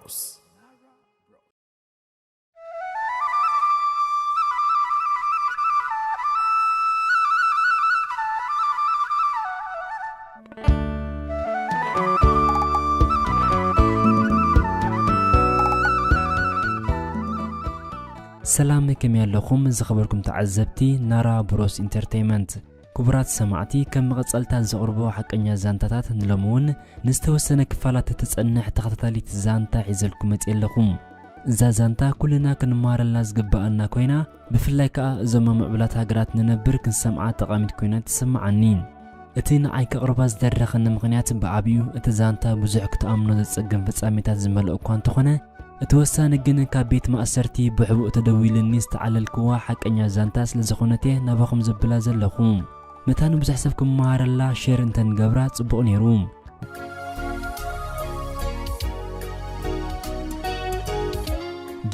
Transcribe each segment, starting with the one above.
Bros. ሰላም፣ ከመይ ኣለኹም ዝኸበርኩም ተዓዘብቲ ናራ ብሮስ ኢንተርተይመንት? ክቡራት ሰማዕቲ፣ ከም መቐጸልታ ዘቕርቦ ሓቀኛ ዛንታታት ንሎሚ እውን ንዝተወሰነ ክፋላት እትጸንሕ ተኸታታሊት ዛንታ ሒዘልኩም መጽየ ኣለኹ። እዛ ዛንታ ኩልና ክንመሃረላ ዝግብኣና ኮይና፣ ብፍላይ ከኣ እዞም ኣብ ምዕቡላት ሃገራት ንነብር ክንሰምዓ ጠቓሚት ኮይና ትስምዓኒ። እቲ ንዓይ ከቕርባ ዝደረኸኒ ምኽንያት ብዓቢኡ እቲ ዛንታ ብዙሕ ክትኣምኖ ዘጸግም ፍጻሜታት ዝመልኦ እኳ እንተኾነ፣ እቲ ወሳኒ ግን ካብ ቤት ማእሰርቲ ብሕቡእ ተደዊሉኒ ዝተዓለልክዋ ሓቀኛ ዛንታ ስለ ዝኾነት እየ ናባኹም ዘብላ ዘለኹ። መታን ብዙሕ ሰብ ክመሃረላ ሼር እንተንገብራ ጽቡቕ ነይሩ።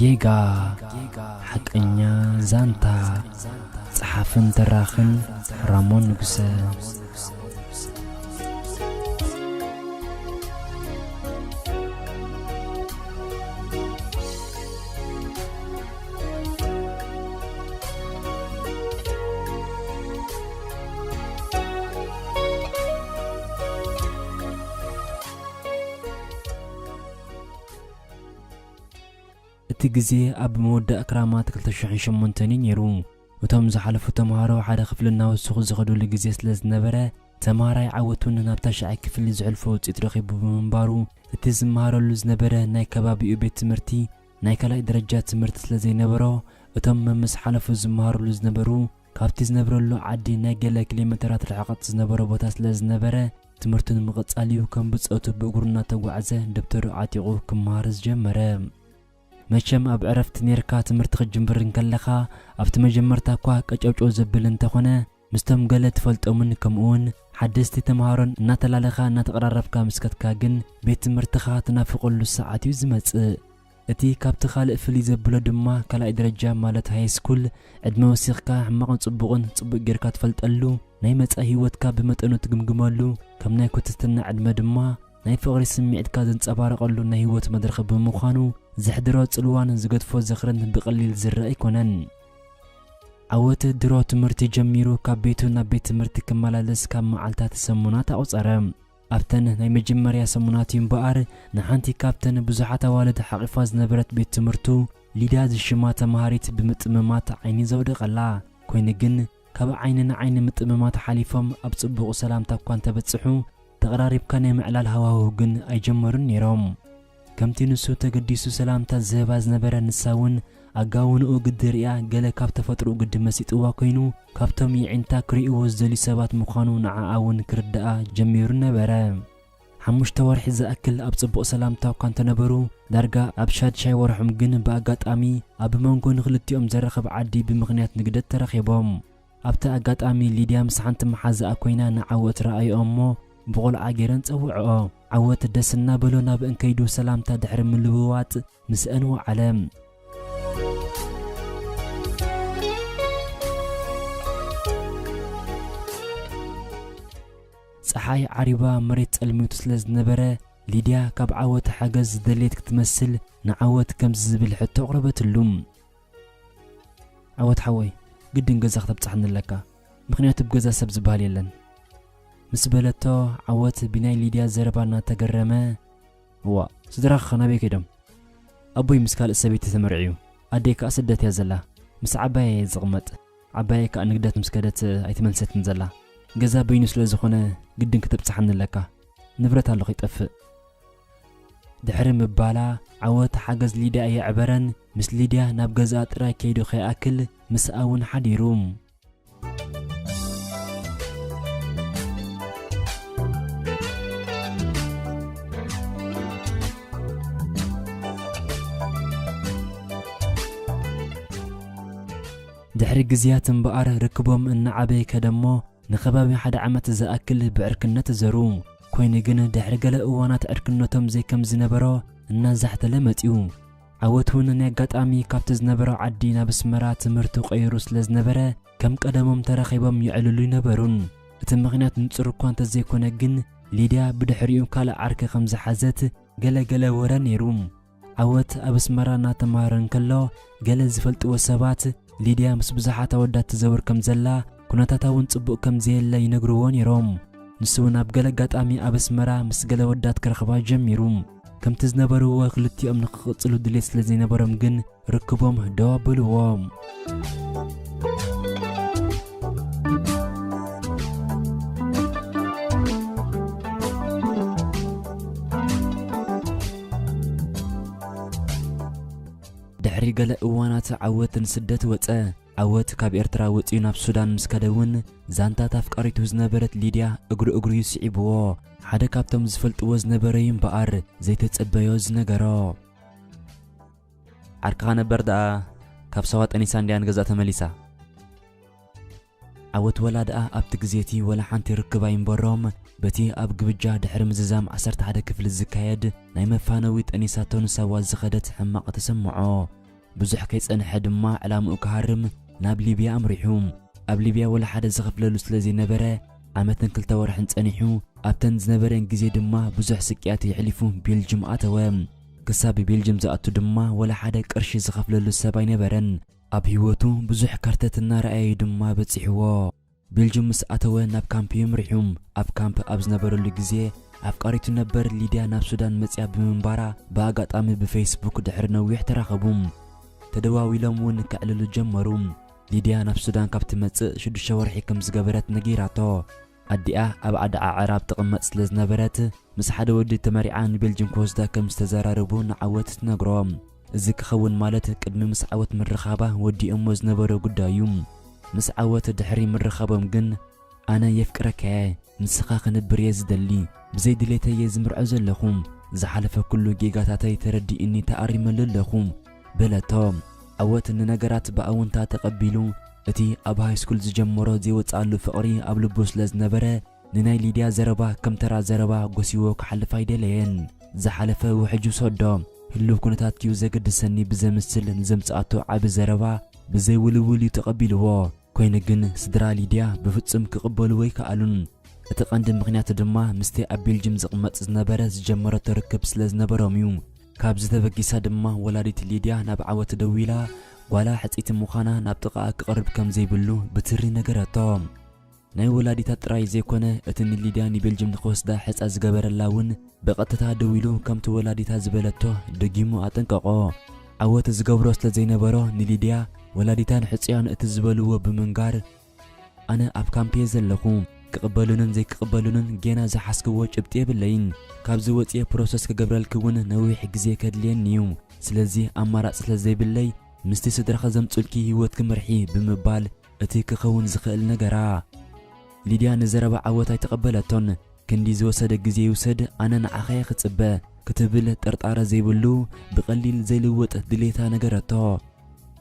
ጌጋ፣ ሓቀኛ ዛንታ። ጸሓፍን ተራኽን ራሞን ንጉሰ። እቲ ግዜ ኣብ መወዳእ ክራማት ክልተ ሽሕን ሸሞንተን እዩ ነይሩ። እቶም ዝሓለፉ ተምሃሮ ሓደ ክፍሊ እናወሰኹ ዝኸዱሉ ግዜ ስለ ዝነበረ፣ ተምሃራይ ዓወት እውን ናብ ታሽዓይ ክፍሊ ዘሕልፎ ውፅኢት ረኺቡ ብምንባሩ፣ እቲ ዝመሃረሉ ዝነበረ ናይ ከባቢኡ ቤት ትምህርቲ ናይ ካልኣይ ደረጃ ትምህርቲ ስለ ዘይነበሮ፣ እቶም መምስ ሓለፉ ዝመሃርሉ ዝነበሩ፣ ካብቲ ዝነብረሉ ዓዲ ናይ ገለ ኪሎ ሜተራት ርሕቐት ዝነበሮ ቦታ ስለ ዝነበረ፣ ትምህርቱ ንምቕጻል እዩ ከም ብጾቱ ብእግሩ እናተጓዕዘ ደብተሩ ዓጢቑ ክመሃር ዝጀመረ። መቸም ኣብ ዕረፍቲ ኔርካ ትምህርቲ ክትጅምር እንከለኻ፣ ኣብቲ መጀመርታ እኳ ቀጨውጨው ዘብል እንተኾነ፣ ምስቶም ገለ ትፈልጦምን ከምኡውን ሓደስቲ ተምሃሮን እናተላለኻ እናተቐራረብካ ምስ ከድካ ግን፣ ቤት ትምህርትኻ ትናፍቐሉ ሰዓት እዩ ዝመጽእ። እቲ ካብቲ ካልእ ፍልይ ዘብሎ ድማ ካልኣይ ደረጃ ማለት ሃይ ስኩል ዕድመ ወሲኽካ ሕማቕን ጽቡቕን ጽቡቕ ጌርካ ትፈልጠሉ፣ ናይ መጻኢ ህይወትካ ብመጠኑ ትግምግመሉ፣ ከም ናይ ኩትትና ዕድመ ድማ ናይ ፍቕሪ ስምዒትካ ዘንጸባርቐሉ ናይ ህይወት መድረኽ ብምዃኑ ዘሕድሮ ጽልዋን ዝገድፎ ዝኽርን ብቐሊል ዝረአ ኣይኮነን። ዓወት ድሮ ትምህርቲ ጀሚሩ ካብ ቤቱ ናብ ቤት ትምህርቲ ክመላለስ ካብ መዓልታት ሰሙናት ኣቑጸረ። ኣብተን ናይ መጀመርያ ሰሙናት እዩ እምበኣር፣ ንሓንቲ ካብተን ብዙሓት ኣዋልድ ሓቒፋ ዝነበረት ቤት ትምህርቱ፣ ሊድያ ዝሽማ ተምሃሪት ብምጥምማት ዓይኒ ዘውደቐላ። ኮይኑ ግን፣ ካብ ዓይኒ ንዓይኒ ምጥምማት ሓሊፎም ኣብ ጽቡቕ ሰላምታ እኳ እንተበጽሑ፣ ተቐራሪብካ ናይ ምዕላል ሃዋህው ግን ኣይጀመሩን ነይሮም። ከምቲ ንሱ ተገዲሱ ሰላምታ ዝህባ ዝነበረ፣ ንሳ እውን ኣጋውንኡ ግዲ ርእያ፣ ገለ ካብ ተፈጥሮኡ ግዲ መሲጥዋ ኮይኑ፣ ካብቶም የዒንታ ክርእይዎ ዝደልዩ ሰባት ምዃኑ ንዓኣ እውን ክርድኣ ጀሚሩ ነበረ። ሓሙሽተ ወርሒ ዝኣክል ኣብ ጽቡቕ ሰላምታ እኳ እንተነበሩ፣ ዳርጋ ኣብ ሻድሻይ ወርሖም ግን ብኣጋጣሚ ኣብ መንጎ ንኽልቲኦም ዘራኽብ ዓዲ ብምኽንያት ንግደት ተራኺቦም። ኣብቲ ኣጋጣሚ ሊድያ ምስ ሓንቲ መሓዛኣ ኮይና ንዓወት ረኣይኦ እሞ ብቖልዓ ገይረን ጸውዕኦ። ዓወት ደስ እናበሎ ናብ እንከይዱ ሰላምታ ድሕሪ ምልውዋጥ ምስአን ወዓለ። ጸሓይ ዓሪባ መሬት ጸልሚቱ ስለ ዝነበረ፣ ሊድያ ካብ ዓወት ሓገዝ ዝደልየት ክትመስል ንዓወት ከምዚ ዝብል ሕቶ ኣቕረበትሉ። ዓወት ሓወይ፣ ግድን ገዛ ክተብጽሓኒ ኣለካ፣ ምኽንያቱ ብገዛ ሰብ ዝበሃል የለን። ምስ በለቶ፣ ዓወት ብናይ ሊድያ ዘረባ እናተገረመ፣ እዋ፣ ስድራኻ ናበይ ከይዶም? ኣቦይ ምስ ካልእ ሰበይቲ ተመርዕዩ፣ ኣደይ ከኣ ስደት እያ ዘላ። ምስ ዓባየይ እየ ዝቕመጥ። ዓባየይ ከኣ ንግደት ምስ ከደት ኣይተመልሰትን ዘላ። ገዛ በይኑ ስለ ዝኾነ ግድን ክተብጽሓኒ ኣለካ። ንብረት ኣሎ ከይጠፍእ። ድሕሪ ምባላ፣ ዓወት ሓገዝ ሊድያ ኣየዕበረን፣ ምስ ሊድያ ናብ ገዛኣ ጥራይ ከይዱ ከይኣክል ምስኣ እውን ሓዲሩ። ድሕሪ ግዜያት እምበኣር ርክቦም እናዓበየ ከደ እሞ፣ ንከባቢ ሓደ ዓመት ዝኣክል ብዕርክነት ተዘሩ። ኮይኑ ግን ድሕሪ ገለ እዋናት ዕርክነቶም ዘይከም ዝነበሮ እናዛሕተለ መጺኡ። ዓወት እውን ናይ ኣጋጣሚ ካብቲ ዝነበሮ ዓዲ ናብ ኣስመራ ትምህርቱ ቀይሩ ስለ ዝነበረ ከም ቀደሞም ተራኺቦም የዕልሉ ኣይነበሩን። እቲ ምኽንያት ንጹር እኳ እንተዘይኮነ ግን ሊድያ ብድሕሪኡ ካልእ ዓርኪ ከም ዝሓዘት ገለ ገለ ወረ ነይሩ። ዓወት ኣብ ኣስመራ እናተማሃረ እንከሎ፣ ገለ ዝፈልጥዎ ሰባት ሊድያ ምስ ብዙሓት ኣወዳት ትዘውር ከም ዘላ፣ ኩነታታ እውን ጽቡቕ ከም ዘየለ ይነግርዎ ነይሮም። ንሱ እውን ኣብ ገለ ኣጋጣሚ ኣብ ኣስመራ ምስ ገለ ኣወዳት ክረኽባ ጀሚሩ። ከምቲ ዝነበርዎ ክልቲኦም ንኽቕጽሉ ድሌት ስለ ዘይነበሮም ግን፣ ርክቦም ደው ኣበልዎ። ድሕሪ ገለ እዋናት ዓወት ንስደት ወጸ። ዓወት ካብ ኤርትራ ወጺኡ ናብ ሱዳን ምስ ከደ እውን፣ ዛንታት ኣፍቃሪቱ ዝነበረት ሊድያ እግሩ እግሩ እዩ ስዒብዎ። ሓደ ካብቶም ዝፈልጥዎ ዝነበረ እዩ እምበኣር፣ ዘይተጸበዮ ዝነገሮ። ዓርክኻ ነበር ደኣ ካብ ሳዋ ጠኒሳ እንድያ ንገዛ ተመሊሳ። ዓወት ወላ ደኣ ኣብቲ ግዜ እቲ ወላ ሓንቲ ርክብ ኣይንበሮም፣ በቲ ኣብ ግብጃ ድሕሪ ምዝዛም ዓሰርተ ሓደ ክፍሊ ዝካየድ ናይ መፋነዊ ጠኒሳቶ ንሳዋ ዝኸደት ሕማቕ ተሰምዖ። ብዙሕ ከይጸንሐ ድማ ዕላምኡ ክሃርም ናብ ሊብያ ኣምሪሑ። ኣብ ሊብያ ወላ ሓደ ዝኸፍለሉ ስለ ዘይነበረ፣ ዓመትን ክልተ ወርሕን ጸኒሑ፣ ኣብተን ዝነበረን ግዜ ድማ ብዙሕ ስቅያት የሕሊፉ ቤልጅም ኣተወ። ክሳብ ቤልጅም ዝኣቱ ድማ ወላ ሓደ ቅርሺ ዝኸፍለሉ ሰብ ኣይነበረን። ኣብ ህይወቱ ብዙሕ ከርተት እናረኣየ ድማ በጺሕዎ። ቤልጅም ምስ ኣተወ ናብ ካምፕ ይምርሑ። ኣብ ካምፕ ኣብ ዝነበረሉ ግዜ ኣፍቃሪቱ ነበር ሊድያ ናብ ሱዳን መጽያ ብምንባራ ብኣጋጣሚ ብፌስቡክ ድሕሪ ነዊሕ ተራኸቡ። ተደዋዊሎም እውን ከዕልሉ ጀመሩ። ሊድያ ናብ ሱዳን ካብ ትመጽእ ሽዱሽተ ወርሒ ከም ዝገበረት ነጊራቶ። ኣዲኣ ኣብ ዓዲ ዓዕራብ ትቕመጥ ስለ ዝነበረት፣ ምስ ሓደ ወዲ ተመሪዓ ንቤልጅም ክወስዳ ከም ዝተዘራረቡ ንዓወት ትነግሮ። እዚ ክኸውን ማለት ቅድሚ ምስ ዓወት ምርኻባ ወዲኦሞ ዝነበረ ጉዳይ እዩ። ምስ ዓወት ድሕሪ ምርኻቦም ግን፣ ኣነ የፍቅረካየ፣ ንስኻ ክንብር እየ ዝደሊ፣ ብዘይ ድሌተይ እየ ዝምርዖ ዘለኹ፣ ዝሓለፈ ኩሉ ጌጋታተይ ተረዲእኒ ተኣሪመሉ ኣለኹ በለቶ። ዓወት ንነገራት ብኣውንታ ተቐቢሉ፣ እቲ ኣብ ሃይስኩል ዝጀመሮ ዘይወጽኣሉ ፍቕሪ ኣብ ልቡ ስለ ዝነበረ፣ ንናይ ሊድያ ዘረባ ከም ተራ ዘረባ ጎሲዎ ክሓልፍ ኣይደለየን። ዝሓለፈ ውሕጅ ይውሰዶ፣ ህሉው ኩነታት እዩ ዘገድሰኒ ብዘምስል ንዘምጽኣቶ ዓቢ ዘረባ ብዘይውልውል እዩ ተቐቢልዎ። ኮይኑ ግን ስድራ ሊድያ ብፍጹም ክቕበልዎ ኣይከኣሉን። እቲ ቀንዲ ምኽንያት ድማ ምስቲ ኣብ ቤልጅም ዝቕመጥ ዝነበረ ዝጀመረቶ ርክብ ስለ ዝነበሮም እዩ። ካብዚ ተበጊሳ ድማ ወላዲት ሊድያ ናብ ዓወት ደዊላ፣ ጓላ ሕጽይቲ ምዃና ናብ ጥቓኣ ክቐርብ ከም ዘይብሉ ብትሪ ነገረቶ። ናይ ወላዲታ ጥራይ ዘይኮነ፣ እቲ ንሊድያ ንቤልጅም ንኽወስዳ ሕጻ ዝገበረላ እውን ብቐጥታ ደዊሉ ከምቲ ወላዲታ ዝበለቶ ደጊሙ ኣጠንቀቖ። ዓወት ዝገብሮ ስለ ዘይነበሮ ንሊድያ ወላዲታን ሕጽያን እቲ ዝበልዎ ብምንጋር፣ ኣነ ኣብ ካምፕ እየ ዘለኹ፣ ክቕበሉንን ዘይክቕበሉንን ጌና ዝሓዝክዎ ጭብጢ የብለይን። ካብዚ ወጽየ ፕሮሰስ ክገብረልኪ እውን ነዊሕ ግዜ ከድልየኒ እዩ። ስለዚ ኣማራጺ ስለ ዘይብለይ ምስቲ ስድራኺ ዘምጹልኪ ህይወትኪ ምርሒ ብምባል እቲ ክኸውን ዝኽእል ነገራ። ሊድያ ንዘረባ ዓወት ኣይተቐበለቶን። ክንዲ ዝወሰደ ግዜ ይውሰድ፣ ኣነ ንዓኺ እየ ክጽበ ክትብል ጥርጣረ ዘይብሉ ብቐሊል ዘይልወጥ ድሌታ ነገረቶ።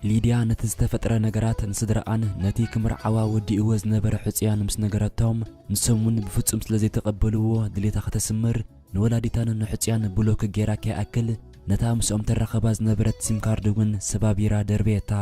ሊድያ ነቲ ዝተፈጥረ ነገራት ንስድራኣን ነቲ ክምርዓዋ ወዲእዎ ዝነበረ ሕጹያን ምስ ነገረቶም፣ ንሶም እውን ብፍጹም ስለ ዘይተቐበልዎ ድሌታ ከተስምር ንወላዲታን ንሕጹያን ብሎክ ጌራ ከይኣክል ነታ ምስኦም ተራኸባ ዝነበረት ሲም ካርድ እውን ሰባቢራ ደርበየታ።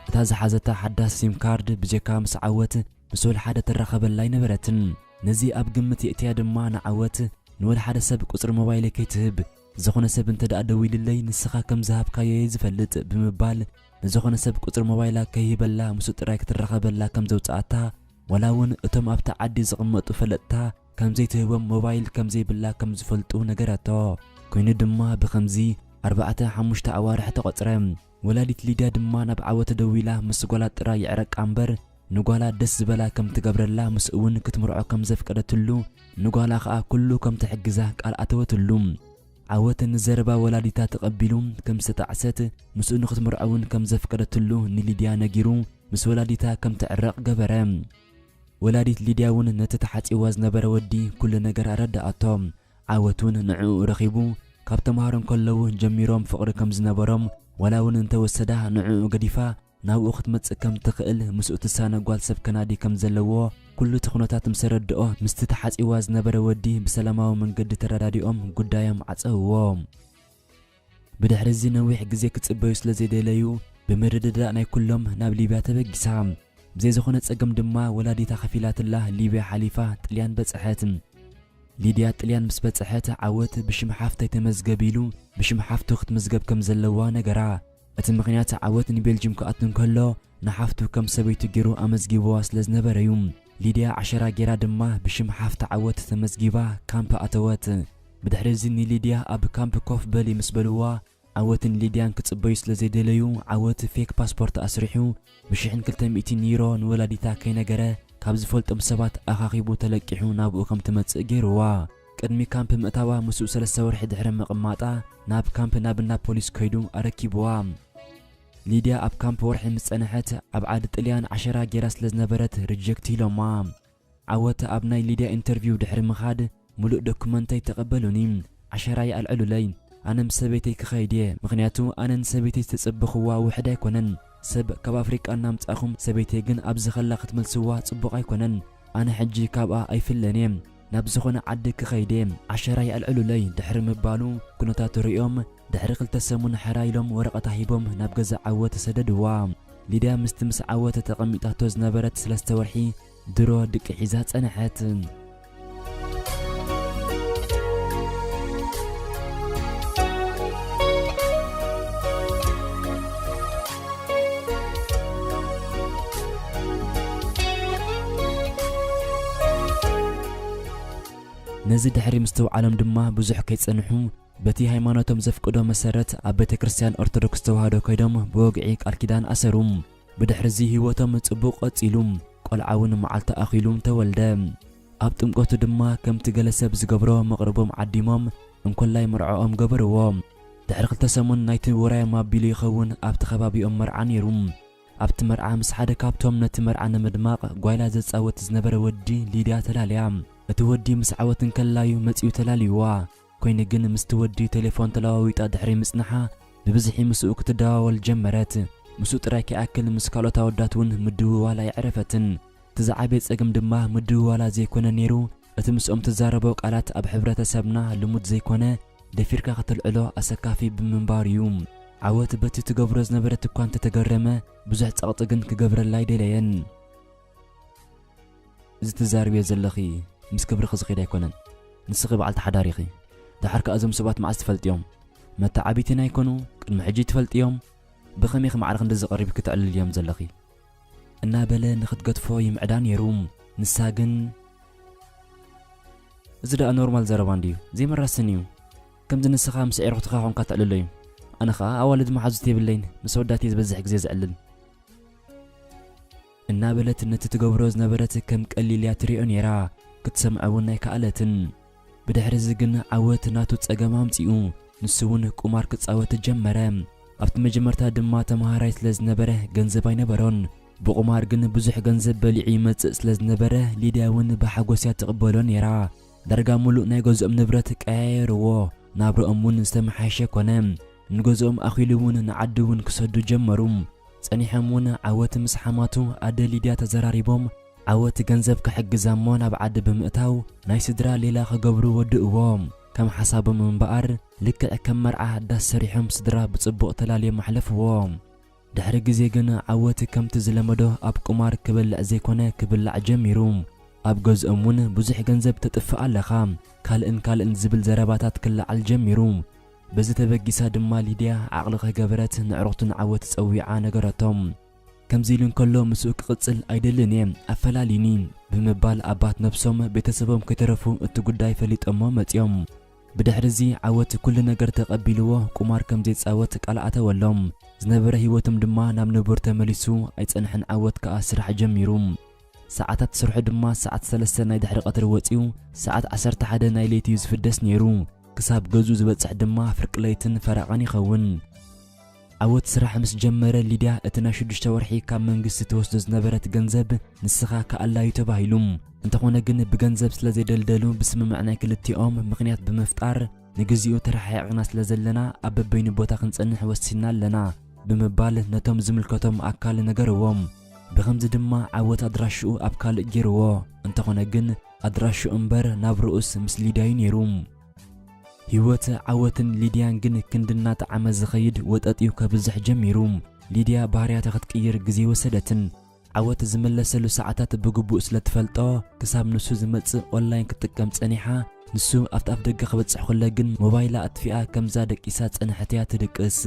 እታ ዝሓዘታ ሓዳስ ሲም ካርድ ብጀካ ምስ ዓወት ምስ ወላ ሓደ ትራኸበላ ኣይነበረትን። ነዚ ኣብ ግምት የእትያ ድማ ንዓወት ንወላ ሓደ ሰብ ቁጽሪ ሞባይለይ ከይትህብ፣ ዝኾነ ሰብ እንተ ደኣ ደዊልለይ ንስኻ ከም ዝሃብካዮ እየ ዝፈልጥ ብምባል፣ ንዝኾነ ሰብ ቁጽሪ ሞባይላ ከይህበላ ምስኡ ጥራይ ክትራኸበላ ከም ዘውጽኣታ፣ ዋላ እውን እቶም ኣብታ ዓዲ ዝቕመጡ ፈለጥታ ከም ዘይትህቦም ሞባይል ከም ዘይብላ ከም ዝፈልጡ ነገረቶ። ኮይኑ ድማ ብኸምዚ ኣርባዕተ ሓሙሽተ ኣዋርሕ ተቖጽረ። ወላዲት ሊድያ ድማ ናብ ዓወት ደዊላ ምስ ጓላ ጥራይ ይዕረቃ እምበር ንጓላ ደስ ዝበላ ከም ትገብረላ ምስኡ እውን ክትምርዖ ከም ዘፍቀደትሉ ንጓላ ኸኣ ኩሉ ከም ትሕግዛ ቃል ኣተወትሉ። ዓወት ንዘረባ ወላዲታ ተቐቢሉ ከም ዝተጣዕሰት ምስኡ ንክትምርዖ እውን ከም ዘፍቀደትሉ ንሊድያ ነጊሩ ምስ ወላዲታ ከም ትዕረቕ ገበረ። ወላዲት ሊድያ እውን ነቲ ተሓጺዋ ዝነበረ ወዲ ኩሉ ነገር ኣረድኣቶ። ዓወት እውን ንዕኡ ረኺቡ ካብ ተምሃሮ እንከለዉ ጀሚሮም ፍቕሪ ከም ዝነበሮም ዋላ እውን እንተወሰዳ ንዕኡ ገዲፋ ናብኡ ክትመጽእ ከም ትኽእል ምስኡ ትሳነ ጓል ሰብ ከናዲ ከም ዘለዎ ኩሉ እቲ ኩነታት ምስ ኣረድኦ ምስቲ ተሓጺዋ ዝነበረ ወዲ ብሰላማዊ መንገዲ ተረዳዲኦም ጉዳዮም ዓጸውዎ። ብድሕሪ እዚ ነዊሕ ግዜ ክጽበዩ ስለ ዘይደለዩ፣ ብምርድዳእ ናይ ኩሎም ናብ ሊብያ ተበጊሳ። ብዘይ ዝኾነ ጸገም ድማ ወላዲታ ከፊላትላ ሊብያ ሓሊፋ ጥልያን በጽሐት። ሊድያ ጥልያን ምስ በጽሐት፣ ዓወት ብሽም ሓፍተይ ተመዝገብ ኢሉ ብሽም ሓፍቱ ክትምዝገብ ከም ዘለዋ ነገራ። እቲ ምኽንያት፣ ዓወት ንቤልጅም ክኣቱ እንከሎ ንሓፍቱ ከም ሰበይቱ ገይሩ ኣመዝጊብዋ ስለ ዝነበረ እዩ። ሊድያ ዓሸራ ገይራ ድማ ብሽም ሓፍቲ ዓወት ተመዝጊባ ካምፕ ኣተወት። ብድሕሪ እዚ ንሊድያ ኣብ ካምፕ ኮፍ በሊ ምስ በልዋ፣ ዓወትን ሊድያን ክጽበዩ ስለ ዘይደለዩ፣ ዓወት ፌክ ፓስፖርት ኣስሪሑ ብሽሕን ክልተ ሚእቲ ዩሮ ንወላዲታ ከይነገረ ካብ ዝፈልጦም ሰባት ኣኻኺቡ ተለቂሑ ናብኡ ከም ትመጽእ ገይርዋ። ቅድሚ ካምፕ ምእታዋ ምስኡ ሰለስተ ወርሒ ድሕሪ ምቕማጣ ናብ ካምፕ ናብና ፖሊስ ከይዱ ኣረኪብዋ። ሊድያ ኣብ ካምፕ ወርሒ ምስ ጸንሐት ኣብ ዓዲ ጥልያን ዓሸራ ገይራ ስለ ዝነበረት ሪጀክት ኢሎማ። ዓወት ኣብ ናይ ሊድያ ኢንተርቪው ድሕሪ ምኻድ፣ "ምሉእ ዶኩመንተይ ተቐበሉኒ፣ ዓሸራይ ኣልዕሉለይ፣ ኣነ ምስ ሰበይተይ ክኸይድ እየ፣ ምኽንያቱ ኣነ ንሰበይተይ ዝተጸበኽዋ ውሕድ ኣይኮነን። ሰብ ካብ ኣፍሪቃ እናምጻእኹም ሰበይተይ ግን ኣብዚ ከላ ክትመልስዋ ጽቡቕ ኣይኮነን። ኣነ ሕጂ ካብኣ ኣይፍለን እየ። ናብ ዝኾነ ዓዲ ክኸይድ እየ፣ ዓሸራይ ኣልዕሉለይ" ድሕሪ ምባሉ፣ ኩነታቱ ርእዮም ድሕሪ ክልተ ሰሙን ሕራይ ኢሎም ወረቐታ ሂቦም ናብ ገዛ ዓወት ሰደድዋ። ሊድያ ምስቲ ምስ ዓወት ተቐሚጣቶ ዝነበረት ሰለስተ ወርሒ ድሮ ድቂ ሒዛ ጸንሐት። ነዚ ድሕሪ ምስትውዓሎም ድማ ብዙሕ ከይጸንሑ፣ በቲ ሃይማኖቶም ዘፍቅዶ መሰረት ኣብ ቤተ ክርስቲያን ኦርቶዶክስ ተዋህዶ ከይዶም ብወግዒ ቃል ኪዳን ኣሰሩ። ብድሕርዚ ህይወቶም ጽቡቕ ቀጺሉ፣ ቆልዓ እውን መዓልቲ ኣኺሉ ተወልደ። ኣብ ጥምቀቱ ድማ ከምቲ ገለ ሰብ ዝገብሮ መቕርቦም ዓዲሞም እንኮላይ መርዓኦም ገበርዎ። ድሕሪ ክልተ ሰሙን ናይቲ ውራዮም ኣቢሉ ይኸውን ኣብቲ ከባቢኦም መርዓ ነይሩ። ኣብቲ መርዓ ምስ ሓደ ካብቶም ነቲ መርዓ ንምድማቕ ጓይላ ዘጻወት ዝነበረ ወዲ ሊድያ ተላልያ። እቲ ወዲ ምስ ዓወት እንከላዩ መጺኡ ተላልይዋ። ኮይኑ ግን ምስቲ ወዲ ቴሌፎን ተለዋዊጣ ድሕሪ ምጽንሓ ብብዝሒ ምስኡ ክትደዋወል ጀመረት። ምስኡ ጥራይ ከይኣክል ምስ ካልኦት ኣወዳት እውን ምድውዋል ኣይዕረፈትን። እቲ ዝዓበየ ጸገም ድማ ምድውዋላ ዘይኮነ ነይሩ፣ እቲ ምስኦም ትዛረቦ ቃላት ኣብ ሕብረተሰብና ልሙድ ዘይኮነ፣ ደፊርካ ከተልዕሎ ኣሰካፊ ብምንባሩ እዩ። ዓወት በቲ ትገብሮ ዝነበረት እኳ እንተተገረመ፣ ብዙሕ ጸቕጢ ግን ክገብረላ ኣይደለየን። እዚ ትዛረብዮ ዘለኺ ምስ ክብርኺ ዝኸይድ ኣይኮነን። ንስኺ በዓልቲ ሓዳር ኢኺ። ደሓር ከኣ እዞም ሰባት መዓስ ትፈልጥዮም? መተዓቢቲ ናይ ኮኑ ቅድሚ ሕጂ ትፈልጥዮም? ብኸመይ ኢኺ ማዕረ ክንድዚ ቀሪብኪ ተዕልልዮም ዘለኺ? እናበለ ንኽትገድፎ ይምዕዳ ነይሩ። ንሳ ግን፣ "እዚ ደኣ ኖርማል ዘረባ እንድዩ፣ ዘይመራስን እዩ። ከምዚ ንስኻ ምስ ኣዕሩኽትኻ ኾንካ ተዕልሎ እዩ። ኣነ ኸኣ ኣዋልድ መሓዙት የብለይን፣ ምስ ኣወዳት እየ ዝበዝሕ ግዜ ዘዕልል" እናበለት ነቲ ትገብሮ ዝነበረት ከም ቀሊል እያ ትሪኦ ነይራ። ክትሰምዖ እውን ኣይከኣለትን። ብድሕሪ እዚ ግን ዓወት ናቱ ጸገም ኣምጺኡ፣ ንሱ እውን ቁማር ክጻወት ጀመረ። ኣብቲ መጀመርታ ድማ ተመሃራይ ስለ ዝነበረ ገንዘብ ኣይነበሮን። ብቁማር ግን ብዙሕ ገንዘብ በሊዑ ይመጽእ ስለ ዝነበረ፣ ሊድያ እውን ብሓጎስ እያ ትቕበሎ ነይራ። ዳርጋ ሙሉእ ናይ ገዝኦም ንብረት ቀያየርዎ። ናብርኦም እውን ዝተመሓየሸ ኮነ። ንገዝኦም ኣኺሉ እውን ንዓዲ እውን ክሰዱ ጀመሩ። ጸኒሖም እውን ዓወት ምስ ሓማቱ ኣደ ሊድያ ተዘራሪቦም፣ ዓወት ገንዘብ ክሕግዛ እሞ ናብ ዓዲ ብምእታው ናይ ስድራ ሌላ ክገብሩ ወድእዎ። ከም ሓሳቦም እምበኣር፣ ልክዕ ከም መርዓ ዳስ ሰሪሖም ስድራ ብጽቡቕ ተላልዮም ኣሕለፍዎ። ድሕሪ ግዜ ግን ዓወት ከምቲ ዝለመዶ ኣብ ቁማር ክበልዕ ዘይኮነ ክብላዕ ጀሚሩ። ኣብ ገዝኦም እውን ብዙሕ ገንዘብ ተጥፍእ ኣለኻ፣ ካልእን ካልእን ዝብል ዘረባታት ክለዓል ጀሚሩ። በዚ ተበጊሳ ድማ ሊድያ ዓቕሊ ከይገበረት ንዕሩኽቱን ዓወት ጸዊዓ ነገረቶም። ከምዚ ኢሉ እንከሎ ምስኡ ክቕጽል ኣይደልን እየ፣ ኣፈላልዩኒ ብምባል ኣባት ነብሶም ቤተሰቦም ከይተረፉ እቲ ጉዳይ ፈሊጦሞ መጺኦም። ብድሕሪ እዚ ዓወት ኩሉ ነገር ተቐቢልዎ ቁማር ከም ዘይጻወት ቃል ኣተወሎም። ዝነበረ ህይወቶም ድማ ናብ ንቡር ተመሊሱ ኣይጸንሐን። ዓወት ከኣ ስራሕ ጀሚሩ። ሰዓታት ስርሑ ድማ ሰዓት ሰለስተ ናይ ድሕሪ ቀትሪ ወጺኡ ሰዓት ዓሰርተ ሓደ ናይ ለይቲ እዩ ዝፍደስ ነይሩ። ክሳብ ገዝኡ ዝበጽሕ ድማ ፍርቂ ለይትን ፈረቓን ይኸውን። ዓወት ስራሕ ምስ ጀመረ ሊድያ እቲ ናይ ሽዱሽተ ወርሒ ካብ መንግስቲ ትወስዶ ዝነበረት ገንዘብ ንስኻ ክኣላ እዩ ተባሂሉ። እንተኾነ ግን ብገንዘብ ስለ ዘይደልደሉ ብስምምዕ ናይ ክልቲኦም ምኽንያት ብምፍጣር ንግዚኡ ተረሓሒቕና ስለ ዘለና ኣብ በበይኑ ቦታ ክንጸንሕ ወሲንና ኣለና ብምባል ነቶም ዝምልከቶም ኣካል ነገርዎም። ብኸምዚ ድማ ዓወት ኣድራሽኡ ኣብ ካልእ ገይርዎ። እንተኾነ ግን ኣድራሽኡ እምበር ናብርኡስ ምስ ሊድያ እዩ ነይሩ። ህይወት ዓወትን ሊድያን ግን ክንዲ እናጠዓመ ዝኸይድ ወጠጥ እዩ ከብዝሕ ጀሚሩ። ሊድያ ባህርያታ ክትቅይር ግዜ ወሰደትን። ዓወት ዝምለሰሉ ሰዓታት ብግቡእ ስለ ትፈልጦ፣ ክሳብ ንሱ ዝመጽእ ኦንላይን ክትጥቀም ጸኒሓ። ንሱ ኣብቲ ኣፍ ደገ ክበጽሕ ከሎ ግን ሞባይላ ኣጥፊኣ ከምዛ ደቂሳ ጸንሐትያ ትድቅስ።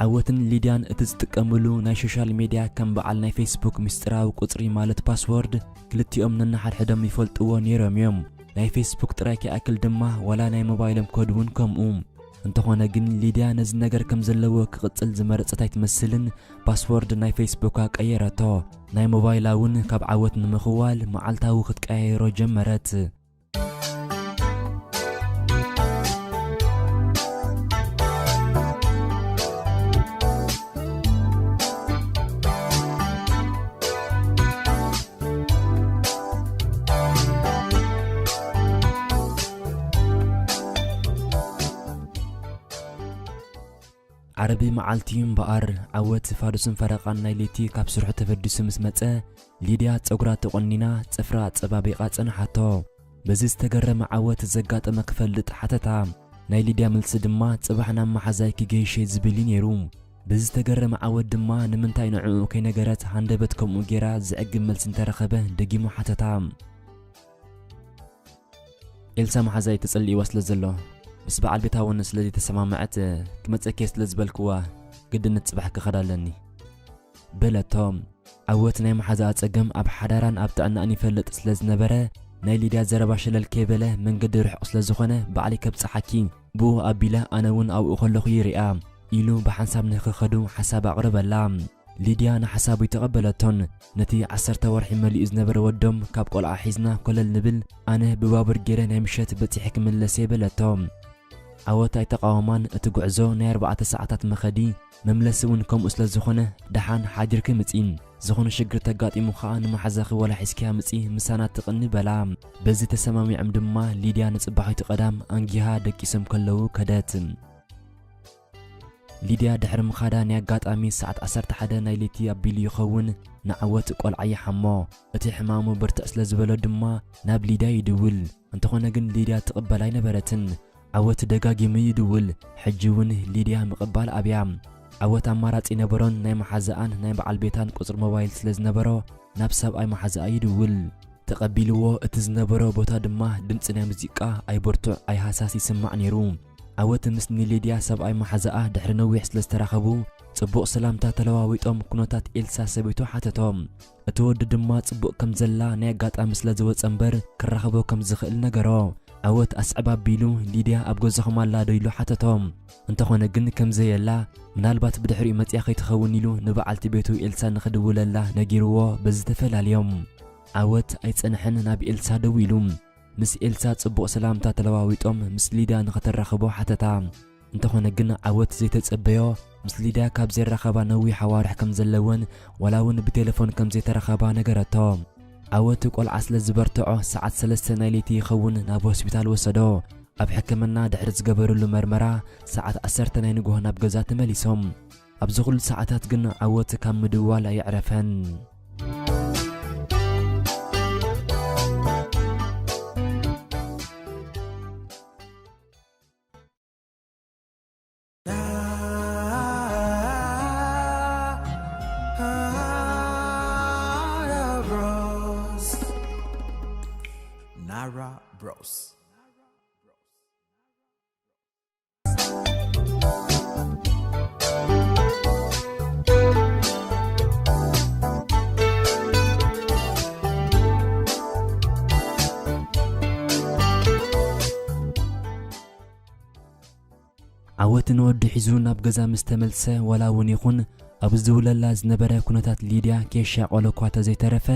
ዓወትን ሊድያን እቲ ዝጥቀምሉ ናይ ሶሻል ሜድያ ከም በዓል ናይ ፌስቡክ ምስጢራዊ ቁጽሪ ማለት ፓስወርድ ክልቲኦም ነንሓድሕዶም ይፈልጥዎ ነይሮም እዮም። ናይ ፌስቡክ ጥራይ ከይኣክል ድማ ዋላ ናይ ሞባይሎም ኮድ እውን ከምኡ። እንተኾነ ግን ሊድያ ነዚ ነገር ከም ዘለዎ ክቕጽል ዝመረጸት ኣይትመስልን። ፓስወርድ ናይ ፌስቡካ ቀየረቶ። ናይ ሞባይላ እውን ካብ ዓወት ንምኽዋል መዓልታዊ ክትቀያየሮ ጀመረት። ዓርቢ መዓልቲ እዩ እምበኣር፣ ዓወት ፋዱስን ፈረቓን ናይ ለይቲ ካብ ስርሑ ተፈዲሱ ምስ መጸ፣ ሊድያ ጸጉራ ተቖኒና፣ ጽፍራ ኣጸባቢቓ ጸንሓቶ። በዚ ዝተገረመ ዓወት ዘጋጠመ ክፈልጥ ሓተታ። ናይ ሊድያ መልሲ ድማ፣ ጽባሕ ናብ መሓዛይ ክገይሸ ዝብል እዩ ነይሩ። በዚ ዝተገረመ ዓወት ድማ፣ ንምንታይ ንዕኡ ከይነገረት ሃንደበት ከምኡ ጌራ ዝዕግብ መልሲ እንተረኸበ ደጊሙ ሓተታ። ኤልሳ መሓዛይ ተጸሊእዋ ስለ ዘሎ፣ ምስ በዓል ቤታ እውን ስለ ዘይተሰማምዐት፣ ክመጸኪ ስለ ዝበልክዋ፣ ግድን ጽባሕ ክኸዳ ኣለኒ። በለቶ። ዓወት ናይ መሓዛኣ ጸገም ኣብ ሓዳራን ኣብ ጥዕናኣን ይፈልጥ ስለ ዝነበረ፣ ናይ ሊድያ ዘረባ ሸለል ከይበለ፣ መንገዲ ርሑቕ ስለ ዝኾነ፣ ባዕለይ ከብጽሓኪ፣ ብኡ ኣቢለ ኣነ እውን ኣብኡ ከለኹ ይሪኣ፣ ኢሉ ብሓንሳብ ንክኸዱ ሓሳብ ኣቕረበላ። ሊድያ ንሓሳቡ ኣይተቐበለቶን። ነቲ ዓሰርተ ወርሒ መሊኡ ዝነበረ ወዶም ካብ ቆልዓ ሒዝና ኮለል ንብል፣ ኣነ ብባቡር ገይረ ናይ ምሸት በጺሐ ክምለስ እየ በለቶ። ዓወት ኣይተቓወማን። እቲ ጉዕዞ ናይ ኣርባዕተ ሰዓታት መኸዲ፣ መምለሲ እውን ከምኡ ስለ ዝኾነ፣ ደሓን ሓዲርኪ ምጺ። ዝኾነ ሽግር ተጋጢሙ ኸኣ ንመሓዛኺ ዋላ ሒዝክያ ምጺ፣ ምሳና ትቕኒ በላ። በዚ ተሰማሚዖም ድማ ሊድያ ንጽባሒቱ ቀዳም ኣንጊሃ ደቂሶም ከለዉ ከደት። ሊድያ ድሕሪ ምኻዳ ናይ ኣጋጣሚ ሰዓት ዓሰርተ ሓደ ናይ ለይቲ ኣቢሉ ይኸውን ንዓወት ቆልዓ ይሓሞ። እቲ ሕማሙ ብርትዕ ስለ ዝበሎ ድማ ናብ ሊድያ ይድውል። እንተኾነ ግን ሊድያ ትቕበል ኣይነበረትን። ዓወት ደጋጊሙ ይድውል። ሕጂ እውን ሊድያ ምቕባል ኣብያ። ዓወት ኣማራጺ ነበሮን ናይ መሓዛኣን ናይ በዓል ቤታን ቁጽሪ ሞባይል ስለ ዝነበሮ ናብ ሰብኣይ መሓዛኣ ይድውል። ተቐቢልዎ እቲ ዝነበሮ ቦታ ድማ ድምጺ ናይ ሙዚቃ ኣይ ብርቱዕ ኣይ ሃሳስ ይስማዕ ነይሩ። ዓወት ምስ ንሊድያ ሰብኣይ መሓዛኣ ድሕሪ ነዊሕ ስለ ዝተራኸቡ፣ ጽቡቕ ሰላምታ ተለዋዊጦም ኩነታት ኤልሳ ሰበይቱ ሓተቶ። እቲ ወዲ ድማ ጽቡቕ ከም ዘላ ናይ ኣጋጣሚ ስለ ዝወጸ እምበር ክራኸቦ ከም ዝኽእል ነገሮ። ዓወት ኣስዕብ ኣቢሉ ሊድያ ኣብ ገዛኹም ኣላ ዶ ኢሉ ሓተቶ። እንተኾነ ግን ከም ዘየላ፣ ምናልባት ብድሕሪኡ መጺኣ ከይትኸውን ኢሉ ንበዓልቲ ቤቱ ኤልሳ ንኽድውለላ ነጊርዎ በዚ ተፈላልዮም። ዓወት ኣይጸንሐን ናብ ኤልሳ ደዊሉ። ምስ ኤልሳ ጽቡቕ ሰላምታ ተለዋዊጦም ምስ ሊድያ ንኽትራኸቦ ሓተታ። እንተኾነ ግን ዓወት ዘይተጸበዮ ምስ ሊድያ ካብ ዘይራኸባ ነዊሕ ኣዋርሕ ከም ዘለወን ዋላ እውን ብቴሌፎን ከም ዘይተራኸባ ነገረቶ። ዓወት ቆልዓ ስለ ዝበርትዖ ሰዓት ሰለስተ ናይ ለይቲ ይኸውን ናብ ሆስፒታል ወሰዶ። ኣብ ሕክምና ድሕሪ ዝገበርሉ መርመራ ሰዓት ዓሰርተ ናይ ንግሆ ናብ ገዛ ተመሊሶም። ኣብዚ ኩሉ ሰዓታት ግን ዓወት ካብ ምድዋል ኣየዕረፈን። Nara Bros. ዓወት ንወዱ ሒዙ ናብ ገዛ ምስ ተመልሰ፣ ዋላ እውን ይኹን ኣብ ዝውለላ ዝነበረ ኩነታት ሊድያ ከየሻቐሎ እኳ ተዘይተረፈ፣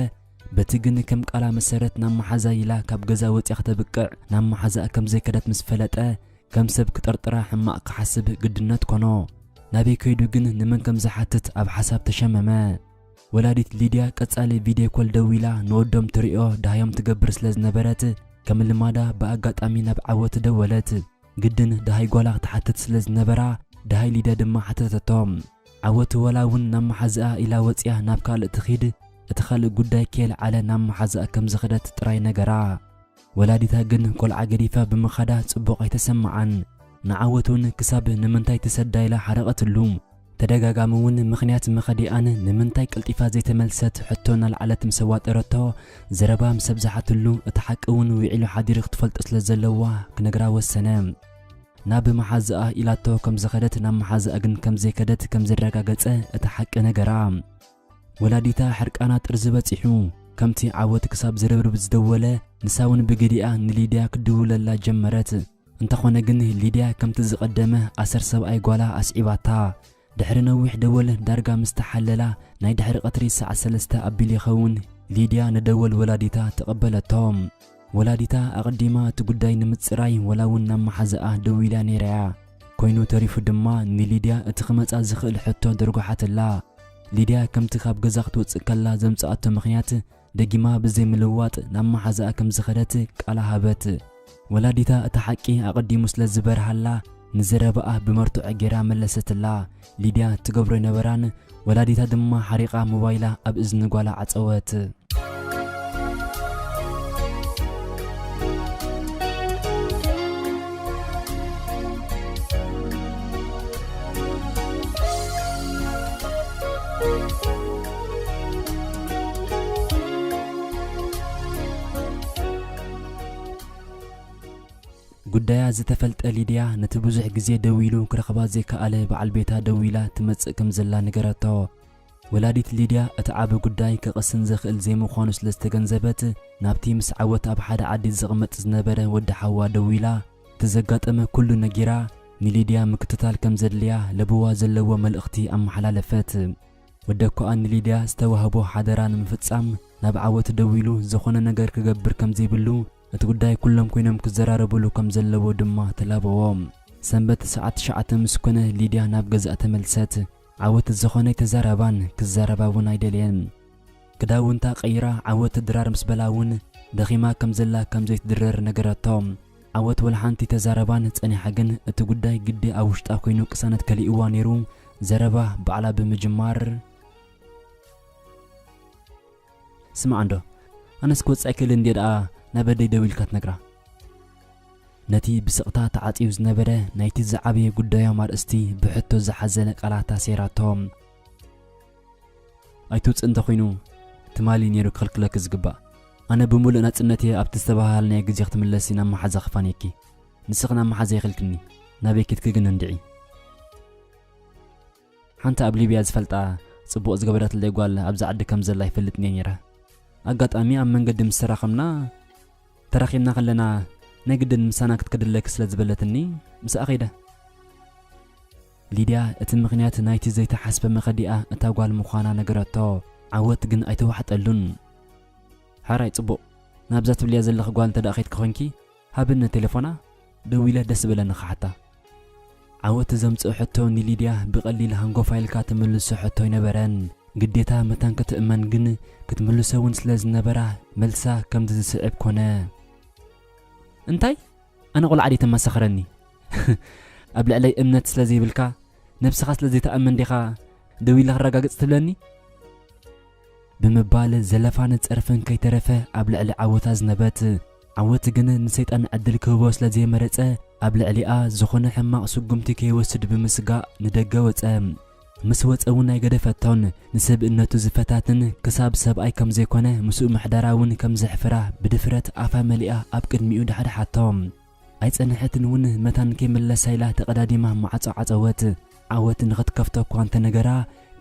በቲ ግን ከም ቃላ መሰረት ናብ መሓዛ ኢላ ካብ ገዛ ወፂኣ ክተብቅዕ ናብ መሓዛኣ ከም ዘይከደት ምስ ፈለጠ፣ ከም ሰብ ክጠርጥራ ሕማቕ ክሓስብ ግድነት ኮኖ። ናበይ ከይዱ ግን ንመን ከም ዝሓትት ኣብ ሓሳብ ተሸመመ። ወላዲት ሊድያ ቀጻሊ ቪድዮ ኮል ደዊላ ንወዶም ትሪኦ ደሃዮም ትገብር ስለ ዝነበረት፣ ከም ልማዳ ብኣጋጣሚ ናብ ዓወት ደወለት። ግድን ደሃይ ጓላ ክትሓትት ስለ ዝነበራ፣ ደሃይ ሊድያ ድማ ሓተተቶ። ዓወት ወላ እውን ናብ መሓዝኣ ኢላ ወጺኣ ናብ ካልእ ትኺድ፣ እቲ ካልእ ጉዳይ ከየልዓለ ናብ መሓዝኣ ከም ዝኸደት ጥራይ ነገራ። ወላዲታ ግን ቆልዓ ገዲፋ ብምኻዳ ጽቡቕ ኣይተሰምዓን። ንዓወት እውን ክሳብ ንምንታይ ትሰዳ ኢላ ሓረቐትሉ። ተደጋጋሚ እውን ምኽንያት መኸዲኣን ንምንታይ ቀልጢፋ ዘይተመልሰት ሕቶ እናልዓለት ምስ ኣዋጠረቶ፣ ዘረባ ምስ ኣብዝሓትሉ፣ እቲ ሓቂ እውን ውዒሉ ሓዲሩ ክትፈልጦ ስለ ዘለዋ ክነግራ ወሰነ። ናብ መሓዝኣ ኢላቶ ከም ዝኸደት፣ ናብ መሓዝኣ ግን ከም ዘይከደት ከም ዘረጋገጸ እቲ ሓቂ ነገራ። ወላዲታ ሕርቃና ጥርዚ በጺሑ፣ ከምቲ ዓወት ክሳብ ዝርብርብ ዝደወለ፣ ንሳ እውን ብግዲኣ ንሊድያ ክድውለላ ጀመረት። እንተኾነ ግን ሊድያ ከምቲ ዝቐደመ ኣሰር ሰብኣይ ጓላ ኣስዒባታ። ድሕሪ ነዊሕ ደወል ዳርጋ ምስ ተሓለላ፣ ናይ ድሕሪ ቀትሪ ሰዓት ሰለስተ ኣቢሉ ይኸውን፣ ሊድያ ንደወል ወላዲታ ተቐበለቶ። ወላዲታ ኣቐዲማ እቲ ጉዳይ ንምጽራይ ወላ እውን ናብ መሓዝኣ ደዊላ ነይራ'ያ። ኮይኑ ተሪፉ ድማ ንሊድያ እቲ ክመጻ ዝኽእል ሕቶ ደርጓሓትላ። ሊድያ ከምቲ ካብ ገዛ ክትወጽእ ከላ ዘምጽኣቶ ምኽንያት ደጊማ ብዘይ ምልዋጥ ናብ መሓዝኣ ከም ዝኸደት ቃላ ሃበት። ወላዲታ እቲ ሓቂ ኣቐዲሙ ስለ ዝበርሃላ፣ ንዘረባኣ ብመርትዖ ጌራ መለሰትላ። ሊድያ ትገብሮ ኣይነበራን። ወላዲታ ድማ ሓሪቓ ሞባይላ ኣብ እዝኒ ጓላ ዓጸወት። ጉዳያ ዝተፈልጠ ሊድያ፣ ነቲ ብዙሕ ግዜ ደዊሉ ክረኽባ ዘይከኣለ በዓል ቤታ ደዊላ ትመጽእ ከም ዘላ ነገረቶ። ወላዲት ሊድያ እቲ ዓቢ ጉዳይ ክቕስን ዝኽእል ዘይምዃኑ ስለ ዝተገንዘበት፣ ናብቲ ምስ ዓወት ኣብ ሓደ ዓዲ ዝቕመጥ ዝነበረ ወዲ ሓዋ ደዊላ፣ እቲ ዘጋጠመ ኩሉ ነጊራ፣ ንሊድያ ምክትታል ከም ዘድልያ ለበዋ ዘለዎ መልእኽቲ ኣመሓላለፈት። ወደኮኣ ንሊድያ ዝተዋህቦ ሓደራ ንምፍጻም ናብ ዓወት ደዊሉ፣ ዝኾነ ነገር ክገብር ከም ዘይብሉ፣ እቲ ጉዳይ ኩሎም ኮይኖም ክዘራረብሉ ከም ዘለዎ ድማ ተላበዎ። ሰንበት ሰዓት ትሽዓተ ምስ ኮነ፣ ሊድያ ናብ ገዛእ ተመልሰት። ዓወት ዝኾነ ኣይተዛረባን፣ ክዛረባ እውን ኣይደለየን። ክዳውንታ ቀይራ ዓወት ድራር ምስ በላ እውን፣ ደኺማ ከም ዘላ ከም ዘይትድረር ነገረቶ። ዓወት ወላ ሓንቲ ተዛረባን ጸኒሓ፣ ግን እቲ ጉዳይ ግዲ ኣብ ውሽጣ ኮይኑ ቅሳነት ከሊእዋ ነይሩ፣ ዘረባ ባዕላ ብምጅማር፣ ስማዕ እንዶ፣ ኣነስ ክወጽእ ኣይክእልን እንድየ ደኣ፣ ናብ ኣደይ ደዊልካ ትነግራ። ነቲ ብስቕታ ተዓጽዩ ዝነበረ ናይቲ ዝዓበየ ጉዳዮም ኣርእስቲ ብሕቶ ዝሓዘለ ቃላት ኣሴራቶ። ኣይትውጽእ እንተኾይኑ፣ ትማሊ ነይሩ ክኽልክለኪ ዝግባእ። ኣነ ብምሉእ ናጽነት እየ ኣብቲ ዝተባሃልናዮ ግዜ ክትምለሲ ናብ መሓዛ ክፋንየኪ። ንስኺ ናብ መሓዛ ይኽልክኒ፣ ናበይ ኬድኪ ግን እንድዒ። ሓንቲ ኣብ ሊብያ ዝፈልጣ ጽቡቕ ዝገበረትለይ ጓል ኣብዚ ዓዲ ከም ዘላ ይፈልጥ እየ ነይረ። ኣጋጣሚ ኣብ መንገዲ ምስ ተራኸብና፣ ተራኺብና ከለና ናይ ግድን ምሳና ክትከደለኪ ስለ ዝበለትኒ ምስኣ ከይደ። ሊድያ እቲ ምኽንያት ናይቲ ዘይተሓስበ መኸዲኣ እታ ጓል ምዃና ነገረቶ። ዓወት ግን ኣይተዋሕጠሉን። ሕራይ ጽቡቕ፣ ናብዛ ትብልያ ዘለኺ ጓል እንተ ደኣ ኸይድኪ ኾይንኪ፣ ሃብኒ ቴሌፎና፣ ደዊለ ደስ ዝበለኒ ክሓታ። ዓወት ዘምጽኦ ሕቶ ንሊድያ ብቐሊል ሃንጎፋ ኢልካ ትምልሶ ሕቶ ኣይነበረን። ግዴታ መታን ክትእመን ግን ክትምልሶ እውን ስለ ዝነበራ፣ መልሳ ከምዚ ዝስዕብ ኮነ። እንታይ? ኣነ ቆልዓ ድየ ተመሳኽረኒ? ኣብ ልዕለይ እምነት ስለ ዘይብልካ፣ ነብስኻ ስለ ዘይትኣምን ዲኻ ደዊለ ክረጋግጽ ትብለኒ? ብምባል ዘለፋን ጸርፍን ከይተረፈ ኣብ ልዕሊ ዓወት ኣዝነበት። ዓወት ግን ንሰይጣን ዕድል ክህቦ ስለ ዘይመረጸ፣ ኣብ ልዕሊኣ ዝኾነ ሕማቕ ስጉምቲ ከይወስድ ብምስጋእ ንደገ ወጸ። ምስ ወጸ እውን ኣይገደፈቶን። ንሰብእነቱ ዝፈታትን ክሳብ ሰብኣይ ከም ዘይኮነ፣ ምስኡ ምሕዳራ እውን ከም ዘሕፍራ ብድፍረት ኣፋ መሊኣ ኣብ ቅድሚኡ ዳሕዳሓቶ። ኣይጸንሐትን እውን መታን ከይምለሳ ኢላ ተቐዳዲማ ማዕጾ ዓጸወት። ዓወት ንኽትከፍቶ እኳ እንተነገራ፣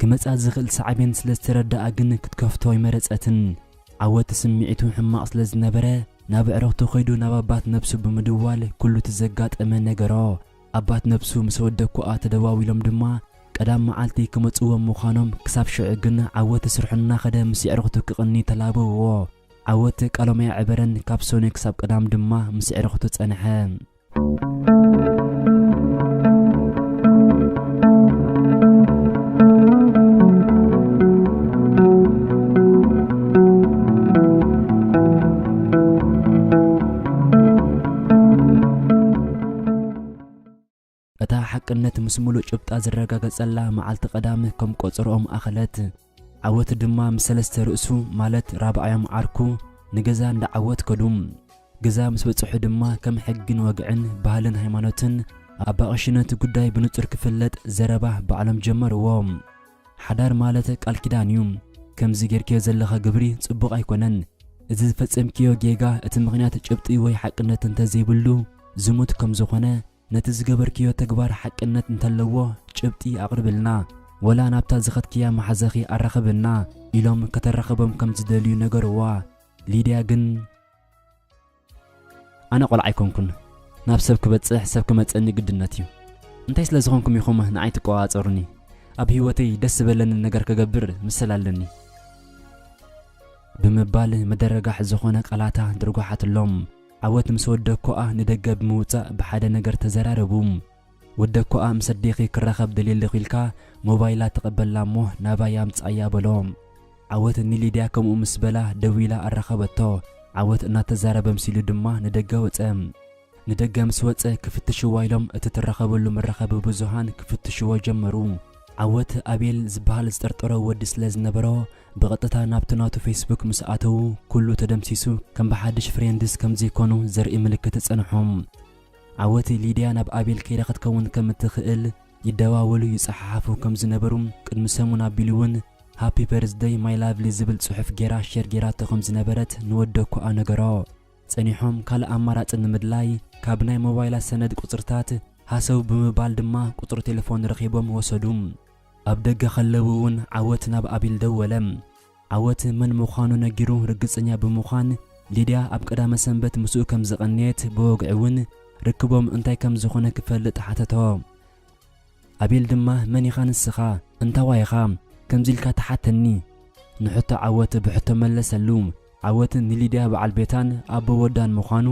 ክመጻ ዝኽእል ሳዕቤን ስለ ዝተረድኣ ግን ክትከፍቶ ኣይመረጸትን። ዓወት ስምዒቱ ሕማቕ ስለ ዝነበረ፣ ናብ ኣዕሩኽቱ ከይዱ ናብ ኣባት ነብሱ ብምድዋል ኩሉ እቲ ዘጋጠመ ነገሮ። ኣባት ነብሱ ምስ ወደኩኣ ተደዋዊሎም ድማ፣ ቀዳም መዓልቲ ክመጽዎም ምዃኖም፣ ክሳብ ሽዑ ግን ዓወት ስርሑ እናኸደ ምስ ኣዕሩኽቱ ክቕኒ ተላበውዎ። ዓወት ቃሎም ኣየዕበረን፣ ካብ ሰኑይ ክሳብ ቀዳም ድማ ምስ ኣዕሩኽቱ ጸንሐ። እታ ሓቅነት ምስ ምሉእ ጭብጣ ዝረጋገጸላ መዓልቲ ቀዳም ከም ቆጸርኦም ኣኸለት። ዓወት ድማ ምስ ሰለስተ ርእሱ፣ ማለት ራብዓዮም ዓርኩ፣ ንገዛ እንዳ ዓወት ከዱ። ገዛ ምስ በጽሑ ድማ ከም ሕግን ወግዕን ባህልን ሃይማኖትን ኣባቕሽነት ጉዳይ ብንጹር ክፍለጥ ዘረባ ባዕሎም ጀመርዎ። ሓዳር ማለት ቃል ኪዳን እዩ። ከምዚ ጌርክዮ ዘለኻ ግብሪ ጽቡቕ ኣይኮነን። እዚ ዝፈጸምክዮ ጌጋ እቲ ምኽንያት ጭብጢ ወይ ሓቅነት እንተዘይብሉ ዝሙት ከም ዝኾነ፣ ነቲ ዝገበርክዮ ተግባር ሓቅነት እንተለዎ ጭብጢ ኣቕርብልና፣ ወላ ናብታ ዝኸድክያ መሓዛኺ ኣራኽብና ኢሎም ከተራኽቦም ከም ዝደልዩ ነገርዋ። ሊድያ ግን ኣነ ቆልዓ ኣይኮንኩን። ናብ ሰብ ክበጽሕ ሰብ ክመጸኒ ግድነት እዩ። እንታይ ስለ ዝኾንኩም ኢኹም ንዓይ ትቆጻጸሩኒ? ኣብ ህይወተይ ደስ ዝበለኒ ነገር ክገብር ምስል ኣለኒ ብምባል መደረጋሕ ዝኾነ ቃላታ ድርጓሓትሎም። ዓወት ምስ ወደኮኣ ንደገ ብምውጻእ ብሓደ ነገር ተዘራረቡ። ወደኮኣ ምስ ኣዴኺ ክራኸብ ደልየ ኣለኹ ኢልካ ሞባይላ ተቐበላ እሞ ናባይ ኣምጽኣያ በሎ። ዓወት ንሊድያ ከምኡ ምስ በላ ደዊላ ኣራኸበቶ። ዓወት እናተዛረበ ምሲሉ ድማ ንደገ ወጸ። ንደገ ምስ ወጸ ክፍትሽዋ ኢሎም እቲ ትራኸበሉ መራኸቢ ብዙሃን ክፍትሽዎ ጀመሩ። ዓወት ኣቤል ዝበሃል ዝጠርጠሮ ወዲ ስለ ዝነበሮ ብቐጥታ ናብቲ ናቱ ፌስቡክ ምስ ኣተዉ ኩሉ ተደምሲሱ ከም ብሓድሽ ፍሬንድስ ከም ዘይኮኑ ዘርኢ ምልክት ጸንሖም። ዓወት ሊድያ ናብ ኣቤል ከይዳ ክትከውን ከም እትኽእል ይደዋወሉ ይጸሓሓፉ ከም ዝነበሩ ቅድሚ ሰሙን ኣቢሉ እውን ሃፒ በርዝደይ ማይ ላቭሊ ዝብል ጽሑፍ ጌራ ሼር ጌራቶ ከም ዝነበረት ንወደኮኣ ነገሮ። ጸኒሖም ካልእ ኣማራጺ ንምድላይ ካብ ናይ ሞባይላ ሰነድ ቁጽርታት ሃሰው ብምባል ድማ ቁጽሪ ቴሌፎን ረኺቦም ወሰዱ። ኣብ ደገ ከለዉ እውን ዓወት ናብ ኣቤል ደወለ። ዓወት መን ምዃኑ ነጊሩ ርግጸኛ ብምዃን ሊድያ ኣብ ቀዳመ ሰንበት ምስኡ ከም ዝቐነየት ብወግዒ እውን ርክቦም እንታይ ከም ዝኾነ ክፈልጥ ሓተቶ። ኣቤል ድማ መን ኢኻ ንስኻ? እንታዋይ ኢኻ? ከምዚ ኢልካ ትሓተኒ? ንሕቶ ዓወት ብሕቶ መለሰሉ። ዓወት ንሊድያ በዓል ቤታን ኣቦ ወዳን ምዃኑ፣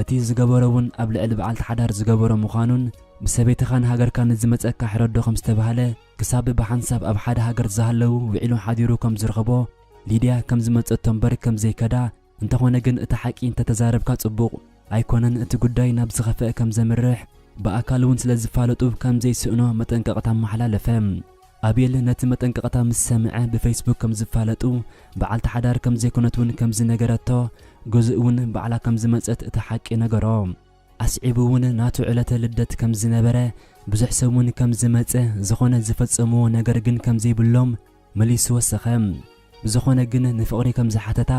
እቲ ዝገበሮ እውን ኣብ ልዕሊ በዓልቲ ሓዳር ዝገበሮ ምዃኑን ብሰበይትኻን ሃገርካን ንዝመጸካ ሕረዶ ከም ዝተባህለ ክሳብ ብሓንሳብ ኣብ ሓደ ሃገር ዝሃለዉ ውዒሉ ሓዲሩ ከም ዝረኸቦ ሊድያ ከም ዝመጸቶ እምበር ከም ዘይከዳ፣ እንተኾነ ግን እቲ ሓቂ እንተተዛረብካ ጽቡቕ ኣይኮነን፣ እቲ ጉዳይ ናብ ዝኸፍአ ከም ዘምርሕ ብኣካል እውን ስለ ዝፋለጡ ከም ዘይስእኖ መጠንቀቕታ ኣመሓላለፈ። ኣቤል ነቲ መጠንቀቕታ ምስ ሰምዐ ብፌስቡክ ከም ዝፋለጡ፣ በዓልቲ ሓዳር ከም ዘይኮነት እውን ከም ዝነገረቶ፣ ገዝኡ እውን ባዕላ ከም ዝመጸት እቲ ሓቂ ነገሮ። ኣስዒቡ እውን ናቱ ዕለተ ልደት ከም ዝነበረ፣ ብዙሕ ሰብ እውን ከም ዝመጸ፣ ዝኾነ ዝፈጸምዎ ነገር ግን ከም ዘይብሎም መሊሱ ወሰኸ። ብዝኾነ ግን ንፍቕሪ ከም ዝሓተታ፣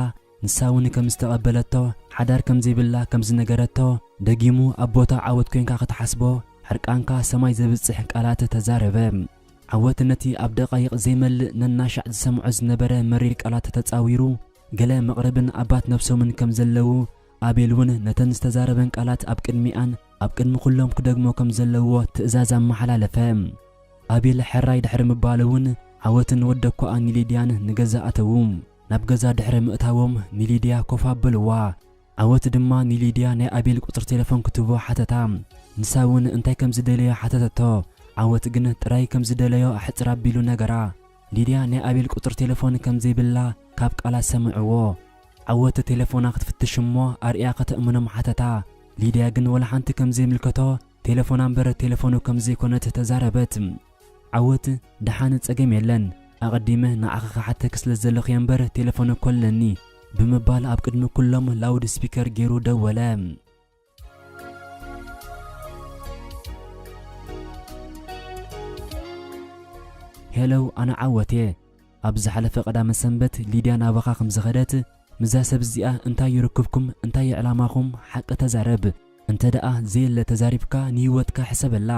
ንሳ እውን ከም ዝተቐበለቶ፣ ሓዳር ከም ዘይብላ ከም ዝነገረቶ፣ ደጊሙ ኣብ ቦታ ዓወት ኮንካ ክትሓስቦ፣ ሕርቃንካ ሰማይ ዘብጽሕ ቃላት ተዛረበ። ዓወት ነቲ ኣብ ደቓይቕ ዘይመልእ ነናሻዕ ዝሰምዖ ዝነበረ መሪር ቃላት ተጻዊሩ፣ ገለ መቕርብን ኣባት ነብሶምን ከም ዘለዉ ኣቤል እውን ነተን ዝተዛረበን ቃላት ኣብ ቅድሚኣን ኣብ ቅድሚ ኩሎም ክደግሞ ከም ዘለዎ ትእዛዝ ኣመሓላለፈ። ኣቤል ሕራይ ድሕሪ ምባሉ እውን ዓወትን ወደኮኣ ንሊድያን ንገዛ ኣተዉ። ናብ ገዛ ድሕሪ ምእታዎም ንሊድያ ኮፍ ኣበልዋ። ዓወት ድማ ንሊድያ ናይ ኣቤል ቁጽሪ ቴሌፎን ክትህቦ ሓተታ። ንሳ እውን እንታይ ከም ዝደለዮ ሓተተቶ። ዓወት ግን ጥራይ ከም ዝደለዮ ኣሕጽር ኣቢሉ ነገራ። ሊድያ ናይ ኣቤል ቁጽሪ ቴሌፎን ከም ዘይብላ ካብ ቃላ ሰምዕዎ። ዓወት ቴሌፎና ክትፍትሽ እሞ ኣርእያ ከተእምኖም ሓተታ። ሊድያ ግን ወላ ሓንቲ ከም ዘይምልከቶ ቴሌፎና እምበር ቴሌፎኑ ከም ዘይኮነት ተዛረበት። ዓወት፣ ደሓን ጸገም የለን፣ ኣቐዲመ ንዓኺ ክሓተኪ ስለ ዘለኹ እየ እምበር ቴሌፎን እኮ ኣለኒ ብምባል ኣብ ቅድሚ ኩሎም ላውድ ስፒከር ገይሩ ደወለ። ሄሎ፣ ኣነ ዓወት እየ። ኣብ ዝሓለፈ ቀዳመ ሰንበት ሊድያ ናባኻ ከም ዝኸደት፣ ምስዛ ሰብ እዚኣ እንታይ ይርክብኩም፣ እንታይ ዕላማኹም፣ ሓቂ ተዛረብ። እንተ ደኣ ዘየለ ተዛሪብካ ንህይወትካ ሕሰበላ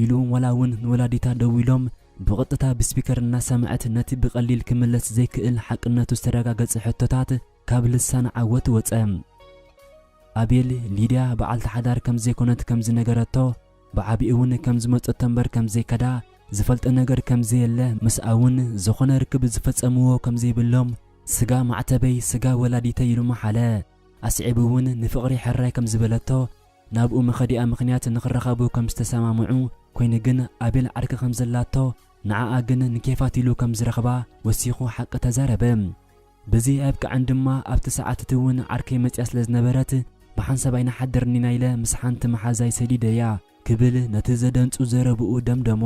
ኢሉ፣ ዋላ እውን ንወላዲታ ደዊሎም ብቐጥታ ብስፒከር እናሰምዐት ነቲ ብቐሊል ክምለስ ዘይክእል ሓቅነቱ ዝተረጋገጸ ሕቶታት ካብ ልሳን ዓወት ወጸ። ኣቤል፣ ሊድያ በዓልቲ ሓዳር ከም ዘይኮነት ከም ዝነገረቶ፣ ብዓቢኡ እውን ከም ዝመጸቶ እምበር ከም ዘይከዳ፣ ዝፈልጦ ነገር ከም ዘየለ፣ ምስኣ እውን ዝኾነ ርክብ ዝፈጸምዎ ከም ዘይብሎም፣ ስጋ ማዕተበይ፣ ስጋ ወላዲተይ ኢሉ መሓለ። ኣስዒቡ እውን ንፍቕሪ ሕራይ ከም ዝበለቶ፣ ናብኡ መኸዲኣ ምኽንያት ንኽራኸቡ ከም ዝተሰማምዑ፣ ኮይኑ ግን ኣቤል ዓርኪ ከም ዘላቶ፣ ንዓኣ ግን ንኬፋት ኢሉ ከም ዝረኽባ ወሲኹ ሓቂ ተዛረበ። በዚ ኣየብቅዐን ድማ፣ ኣብቲ ሰዓት እቲ እውን ዓርከይ መጽያ ስለ ዝነበረት፣ ብሓንሳብ ኣይንሓድርን ኢና ኢለ ምስ ሓንቲ መሓዛይ ሰዲደያ ክብል ነቲ ዘደንጹ ዘረብኡ ደምደሞ።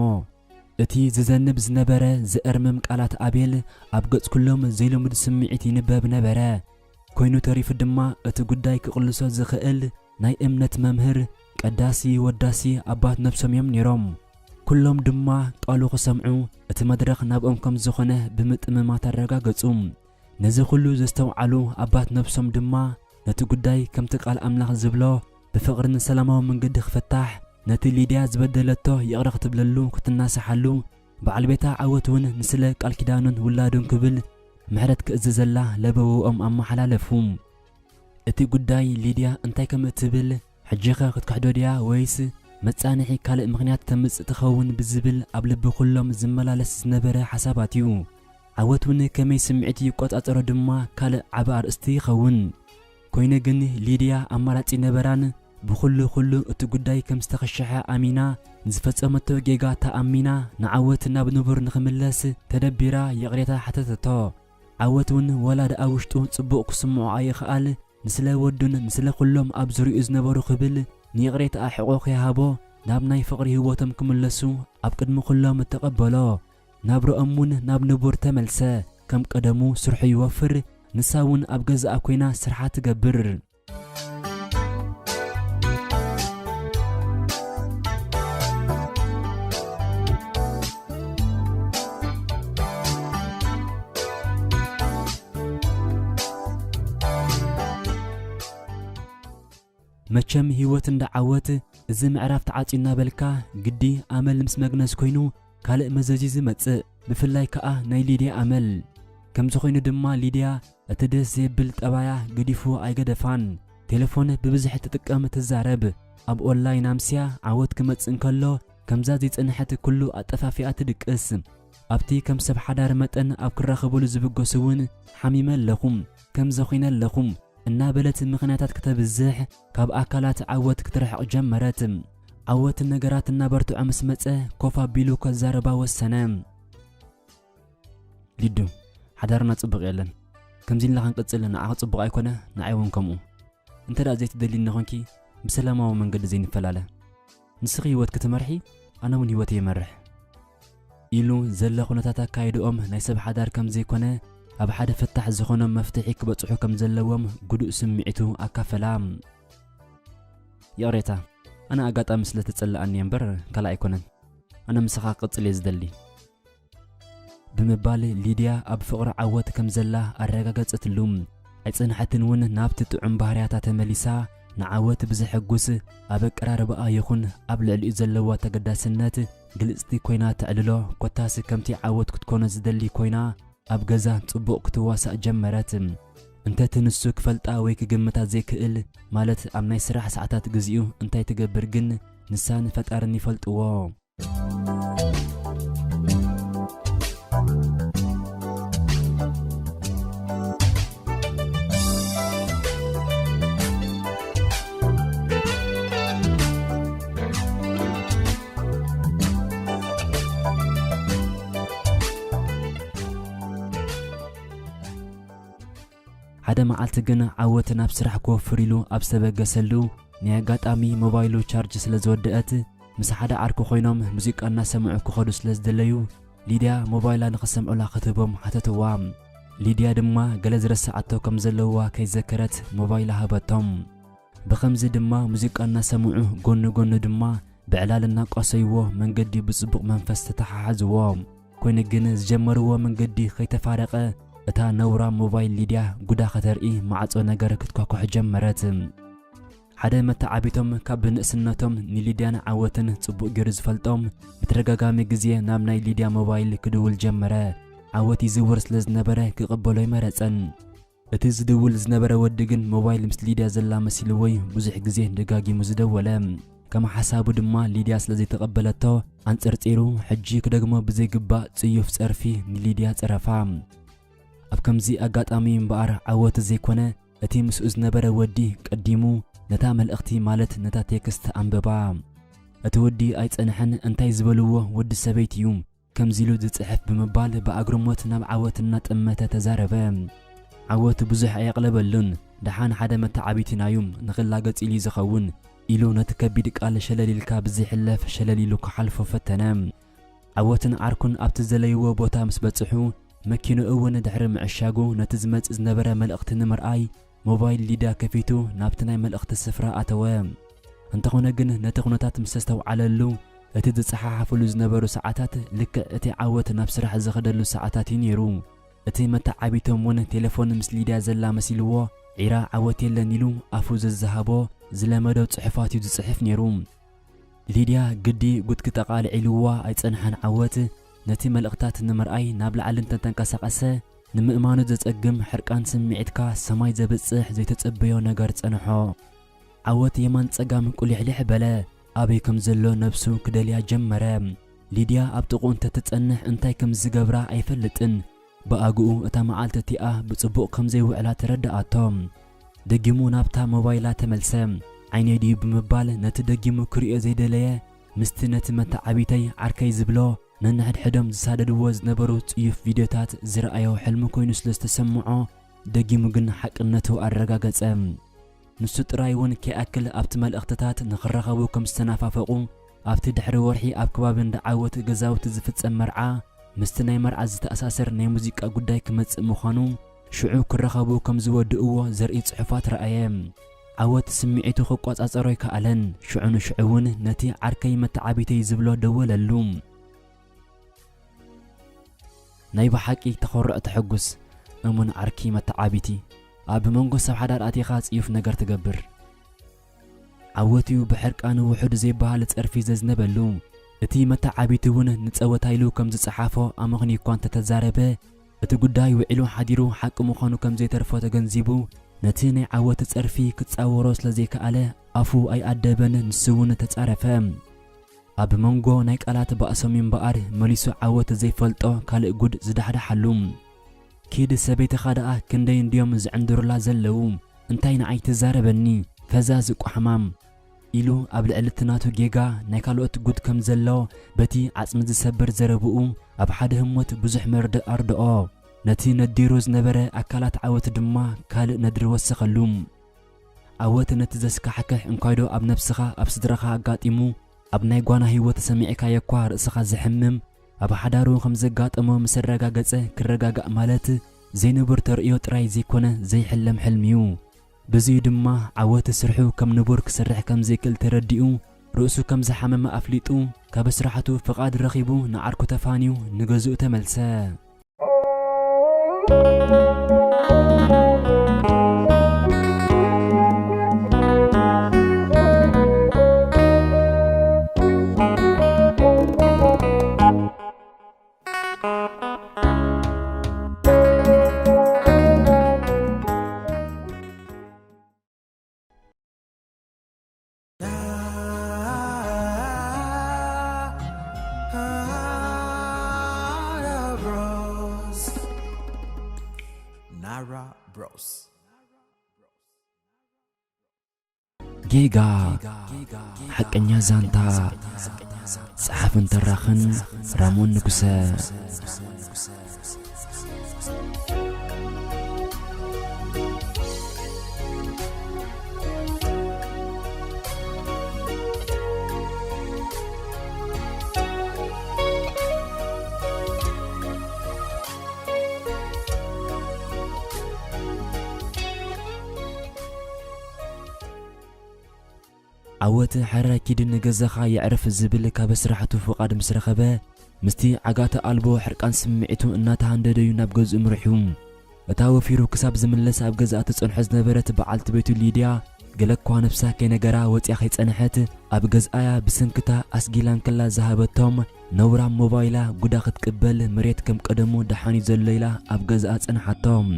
እቲ ዝዘንብ ዝነበረ ዘእርምም ቃላት ኣቤል ኣብ ገጽ ኩሎም ዘይልሙድ ስምዒት ይንበብ ነበረ። ኮይኑ ተሪፉ ድማ እቲ ጉዳይ ክቕልሶ ዝኽእል ናይ እምነት መምህር፣ ቀዳሲ ወዳሲ ኣባት ነብሶም እዮም ነይሮም። ኩሎም ድማ ቃሉ ክሰምዑ እቲ መድረኽ ናብኦም ከም ዝኾነ ብምጥምማት ኣረጋገጹ። ነዚ ኩሉ ዘስተውዓሉ ኣባት ነብሶም ድማ ነቲ ጉዳይ ከምቲ ቃል ኣምላኽ ዝብሎ ብፍቕርን ሰላማዊ መንገዲ ክፍታሕ፣ ነቲ ሊድያ ዝበደለቶ ይቕረ ክትብለሉ ክትናስሓሉ፣ በዓል ቤታ ዓወት እውን ንስለ ቃል ኪዳኑን ውላዱን ክብል ምሕረት ክእዝዘላ ለበውኦም ኣመሓላለፉ። እቲ ጉዳይ ሊድያ እንታይ ከም እትብል፣ ሕጂኸ ክትክሕዶ ድያ ወይስ መጻንሒ ካልእ ምኽንያት ተምጽእ ትኸውን ብዝብል ኣብ ልቢ ኩሎም ዝመላለስ ዝነበረ ሓሳባት እዩ። ዓወት እውን ከመይ ስምዒት ይቆጻጸሮ ድማ ካልእ ዓቢ ኣርእስቲ ይኸውን። ኮይኑ ግን ሊድያ ኣማራጺ ነበራን ብኹሉ ኩሉ እቲ ጉዳይ ከም ዝተኸሸሐ ኣሚና፣ ንዝፈጸመቶ ጌጋ ተኣሚና ንዓወት ናብ ንቡር ንኽምለስ ተደቢራ ይቕሬታ ሓተተቶ። ዓወት እውን ወላ ደኣ ውሽጡ ጽቡቕ ክስምዖ ኣይኽኣል፣ ንስለ ወዱን ንስለ ኩሎም ኣብ ዙርይኡ ዝነበሩ ክብል ንይቕሬታ ሕቖ ከይሃቦ ናብ ናይ ፍቕሪ ህይወቶም ክምለሱ ኣብ ቅድሚ ኩሎም እተቐበሎ። ናብርኦም እውን ናብ ንቡር ተመልሰ። ከም ቀደሙ ስርሑ ይወፍር፣ ንሳ እውን ኣብ ገዛኣ ኮይና ስርሓ ትገብር። መቸም ህይወት እንዳ ዓወት፣ እዚ ምዕራፍ ተዓጽዩ እናበልካ ግዲ ኣመል ምስ መግነዝ ኮይኑ ካልእ መዘዝ እዩ ዝመጽእ፣ ብፍላይ ከኣ ናይ ሊድያ ኣመል። ከምዚ ኮይኑ ድማ ሊድያ እቲ ደስ ዘብል ጠባያ ገዲፉ ኣይገደፋን። ቴሌፎን ብብዝሒ ትጥቀም ትዛረብ፣ ኣብ ኦንላይን ኣምስያ ዓወት ክመጽእ እንከሎ ከምዛ ዘይጸንሐት ኩሉ ኣጠፋፊኣ ትድቅስ። ኣብቲ ከም ሰብ ሓዳር መጠን ኣብ ክራኸቡሉ ዝብገሱ እውን ሓሚመ ኣለኹ፣ ከምዚ ኹይነ ኣለኹ እናበለት ምኽንያታት ክተብዝሕ ካብ ኣካላት ዓወት ክትርሕቕ ጀመረት። ዓወት ነገራት እናበርትዖ ምስ መጸ ኮፍ ኣቢሉ ከዛርባ ወሰነ። ሊዱ፣ ሓዳርና ጽቡቕ የለን። ከምዚ ኢልና ክንቅጽል ንዓኺ ጽቡቕ ኣይኮነ፣ ንዓይ እውን ከምኡ። እንተ ደኣ ዘይትደልይኒ ኾንኪ ብሰላማዊ መንገዲ ዘይንፈላለ። ንስኺ ህይወትኪ ትመርሒ፣ ኣነ እውን ህይወተይ ይመርሕ። ኢሉ ዘሎ ኩነታት ኣካይድኦም ናይ ሰብ ሓዳር ከም ዘይኮነ፣ ኣብ ሓደ ፍታሕ ዝኾኖም መፍትሒ ክበጽሑ ከም ዘለዎም ግዱእ ስምዒቱ ኣካፈላ። ይቕሬታ፣ ኣነ ኣጋጣሚ ስለ ተጸላኣኒ እየ እምበር ካልእ ኣይኮነን። ኣነ ምሳኻ ክቕጽል እየ ዝደሊ። ብምባል ሊድያ ኣብ ፍቕሪ ዓወት ከም ዘላ ኣረጋገጸትሉ። ኣይጸንሐትን እውን ናብቲ ጥዑም ባህርያታ ተመሊሳ፣ ንዓወት ብዘሐጉስ ኣብ ኣቀራርባኣ ይኹን ኣብ ልዕሊኡ ዘለዋ ተገዳስነት ግልጽቲ ኮይና ተዕልሎ፣ ኮታስ ከምቲ ዓወት ክትኮኖ ዝደሊ ኮይና ኣብ ገዛ ጽቡቕ ክትዋሳእ ጀመረት። እንተቲ ንሱ ክፈልጣ ወይ ክግምታ ዘይክእል፣ ማለት ኣብ ናይ ስራሕ ሰዓታት ግዚኡ እንታይ ትገብር ግን ንሳን ፈጣርን ይፈልጥዎ። ሓደ መዓልቲ ግን ዓወት ናብ ስራሕ ክወፍር ኢሉ ኣብ ዝተበገሰሉ፣ ናይ ኣጋጣሚ ሞባይሉ ቻርጅ ስለ ዝወደአት፣ ምስ ሓደ ዓርኩ ኮይኖም ሙዚቃ እናሰምዑ ክኸዱ ስለ ዝደለዩ፣ ሊድያ ሞባይላ ንኽሰምዑላ ክትህቦም ሓተትዋ። ሊድያ ድማ ገለ ዝረስዓቶ ከም ዘለዋ ከይዘከረት ሞባይላ ሃበቶም። ብኸምዚ ድማ ሙዚቃ እናሰምዑ ጎኒ ጎኒ ድማ ብዕላል እናቋሰይዎ መንገዲ ብጽቡቕ መንፈስ ተተሓሓዝዎ። ኮይኑ ግን ዝጀመርዎ መንገዲ ከይተፋረቐ እታ ነውራ ሞባይል ሊድያ ጉዳ ከተርኢ ማዕጾ ነገር ክትኳኳሕ ጀመረት። ሓደ መተዓቢቶም ካብ ብንእስነቶም ንሊድያን ዓወትን ጽቡቕ ገይሩ ዝፈልጦም ብተደጋጋሚ ግዜ ናብ ናይ ሊድያ ሞባይል ክድውል ጀመረ። ዓወት ይዝውር ስለ ዝነበረ ክቕበሎ ኣይመረጸን። እቲ ዝድውል ዝነበረ ወዲ ግን ሞባይል ምስ ሊድያ ዘላ መሲልዎ እዩ ብዙሕ ግዜ ደጋጊሙ ዝደወለ። ከም ሓሳቡ ድማ ሊድያ ስለ ዘይተቐበለቶ ኣንጸርጺሩ ሕጂ ክደግሞ ብዘይግባእ ጽዩፍ ጸርፊ ንሊድያ ጸረፋ። ኣብ ከምዚ ኣጋጣሚ እምበኣር ዓወት ዘይኮነ እቲ ምስኡ ዝነበረ ወዲ ቀዲሙ ነታ መልእኽቲ ማለት ነታ ቴክስት ኣንበባ። እቲ ወዲ ኣይጸንሐን፣ እንታይ ዝበልዎ ወዲ ሰበይቲ እዩ ከምዚ ኢሉ ዝጽሕፍ ብምባል ብኣግርሞት ናብ ዓወት እናጠመተ ተዛረበ። ዓወት ብዙሕ ኣየቕለበሉን፣ ደሓን ሓደ መተዓቢቲና እዩ ንኽላገጽ ኢሉ እዩ ዝኸውን ኢሉ ነቲ ከቢድ ቃል ሸለል ኢልካ ብዘይሕለፍ ሸለል ኢሉ ክሓልፎ ፈተነ። ዓወትን ዓርኩን ኣብቲ ዘለይዎ ቦታ ምስ በጽሑ መኪንኡ እውን ድሕሪ ምዕሻጉ፣ ነቲ ዝመጽእ ዝነበረ መልእኽቲ ንምርኣይ ሞባይል ሊድያ ከፊቱ ናብቲ ናይ መልእኽቲ ስፍራ ኣተወ። እንተኾነ ግን፣ ነቲ ኩነታት ምስ ኣስተውዓለሉ፣ እቲ ዝጸሓሓፉሉ ዝነበሩ ሰዓታት ልክዕ እቲ ዓወት ናብ ስራሕ ዝኸደሉ ሰዓታት እዩ ነይሩ። እቲ መተዓቢቶም እውን ቴሌፎን ምስ ሊድያ ዘላ መሲልዎ፣ ዒራ ዓወት የለን ኢሉ ኣፉ ዘዝሃቦ ዝለመዶ ጽሑፋት እዩ ዝጽሕፍ ነይሩ። ሊድያ ግዲ ጉድ ክጠቓልዕ ኢልዋ ኣይጸንሓን ዓወት። ነቲ መልእኽታት ንምርኣይ ናብ ላዕሊ እንተተንቀሳቐሰ፣ ንምእማኑ ዘጸግም ሕርቃን ስምዒትካ ሰማይ ዘብጽሕ ዘይተጸበዮ ነገር ጸንሖ። ዓወት የማን ጸጋም ቁሊሕሊሕ በለ። ኣበይ ከም ዘሎ ነብሱ ክደልያ ጀመረ። ሊድያ ኣብ ጥቕኡ እንተትጸንሕ እንታይ ከም ዝገብራ ኣይፈልጥን። ብኣግኡ እታ መዓልቲ እቲኣ ብጽቡቕ ከም ዘይውዕላ ተረድኣቶ። ደጊሙ ናብታ ሞባይላ ተመልሰ። ዓይነይ ድዩ ብምባል ነቲ ደጊሙ ክርእዮ ዘይደለየ፣ ምስቲ ነቲ መተዓቢተይ ዓርከይ ዝብሎ ነንሕድሕዶም ዝሳደድዎ ዝነበሩ ጽዩፍ ቪድዮታት ዝረኣዮ ሕልሚ ኮይኑ ስለ ዝተሰምዖ፣ ደጊሙ ግን ሓቅነቱ ኣረጋገጸ። ንሱ ጥራይ እውን ከይኣክል ኣብቲ መልእኽትታት ንኽራኸቡ ከም ዝተናፋፈቑ፣ ኣብቲ ድሕሪ ወርሒ ኣብ ከባቢ እንዳ ዓወት ገዛውቲ ዝፍጸም መርዓ፣ ምስቲ ናይ መርዓ ዝተኣሳሰር ናይ ሙዚቃ ጉዳይ ክመጽእ ምዃኑ፣ ሽዑ ክራኸቡ ከም ዝወድእዎ ዘርኢ ጽሑፋት ረኣየ። ዓወት ስምዒቱ ክቆጻጸሮ ኣይከኣለን። ሽዑ ንሽዑ እውን ነቲ ዓርከይ መተዓቢተይ ዝብሎ ደወለሉ። ናይ ብሓቂ ተኾርዕ ተሐጉስ፣ እሙን ዓርኪ መተዓቢቲ፣ ኣብ መንጎ ሰብ ሓዳር ኣቲኻ ጽዩፍ ነገር ትገብር። ዓወት እዩ ብሕርቃኑ ውሑድ ዘይበሃል ጸርፊ ዘዝነበሉ። እቲ መተዓቢቲ እውን ንጸወታ ኢሉ ከም ዝጸሓፎ ኣመኽንዩ እኳ እንተተዛረበ፣ እቲ ጉዳይ ውዒሉ ሓዲሩ ሓቂ ምዃኑ ከም ዘይተርፎ ተገንዚቡ፣ ነቲ ናይ ዓወት ጸርፊ ክጻወሮ ስለ ዘይከኣለ ኣፉ ኣይኣደበን፣ ንሱ እውን ተጻረፈ። ኣብ መንጎ ናይ ቃላት ባእሶም እምበኣር መሊሱ ዓወት ዘይፈልጦ ካልእ ጉድ ዝዳሕዳሓሉ። ኪድ ሰበይትኻ ደኣ ክንደይ እንድዮም ዝዕንድሩላ ዘለዉ፣ እንታይ ንዓይ ትዛረበኒ ፈዛዝ ቋሕማም፣ ኢሉ ኣብ ልዕሊ እቲ ናቱ ጌጋ ናይ ካልኦት ጉድ ከም ዘሎ በቲ ዓጽሚ ዝሰብር ዘረብኡ ኣብ ሓደ ህሞት ብዙሕ መርድእ ኣርድኦ። ነቲ ነዲሩ ዝነበረ ኣካላት ዓወት ድማ ካልእ ነድሪ ወሰኸሉ። ዓወት ነቲ ዘስካሕክሕ እንኳይዶ ኣብ ነብስኻ ኣብ ስድራኻ ኣጋጢሙ ኣብ ናይ ጓና ህይወት ሰሚዕካዮ እኳ ርእስኻ ዘሕምም ኣብ ሓዳሩ ከም ዘጋጠሞ ምስ ኣረጋገጸ ክረጋጋእ ማለት ዘይንቡር ተርእዮ ጥራይ ዘይኮነ ዘይሕለም ሕልሚ እዩ። ብዝዩ ድማ ዓወት ስርሑ ከም ንቡር ክሰርሕ ከም ዘይክእል ተረዲኡ ርእሱ ከም ዝሓመመ ኣፍሊጡ ካብ ስራሕቱ ፍቓድ ረኺቡ ንዓርኩ ተፋንዩ ንገዝኡ ተመልሰ። Nara Bros. ጌጋ፣ ሓቀኛ ዛንታ፣ ጸሓፍን ተራኽን ራሞን ንጉሰ። ዓወት፣ ሕራይ ኪድ ንገዛኻ የዕርፍ ዝብል ካብ ስራሕቱ ፍቓድ ምስ ረኸበ፣ ምስቲ ዓጋተ ኣልቦ ሕርቃን ስምዒቱ እናተሃንደደ'ዩ ናብ ገዝኡ ምሪሑ። እታ ወፊሩ ክሳብ ዝምለስ ኣብ ገዝኣ ትጸንሖ ዝነበረት በዓልቲ ቤቱ ሊድያ፣ ገለ እኳ ነብሳ ከይነገራ ወጽያ ከይጸንሐት፣ ኣብ ገዝኣ'ያ ብሰንክታ ኣስጊላ እንከላ ዝሃበቶም ነውራም ሞባይላ ጉዳ ክትቅበል፣ መሬት ከም ቀደሙ ደሓን'ዩ ዘሎ ኢላ ኣብ ገዝኣ ጸንሓቶም።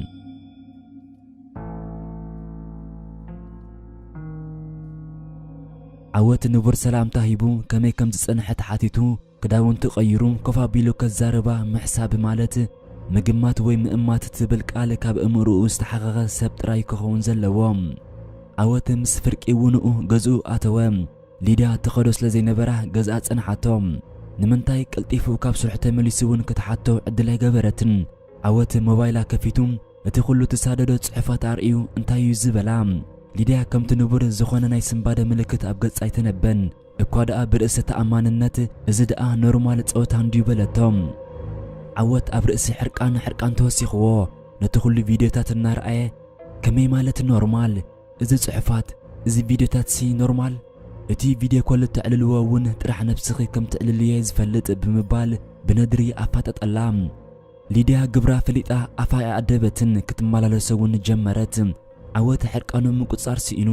ዓወት ንቡር ሰላምታ ሂቡ ከመይ ከም ዝጸንሐ ተሓቲቱ፣ ክዳውንቱ ቀይሩ ኮፍ ኣቢሉ ከዛርባ ምሕሳብ ማለት ምግማት ወይ ምእማት ትብል ቃል ካብ እምርኡ ዝተሓቐቐ ሰብ ጥራይ ክኸውን ዘለዎ። ዓወት ምስ ፍርቂ ውንኡ ገዝኡ ኣተወ። ሊድያ ትኸዶ ስለ ዘይነበራ ገዝኣ ጸንሓቶ። ንምንታይ ቀልጢፉ ካብ ስርሑ ተመሊሱ እውን ክትሓቶ ዕድል ኣይገበረትን። ዓወት ሞባይላ ከፊቱ እቲ ኩሉ ትሳደዶ ጽሑፋት ኣርእዩ እንታይ እዩ ዝበላ? ሊድያ ከምቲ ንቡር ዝኾነ ናይ ስንባደ ምልክት ኣብ ገጻ ኣይተነበን። እኳ ደኣ ብርእሰ ተኣማንነት እዚ ደኣ ኖርማል ጸወታ እንድዩ በለቶ። ዓወት ኣብ ርእሲ ሕርቃን ሕርቃን ተወሲኽዎ። ነቲ ኩሉ ቪድዮታት እናረኣየ፣ ከመይ ማለት ኖርማል? እዚ ጽሑፋት፣ እዚ ቪድዮታት ሲ ኖርማል? እቲ ቪድዮ ኮል እተዕልልዎ እውን ጥራሕ ነብስኺ ከም ትዕልልዮ ዝፈልጥ ብምባል ብነድሪ ኣፋጠጠላ። ሊድያ ግብራ ፈሊጣ ኣፋ ኣደበትን ክትመላለሶ እውን ጀመረት። ዓወት ሕርቃኑ ምቁጻር ስኢኑ፣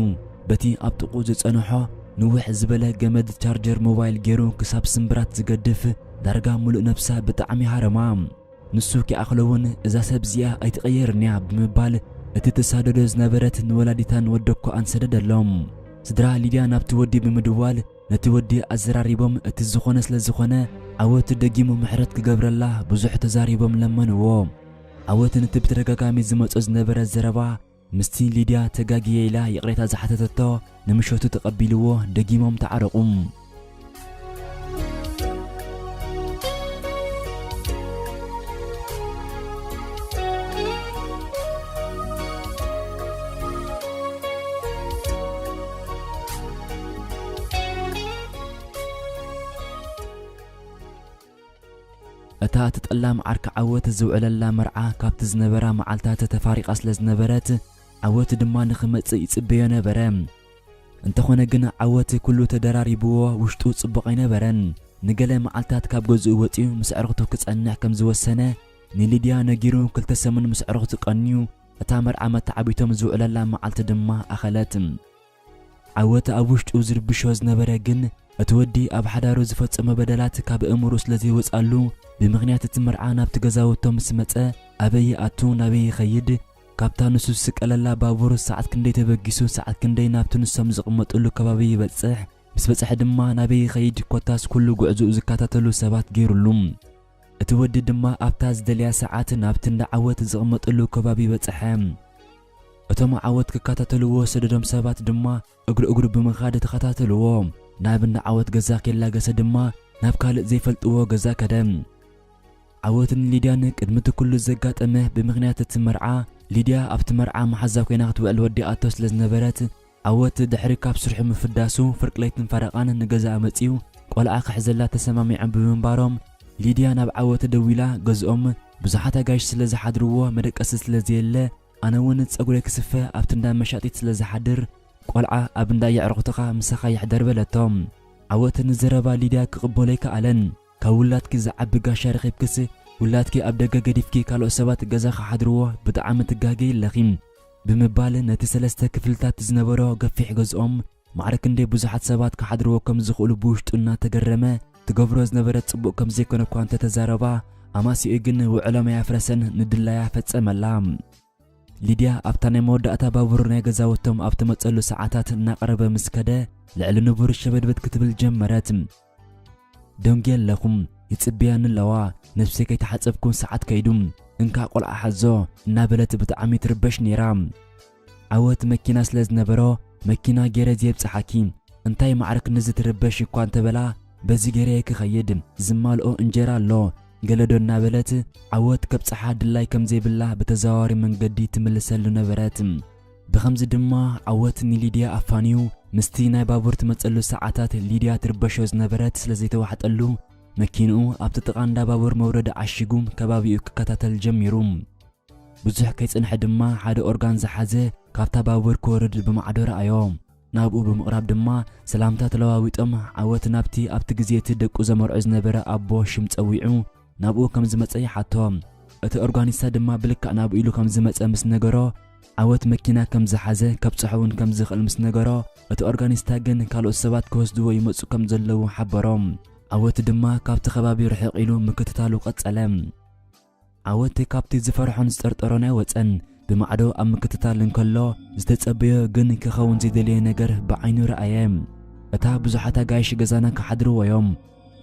በቲ ኣብ ጥቑ ዝጸንሖ ንውሕ ዝበለ ገመድ ቻርጀር ሞባይል ገይሩ ክሳብ ስምብራት ዝገድፍ ዳርጋ ሙሉእ ነብሳ ብጣዕሚ ሃረማ። ንሱ ኪኣኽሎ እውን እዛ ሰብ እዚኣ ኣይትቐየርን እያ ብምባል እቲ ትሳደዶ ዝነበረት ንወላዲታን ወደኮኣን ሰደደሎም። ስድራ ሊድያ ናብቲ ወዲ ብምድዋል ነቲ ወዲ ኣዘራሪቦም እቲ ዝኾነ ስለ ዝኾነ ዓወት ደጊሙ ምሕረት ክገብረላ ብዙሕ ተዛሪቦም ለመንዎ። ዓወት ነቲ ብተደጋጋሚ ዝመጾ ዝነበረ ዘረባ ምስቲ ሊድያ ተጋግየ ኢላ ይቕሬታ ዝሓተተቶ ንምሸቱ ተቐቢልዎ ደጊሞም ተዓረቑ። እታ እቲ ጠላም ዓርኪ ዓወት ዝውዕለላ መርዓ ካብቲ ዝነበራ መዓልታት ተፋሪቓ ስለ ዝነበረት፣ ዓወት ድማ ንኽመጽእ ይጽበዮ ነበረ። እንተኾነ ግን ዓወት ኩሉ ተደራሪብዎ ውሽጡ ጽቡቕ ኣይነበረን። ንገለ መዓልታት ካብ ገዝኡ ወጺኡ ምስ ኣዕሩኽቱ ክጸንሕ ከም ዝወሰነ ንሊድያ ነጊሩ ክልተ ሰሙን ምስ ኣዕሩኽቱ ቀንዩ እታ መርዓ መተዓቢቶም ዝውዕለላ መዓልቲ ድማ ኣኸለት። ዓወት ኣብ ውሽጡ ዝርብሾ ዝነበረ ግን እቲ ወዲ ኣብ ሓዳሩ ዝፈጸሞ በደላት ካብ ኣእምሮ ስለ ዘይወጽኣሉ ብምኽንያት እቲ መርዓ ናብቲ ገዛውቶም ምስ መጸ ኣበይ ይኣቱ ናበይ ይኸይድ ካብታ ንሱ ዝስቀለላ ባቡር ሰዓት ክንደይ ተበጊሱ ሰዓት ክንደይ ናብቲ ንሶም ዝቕመጥሉ ከባቢ ይበጽሕ ምስ በጽሐ ድማ ናበይ ይኸይድ ኮታስ ኩሉ ጉዕዝኡ ዝከታተሉ ሰባት ገይሩሉ። እቲ ወዲ ድማ ኣብታ ዝደልያ ሰዓት ናብቲ እንዳ ዓወት ዝቕመጥሉ ከባቢ በጽሐ። እቶም ዓወት ክከታተልዎ ሰደዶም ሰባት ድማ እግሪ እግሩ ብምኻድ ተኸታተልዎ። ናብ እንዳ ዓወት ገዛ ከይላገሰ ድማ ናብ ካልእ ዘይፈልጥዎ ገዛ ከደ። ዓወትን ሊድያን ቅድሚ እቲ ኩሉ ዘጋጠመ ብምኽንያት እቲ መርዓ ሊድያ ኣብቲ መርዓ መሓዛ ኮይና ክትውዕል ወዲኣቶ ስለ ዝነበረት ዓወት ድሕሪ ካብ ስርሑ ምፍዳሱ ፍርቂ ለይትን ፈረቓን ንገዛኣ መጺኡ ቆልዓ ክሕዘላ ተሰማሚዖም ብምንባሮም ሊድያ ናብ ዓወት ደዊላ ገዝኦም ብዙሓት ኣጋይሽ ስለ ዝሓድርዎ መደቀሲ ስለ ዘየለ ኣነ እውን ጸጉረይ ክስፈ ኣብቲ እንዳ መሻጢት ስለ ዝሓድር ቆልዓ ኣብ እንዳ የዕርኹትኻ ምሳኻ ይሕደር በለቶ። ዓወት ንዘረባ ሊድያ ክቕበሎ ኣይከኣለን። ካብ ውላድኪ ዝዓቢ ጋሻ ረኺብክስ ውላድኪ ኣብ ደገ ገዲፍኪ ካልኦት ሰባት ገዛ ክሓድርዎ ብጣዕሚ ትጋገይ ኣለኺ ብምባል ነቲ ሰለስተ ክፍልታት ዝነበሮ ገፊሕ ገዝኦም ማዕረ ክንደይ ብዙሓት ሰባት ክሓድርዎ ከም ዝኽእሉ ብውሽጡ እናተገረመ ትገብሮ ዝነበረት ጽቡቕ ከም ዘይኮነ እኳ እንተተዛረባ ኣማሲኡ ግን ውዕሎም ኣያፍረሰን ንድላያ ፈጸመላ። ሊድያ ኣብታ ናይ መወዳእታ ባቡር ናይ ገዛውቶም ኣብ ትመጸሉ ሰዓታት እናቐረበ ምስ ከደ ልዕሊ ንቡር ሸበድበድ ክትብል ጀመረት። ደንጉየ ኣለኹ፣ ይጽበያኒ ኣለዋ፣ ነብሰይ ከይተሓጸብኩ ሰዓት ከይዱ፣ እንካ ቆልዓ ሓዞ እናበለት ብጣዕሚ ትርበሽ ነይራ። ዓወት መኪና ስለ ዝነበሮ መኪና ገይረ ዘየብጽሓኪ እንታይ ማዕረ ክንድዚ ትርበሽ እኳ እንተበላ በዚ ገይረ ክኸይድ ዝማልኦ እንጀራ ኣሎ ገለዶ እናበለት ዓወት ከብጽሓ ድላይ ከም ዘይብላ ብተዘዋዋሪ መንገዲ ትምልሰሉ ነበረት። ብኸምዚ ድማ ዓወት ንሊድያ ኣፋንዩ ምስቲ ናይ ባቡር ትመጸሉ ሰዓታት ሊድያ ትርበሾ ዝነበረት ስለ ዘይተዋሕጠሉ መኪንኡ ኣብቲ ጥቓ እንዳ ባቡር መውረዲ ዓሺጉ ከባቢኡ ክከታተል ጀሚሩ። ብዙሕ ከይጸንሐ ድማ ሓደ ኦርጋን ዝሓዘ ካብታ ባቡር ክወርድ ብማዕዶ ረኣዮ። ናብኡ ብምቕራብ ድማ ሰላምታ ተለዋዊጦም ዓወት ናብቲ ኣብቲ ግዜ እቲ ደቁ ዘመርዖ ዝነበረ ኣቦ ሽም ጸዊዑ ናብኡ ከም ዝመጸ ይሓቶ። እቲ ኦርጋኒስታ ድማ ብልክዕ ናብኡ ኢሉ ከም ዝመጸ ምስ ነገሮ ዓወት መኪና ከም ዝሓዘ ከብጽሖ እውን ከም ዝኽእል ምስ ነገሮ እቲ ኦርጋኒስታ ግን ካልኦት ሰባት ክወስድዎ ይመጹ ከም ዘለዉ ሓበሮ። ዓወት ድማ ካብቲ ከባቢ ርሕቕ ኢሉ ምክትታሉ ቀጸለ። ዓወት ካብቲ ዝፈርሖን ዝጠርጠሮን ኣይወጸን። ብማዕዶ ኣብ ምክትታል እንከሎ ዝተጸበዮ ግን ክኸውን ዘይደለየ ነገር ብዓይኑ ረኣየ። እታ ብዙሓት ኣጋይሽ ገዛና ክሓድርዎ እዮም።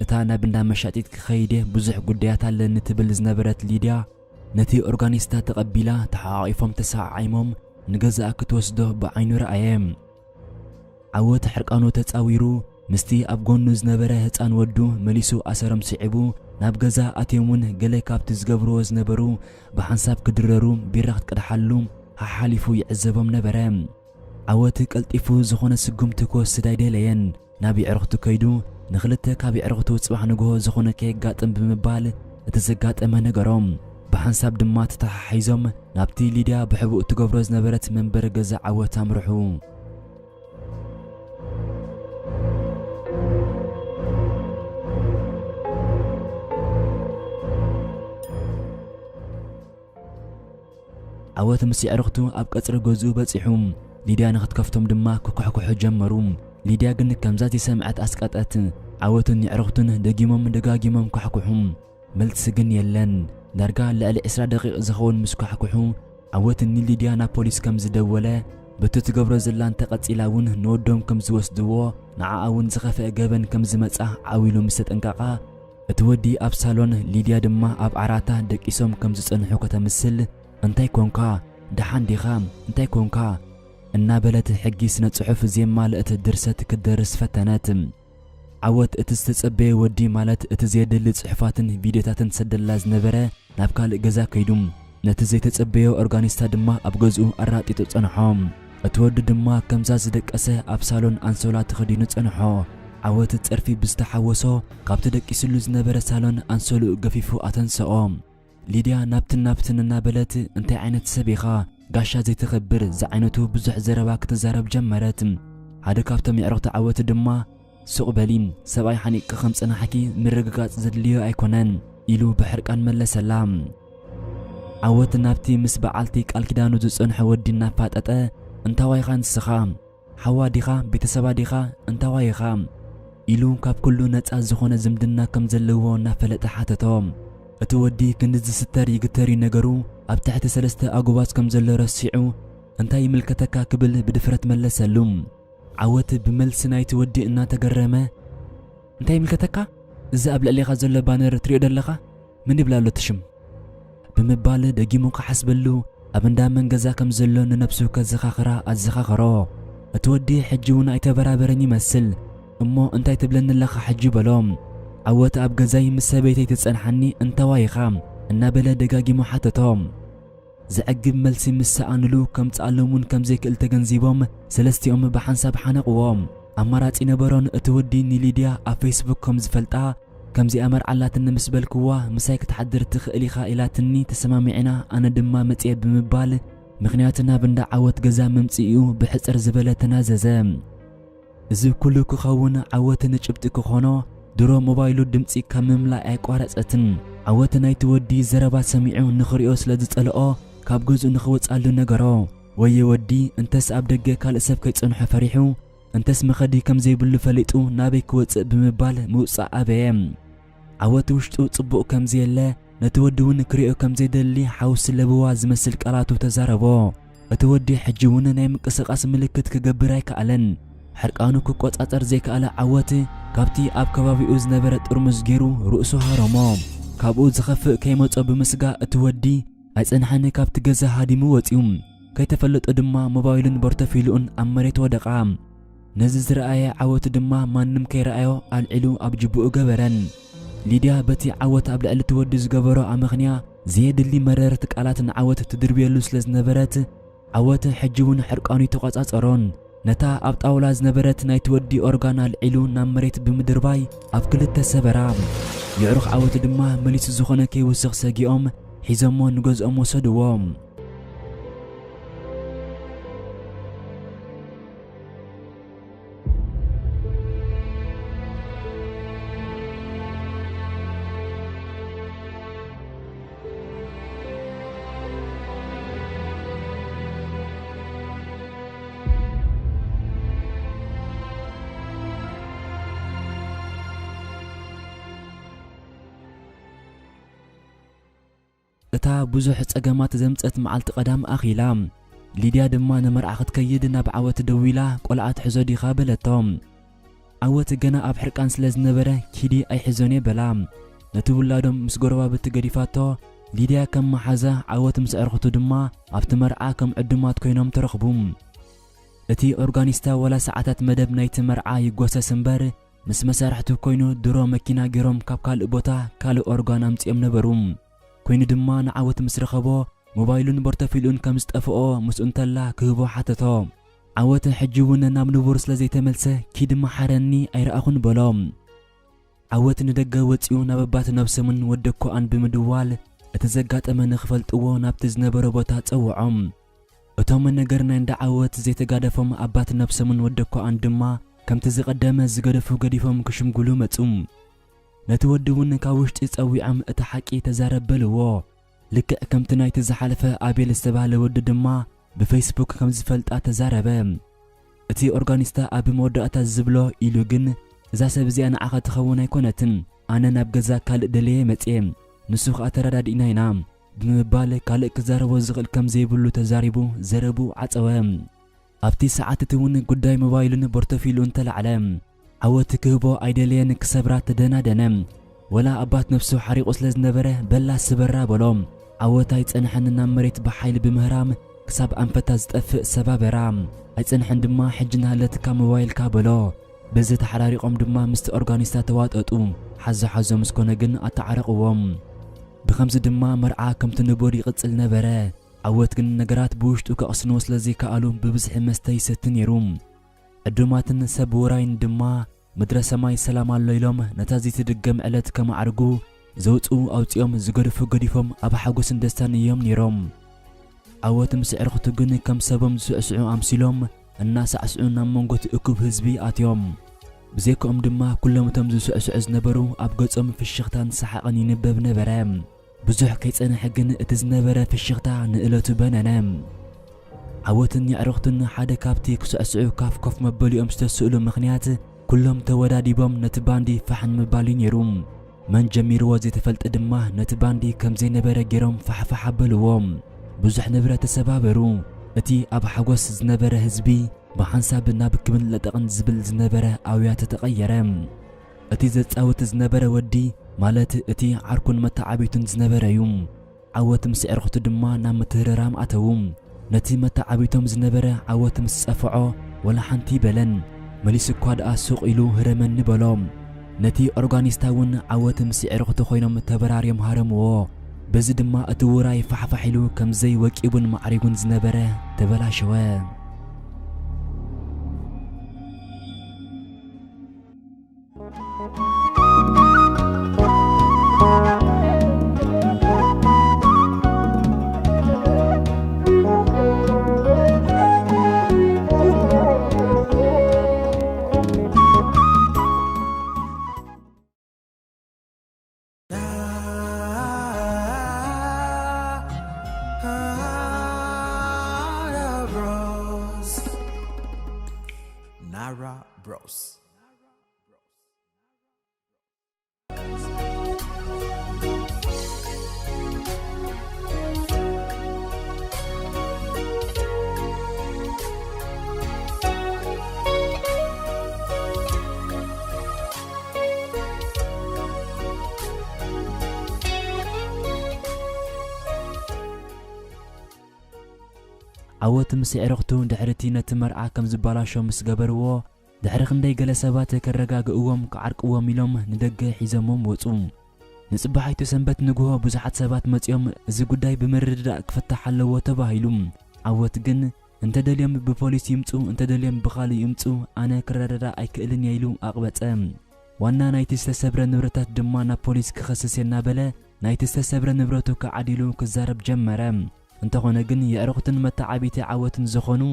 እታ ናብ እንዳ መሻጢት ክኸይድ እየ ብዙሕ ጉዳያት ኣለኒ ትብል ዝነበረት ሊድያ ነቲ ኦርጋኒስታ ተቐቢላ ተሓቋቒፎም ተሰዓዓይሞም ንገዛኣ ክትወስዶ ብዓይኑ ረኣየ። ዓወት ሕርቃኑ ተጻዊሩ ምስቲ ኣብ ጎኑ ዝነበረ ህጻን ወዱ መሊሱ ኣሰሮም ስዒቡ ናብ ገዛ ኣትዮም እውን ገለ ካብቲ ዝገብርዎ ዝነበሩ ብሓንሳብ ክድረሩ ቢራ ክትቀድሓሉ ሓሓሊፉ ይዕዘቦም ነበረ። ዓወት ቀልጢፉ ዝኾነ ስጉምቲ ክወስድ ኣይደለየን። ናብ የዕርኽቱ ከይዱ ንኽልተ ካብ የዕርኽቱ ጽባሕ ንግሆ ዝኾነ ከየጋጥም ብምባል እቲ ዘጋጠመ ነገሮም። ብሓንሳብ ድማ ተተሓሒዞም ናብቲ ሊድያ ብሕቡእ ትገብሮ ዝነበረት መንበሪ ገዛ ዓወት ኣምርሑ። ዓወት ምስ የዕርኽቱ ኣብ ቀጽሪ ገዝኡ በጺሑ። ሊድያ ንኽትከፍቶም ድማ ክኳሕኩሑ ጀመሩ። ሊድያ ግን ከምዛ ዘይሰምዐት ኣስቀጠት። ዓወትን የዕርኽቱን ደጊሞም ደጋጊሞም ኳሕኩሑ። መልሲ ግን የለን። ዳርጋ ልዕሊ ዕስራ ደቂቕ ዝኸውን ምስ ኳሕኩሑ፣ ዓወት ንሊድያ ናብ ፖሊስ ከም ዝደወለ፣ በቲ ትገብሮ ዘላ እንተቐጺላ እውን ንወዶም ከም ዝወስድዎ፣ ንዓኣ እውን ዝኸፍአ ገበን ከም ዝመጻ ዓው ኢሉ ምስ ተጠንቀቓ፣ እቲ ወዲ ኣብ ሳሎን፣ ሊድያ ድማ ኣብ ዓራታ ደቂሶም ከም ዝጸንሑ ከተምስል፣ "እንታይ ኮንካ? ደሓን ዲኻ? እንታይ ኮንካ?" እናበለት ሕጊ ስነ ጽሑፍ ዘየማልእት ድርሰት ክትደርስ ፈተነት። ዓወት እቲ ዝተጸበየ ወዲ፣ ማለት እቲ ዘየድሊ ጽሑፋትን ቪድዮታትን ዝሰደላ ዝነበረ፣ ናብ ካልእ ገዛ ከይዱ። ነቲ ዘይተጸበዮ ኦርጋኒስታ ድማ ኣብ ገዝኡ ኣራጢጡ ጸንሖ። እቲ ወዲ ድማ ከምዛ ዝደቀሰ ኣብ ሳሎን ኣንሶላ ተኸዲኑ ጸንሖ። ዓወት ጸርፊ ብዝተሓወሶ፣ ካብቲ ደቂስሉ ዝነበረ ሳሎን ኣንሶልኡ ገፊፉ ኣተንሰኦ። ሊድያ ናብትን ናብትን እናበለት፣ "እንታይ ዓይነት ሰብ ኢኻ? ጋሻ ዘይተኸብር" ዝዓይነቱ ብዙሕ ዘረባ ክትዛረብ ጀመረት። ሓደ ካብቶም የዕሩኽቲ ዓወት ድማ፣ "ሱቕ በሊ፣ ሰብኣይ ሓኒቕኪ ከም ጸናሕኪ ምርግጋጽ ዘድልዮ ኣይኮነን" ኢሉ ብሕርቃን መለሰላ። ዓወት ናብቲ ምስ በዓልቲ ቃል ኪዳኑ ዝጸንሐ ወዲ እናፋጠጠ፣ "እንታዋይ ኢኻ ንስኻ? ሓዋ ዲኻ? ቤተሰባ ዲኻ? እንታዋይ ኢኻ?" ኢሉ ካብ ኩሉ ነጻ ዝኾነ ዝምድና ከም ዘለዎ እናፈለጠ ሓተቶ። እቲ ወዲ ክንዲ ዝስተር ይግተር እዩ ነገሩ፣ ኣብ ትሕቲ ሰለስተ ኣጉባዝ ከም ዘሎ ረሲዑ፣ "እንታይ ይምልከተካ?" ክብል ብድፍረት መለሰሉ። ዓወት ብመልሲ ናይቲ ወዲ እናተገረመ፣ "እንታይ ይምልከተካ? እዚ ኣብ ልዕሌኻ ዘሎ ባነር ትሪኦ ደለኻ? መን ይብላ ኣሎ እቲ ሽም?" ብምባል ደጊሙ ክሓስበሉ ኣብ እንዳ መን ገዛ ከም ዘሎ ንነብሱ ከዘኻኽራ ኣዘኻኸሮ። እቲ ወዲ ሕጂ እውን ኣይተበራበረን ይመስል። "እሞ እንታይ ትብለኒ ኣለኻ ሕጂ?" በሎ። "ዓወት ኣብ ገዛይ ምስ ሰበይተይ ትጸንሓኒ እንታዋይ ኢኻ?" እናበለ ደጋጊሙ ሓተቶ። ዘዕግብ መልሲ ምስ ሰኣኑሉ፣ ከምጽኣሎም እውን ከም ዘይክእል ተገንዚቦም፣ ሰለስቲኦም ብሓንሳብ ሓነቕዎ። ኣማራጺ ነበሮን። እቲ ወዲ ንሊድያ ኣብ ፌስቡክ ከም ዝፈልጣ፣ ከምዚኣ መርዓ ኣላትኒ ምስ በልክዋ፣ "ምሳይ ክትሓድር ትኽእል ኢኻ" ኢላትኒ፣ "ተሰማሚዕና፣ ኣነ ድማ መጽየ" ብምባል፣ ምኽንያት ናብ እንዳ ዓወት ገዛ መምጽኢኡ ብሕጽር ዝበለ ተናዘዘ። እዚ ኩሉ ክኸውን ዓወት ንጭብጢ ክኾኖ፣ ድሮ ሞባይሉ ድምጺ ካብ ምምላእ ኣየቋረጸትን። ዓወት ናይቲ ወዲ ዘረባ ሰሚዑ ንኽሪኦ ስለ ዝጸልኦ፣ ካብ ገዝኡ ንኽወጽኣሉ ነገሮ። "ወየ ወዲ፣ እንተስ ኣብ ደገ ካልእ ሰብ ከይጸንሖ ፈሪሑ፣ እንተስ መኸዲ ከም ዘይብሉ ፈሊጡ ናበይ ክወጽእ?" ብምባል ምውጻእ ኣበየ። ዓወት ውሽጡ ጽቡቕ ከም ዘየለ፣ ነቲ ወዲ እውን ክሪኦ ከም ዘይደሊ ሓውሲ ለበዋ ዝመስል ቃላቱ ተዛረቦ። እቲ ወዲ ሕጂ እውን ናይ ምንቅስቓስ ምልክት ክገብር ኣይከኣለን። ሕርቃኑ ክቆጻጸር ዘይከኣለ ዓወት፣ ካብቲ ኣብ ከባቢኡ ዝነበረ ጥርሙዝ ገይሩ ርእሱ ሃረሞ። ካብኡ ዝኸፍእ ከይመጾ ብምስጋእ፣ እቲ ወዲ ኣይጸንሐን፣ ካብቲ ገዛ ሃዲሙ ወጺኡ። ከይተፈለጦ ድማ ሞባይሉን ቦርተፊልኡን ኣብ መሬት ወደቓ። ነዚ ዝረኣየ ዓወት ድማ ማንም ከይረኣዮ ኣልዒሉ ኣብ ጅቡኡ ገበረን። ሊድያ በቲ ዓወት ኣብ ልዕሊ እቲ ወዲ ዝገበሮ ኣመኽንያ ዘየድሊ መረርቲ ቃላት ንዓወት ትድርብየሉ ስለ ዝነበረት፣ ዓወት ሕጂ እውን ሕርቃኑ ይተቖጻጸሮን። ነታ ኣብ ጣውላ ዝነበረት ናይቲ ወዲ ኦርጋን ኣልዒሉ ናብ መሬት ብምድርባይ ኣብ ክልተ ሰበራ። የዕሩኽ ዓወት ድማ መሊሱ ዝኾነ ከይውስኽ ሰጊኦም ሒዞሞ ንገዝኦም ወሰድዎ። እታ ብዙሕ ጸገማት ዘምጸት መዓልቲ ቀዳም ኣኺላ። ሊድያ ድማ ንመርዓ ክትከይድ ናብ ዓወት ደዊላ፣ "ቆልዓ ትሕዞ ዲኻ?" በለቶ። ዓወት ገና ኣብ ሕርቃን ስለ ዝነበረ፣ "ኪዲ ኣይሕዞን እየ" በላ። ነቲ ውላዶም ምስ ጎረባብቲ ገዲፋቶ፣ ሊድያ ከም መሓዛ፣ ዓወት ምስ ኣዕርኽቱ ድማ ኣብቲ መርዓ ከም ዕዱማት ኮይኖም ተረኽቡ። እቲ ኦርጋኒስታ ዋላ ሰዓታት መደብ ናይቲ መርዓ ይጓሰስ እምበር፣ ምስ መሳርሕቱ ኮይኑ ድሮ መኪና ገይሮም ካብ ካልእ ቦታ ካልእ ኦርጋን ኣምጺኦም ነበሩ። ኮይኑ ድማ ንዓወት ምስ ረኸቦ፣ ሞባይሉን ቦርተፊልኡን ከም ዝጠፍኦ ምስኡ እንተላ ክህቦ ሓተቶ። ዓወት ሕጂ እውን ናብ ንቡር ስለ ዘይተመልሰ፣ "ኪድ መሓረኒ፣ ኣይረኣኹን" በሎ። ዓወት ንደገ ወጺኡ ናብ ኣባት ነብሶምን ወደኮኣን ብምድዋል፣ እቲ ዘጋጠመ ንኽፈልጥዎ ናብቲ ዝነበሮ ቦታ ጸውዖም። እቶም ነገር ናይ እንዳ ዓወት ዘይተጋደፎም ኣባት ነብሶምን ወደኮኣን ድማ፣ ከምቲ ዝቐደመ ዝገደፉ ገዲፎም ክሽምግሉ መጹ። ነቲ ወዲ እውን ካብ ውሽጢ ጸዊዖም እቲ ሓቂ ተዛረብ በልዎ። ልክዕ ከምቲ ናይቲ ዝሓለፈ ኣቤል ዝተባህለ ወዲ ድማ ብፌስቡክ ከም ዝፈልጣ ተዛረበ። እቲ ኦርጋኒስታ ኣብ መወዳእታ ዝብሎ ኢሉ ግን፣ እዛ ሰብ እዚኣ ንዓኻ ትኸውን ኣይኮነትን፣ ኣነ ናብ ገዛ ካልእ ደለየ መጽየ፣ ንሱ ኸኣ ተረዳዲእና ኢና ብምባል ካልእ ክዛረቦ ዝኽእል ከም ዘይብሉ ተዛሪቡ ዘረቡ ዓጸወ። ኣብቲ ሰዓት እቲ እውን ጉዳይ ሞባይሉን ቦርቶፊሉን ተላዕለ። ዓወት ክህቦ ኣይደለየን ክሰብራ ተደናደነ። ወላ ኣባት ነብሱ ሓሪቑ ስለ ዝነበረ በላ ስበራ በሎ። ዓወት ኣይጸንሐን ናብ መሬት ብሓይሊ ብምህራም ክሳብ ኣንፈታ ዝጠፍእ ሰባበራ። ኣይጸንሐን ድማ ሕጂ ናሃለትካ ሞባይልካ በሎ። በዚ ተሓራሪቖም ድማ ምስቲ ኦርጋኒስታ ተዋጠጡ። ሓዞ ሓዞ ምስ ኮነ ግን ኣተዓረቕዎም። ብኸምዚ ድማ መርዓ ከምቲ ንቡር ይቕጽል ነበረ። ዓወት ግን ነገራት ብውሽጡ ከቕስንዎ ስለ ዘይከኣሉ ብብዝሒ መስተ ይሰቲ ነይሩ። ዕዱማትን ሰብ ውራይን ድማ ምድረ ሰማይ ሰላም ኣሎ ኢሎም ነታ ዘይትድገም ዕለት ከማዕርጉ ዘውጽኡ ኣውጺኦም ዝገድፉ ገዲፎም ኣብ ሓጎስን ደስታን እዮም ነይሮም። ዓወት ምስ ኣዕሩኽቱ ግን ከም ሰቦም ዝስዕስዑ ኣምሲሎም እናሳዕስዑ ናብ መንጎ እቲ እኩብ ህዝቢ ኣትዮም። ብዘይክኦም ድማ ኩሎም እቶም ዝስዕስዑ ዝነበሩ ኣብ ገጾም ፍሽኽታን ሰሓቕን ይንበብ ነበረ። ብዙሕ ከይጸንሐ ግን እቲ ዝነበረ ፍሽኽታ ንእለቱ በነነ። ዓወትን የዕሩኽቱን ሓደ ካብቲ ክስዕስዑ ካፍ ኮፍ መበሊኦም ዝተስእሉ ምኽንያት ኩሎም ተወዳዲቦም ነቲ ባንዲ ፋሕ ንምባል እዩ ነይሩ። መን ጀሚርዎ ዘይተፈልጠ ድማ ነቲ ባንዲ ከም ዘይነበረ ገይሮም ፋሕፋሕ ኣበልዎ። ብዙሕ ንብረት ተሰባበሩ። እቲ ኣብ ሓጎስ ዝነበረ ህዝቢ ብሓንሳብ ናብ ክብን ለጠቕን ዝብል ዝነበረ ኣውያት ተቐየረ። እቲ ዘጻውት ዝነበረ ወዲ፣ ማለት እቲ ዓርኩን መተዓቢቱን ዝነበረ እዩ። ዓወት ምስ ኣዕሩኽቱ ድማ ናብ ምትህርራም ኣተዉ። ነቲ መተዓቢቶም ዝነበረ ዓወት ምስ ጸፍዖ፣ ወላ ሓንቲ በለን። መሊሱ እኳ ደኣ ሱቕ ኢሉ ህረመኒ በሎ። ነቲ ኦርጋኒስታ እውን ዓወት ምስ ኣዕሩኽቱ ኮይኖም ተበራርዮም ሃረምዎ። በዚ ድማ እቲ ውራይ ፋሕፋሕ ኢሉ ከም ዘይወቂቡን ማዕሪጉን ዝነበረ ተበላሸወ። Nara Bros. ዓወት ምስ ኣዕሩኽቱ ድሕሪ እቲ ነቲ መርዓ ከም ዝባላሾ ምስ ገበርዎ፣ ድሕሪ ክንደይ ገለ ሰባት ከረጋግእዎም ክዓርቅዎም ኢሎም ንደገ ሒዞሞም ወጹ። ንጽባሒቱ ሰንበት ንግሆ ብዙሓት ሰባት መጺኦም እዚ ጉዳይ ብምርድዳእ ክፍታሕ ኣለዎ ተባሂሉ። ዓወት ግን እንተደልዮም ብፖሊስ ይምጹ፣ እንተደልዮም ብኻልእ ይምጹ፣ ኣነ ክረዳዳእ ኣይክእልን እየ ኢሉ ኣቕበጸ። ዋና ናይቲ ዝተሰብረ ንብረታት ድማ ናብ ፖሊስ ክኸስስ እየ እናበለ ናይቲ ዝተሰብረ ንብረቱ ከዓዲሉ ክዛረብ ጀመረ። እንተኾነ ግን የዕሩኽትን መተዓቢቲ ዓወትን ዝኾኑ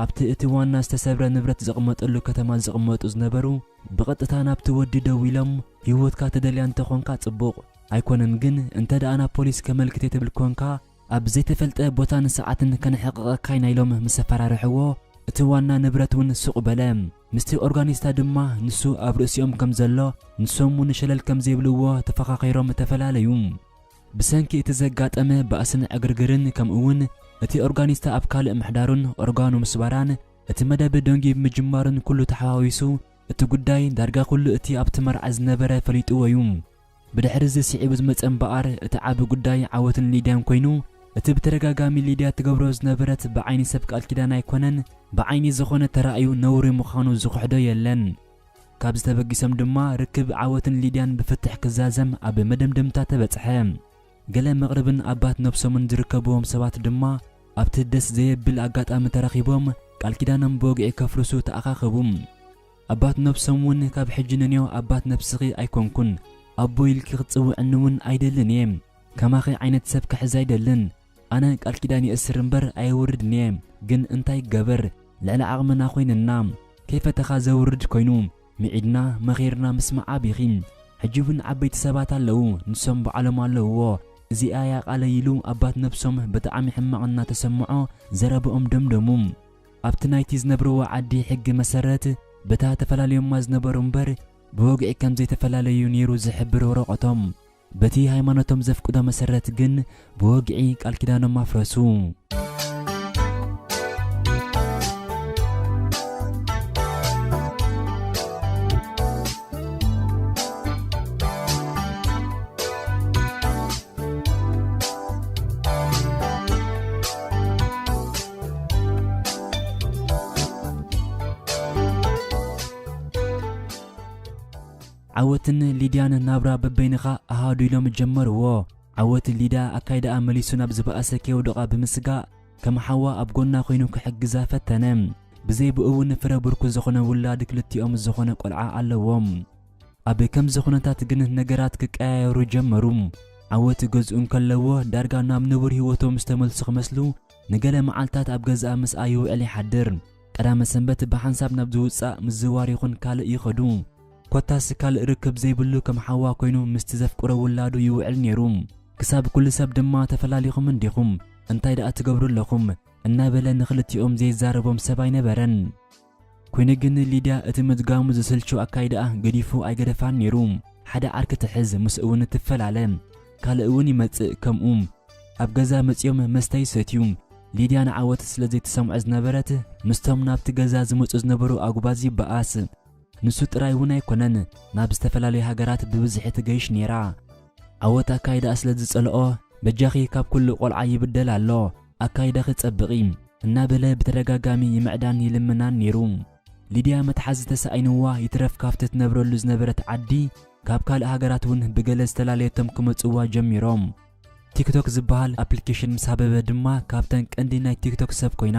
ኣብቲ እቲ ዋና ዝተሰብረ ንብረት ዘቕመጠሉ ከተማ ዝቕመጡ ዝነበሩ ብቐጥታ ናብቲ ወዲ ደዊሎም ህይወትካ ትደልያ እንተኾንካ ጽቡቕ፣ ኣይኮነን ግን እንተ ደኣ ናብ ፖሊስ ከመልክት እየ ትብል ኮንካ ኣብ ዘይተፈልጠ ቦታን ሰዓትን ከነሕቕቐካ ኢና ኢሎም ምስ ኣፈራርሕዎ እቲ ዋና ንብረት እውን ሱቕ በለ። ምስቲ ኦርጋኒስታ ድማ ንሱ ኣብ ርእሲኦም ከም ዘሎ ንሶም እውን ሸለል ከም ዘይብልዎ ተፈኻኺሮም ተፈላለዩ። ብሰንኪ እቲ ዘጋጠመ ባእስን ዕግርግርን ከምኡ እውን እቲ ኦርጋኒስታ ኣብ ካልእ ምሕዳሩን ኦርጋኑ ምስባራን እቲ መደብ ደንጊ ብምጅማሩን ኩሉ ተሓዋዊሱ እቲ ጉዳይ ዳርጋ ኩሉ እቲ ኣብቲ መርዓ ዝነበረ ፈሊጥዎ እዩ። ብድሕሪ እዚ ስዒቡ ዝመጸ እምበኣር እቲ ዓቢ ጉዳይ ዓወትን ሊድያን ኮይኑ እቲ ብተደጋጋሚ ሊድያ ትገብሮ ዝነበረት ብዓይኒ ሰብ ቃል ኪዳን ኣይኮነን ብዓይኒ ዝኾነ ተራእዩ ነውሪ ምዃኑ ዝኽሕዶ የለን። ካብዚ ተበጊሶም ድማ ርክብ ዓወትን ሊድያን ብፍትሕ ክዛዘም ኣብ መደምደምታ ተበጽሐ። ገለ መቕርብን ኣባት ነብሶምን ዝርከብዎም ሰባት ድማ ኣብቲ ደስ ዘየብል ኣጋጣሚ ተራኺቦም ቃል ኪዳኖም ብወግዒ ከፍርሱ ተኣኻኸቡ። ኣባት ነብሶም እውን ካብ ሕጂ ንንዮ ኣባት ነብስኺ ኣይኮንኩን፣ ኣቦ ኢልኪ ክትጽውዕኒ እውን ኣይደልን እየ። ከማኺ ዓይነት ሰብ ክሕዝ ኣይደልን። ኣነ ቃል ኪዳን ይእስር እምበር ኣየውርድን እየ። ግን እንታይ ይገበር፣ ልዕሊ ዓቕምና ኮይንና። ከይፈተኻ ዘውርድ ኮይኑ፣ ምዒድና መኺርና ምስማዕ ኣቢኺ። ሕጂ እውን ዓበይቲ ሰባት ኣለዉ፣ ንሶም ባዕሎም ኣለውዎ። እዚኣ እያ ቃለይ ኢሉ ኣባት ነብሶም ብጣዕሚ ሕማቕ እናተሰምዖ ዘረብኦም ደምደሙ። ኣብቲ ናይቲ ዝነብርዎ ዓዲ ሕጊ መሰረት፣ በታ ተፈላለዮማ ዝነበሩ እምበር ብወግዒ ከም ዘይተፈላለዩ ነይሩ ዝሕብር ወረቐቶም። በቲ ሃይማኖቶም ዘፍቅዶ መሰረት ግን ብወግዒ ቃል ኪዳኖም ኣፍረሱ። ዓወትን ሊድያን ናብራ በበይንኻ ኣሃዱ ኢሎም ጀመርዎ። ዓወት ሊድያ ኣካይዳኣ መሊሱ ናብ ዝበኣሰ ከየውድቓ ብምስጋእ፣ ከም ሓዋ ኣብ ጎና ኮይኑ ክሕግዛ ፈተነ። ብዘይ ብኡ እውን ፍረ ብርኩ ዝኾነ ውላድ ክልቲኦም ዝኾነ ቆልዓ ኣለዎም። ኣብ ከምዚ ኩነታት ግን ነገራት ክቀያየሩ ጀመሩ። ዓወት ገዝኡ እንከለዎ ዳርጋ ናብ ንቡር ህይወቶም ዝተመልሱ ክመስሉ፣ ንገለ መዓልታት ኣብ ገዛኣ ምስኣ ይውዕል ይሓድር። ቀዳመ ሰንበት ብሓንሳብ ናብ ዝውጻእ ምዝዋር ይኹን ካልእ ይኸዱ። ኮታስ ካልእ ርክብ ዘይብሉ ከም ሓዋ ኮይኑ ምስቲ ዘፍቅሮ ውላዱ ይውዕል ነይሩ። ክሳብ ኩሉ ሰብ ድማ ተፈላሊኹም እንዲኹም፣ እንታይ ደኣ ትገብሩ ኣለኹም? እናበለ ንኽልቲኦም ዘይዛረቦም ሰብ ኣይነበረን። ኮይኑ ግን ሊድያ እቲ ምድጋሙ ዝስልቹ ኣካይዳኣ ገዲፉ ኣይገደፋን ነይሩ። ሓደ ዓርኪ ትሕዝ፣ ምስኡ እውን ትፈላለ። ካልእ እውን ይመጽእ ከምኡ። ኣብ ገዛ መጺኦም መስተ ይሰትዩ። ሊድያ ንዓወት ስለ ዘይትሰምዖ ዝነበረት፣ ምስቶም ናብቲ ገዛ ዝመጹ ዝነበሩ ኣጉባዝ ይበኣስ። ንሱ ጥራይ እውን ኣይኮነን፣ ናብ ዝተፈላለዩ ሃገራት ብብዝሒ ትገይሽ ነይራ። ዓወት ኣካይዳኣ ስለ ዝጸልኦ፣ በጃኺ ካብ ኩሉ ቆልዓ ይብደል ኣሎ፣ ኣካይዳኺ ጸብቒ፣ እናበለ ብተደጋጋሚ ይምዕዳን ይልምናን ነይሩ። ሊድያ መትሓዚ ተሳኢንዋ ይትረፍ ካብቲ ትነብረሉ ዝነበረት ዓዲ፣ ካብ ካልእ ሃገራት እውን ብገለ ዝተፈላለየቶም ክመጽዋ ጀሚሮም። ቲክቶክ ዝበሃል ኣፕሊኬሽን ምስ ሃበበ ድማ ካብተን ቀንዲ ናይ ቲክቶክ ሰብ ኮይና።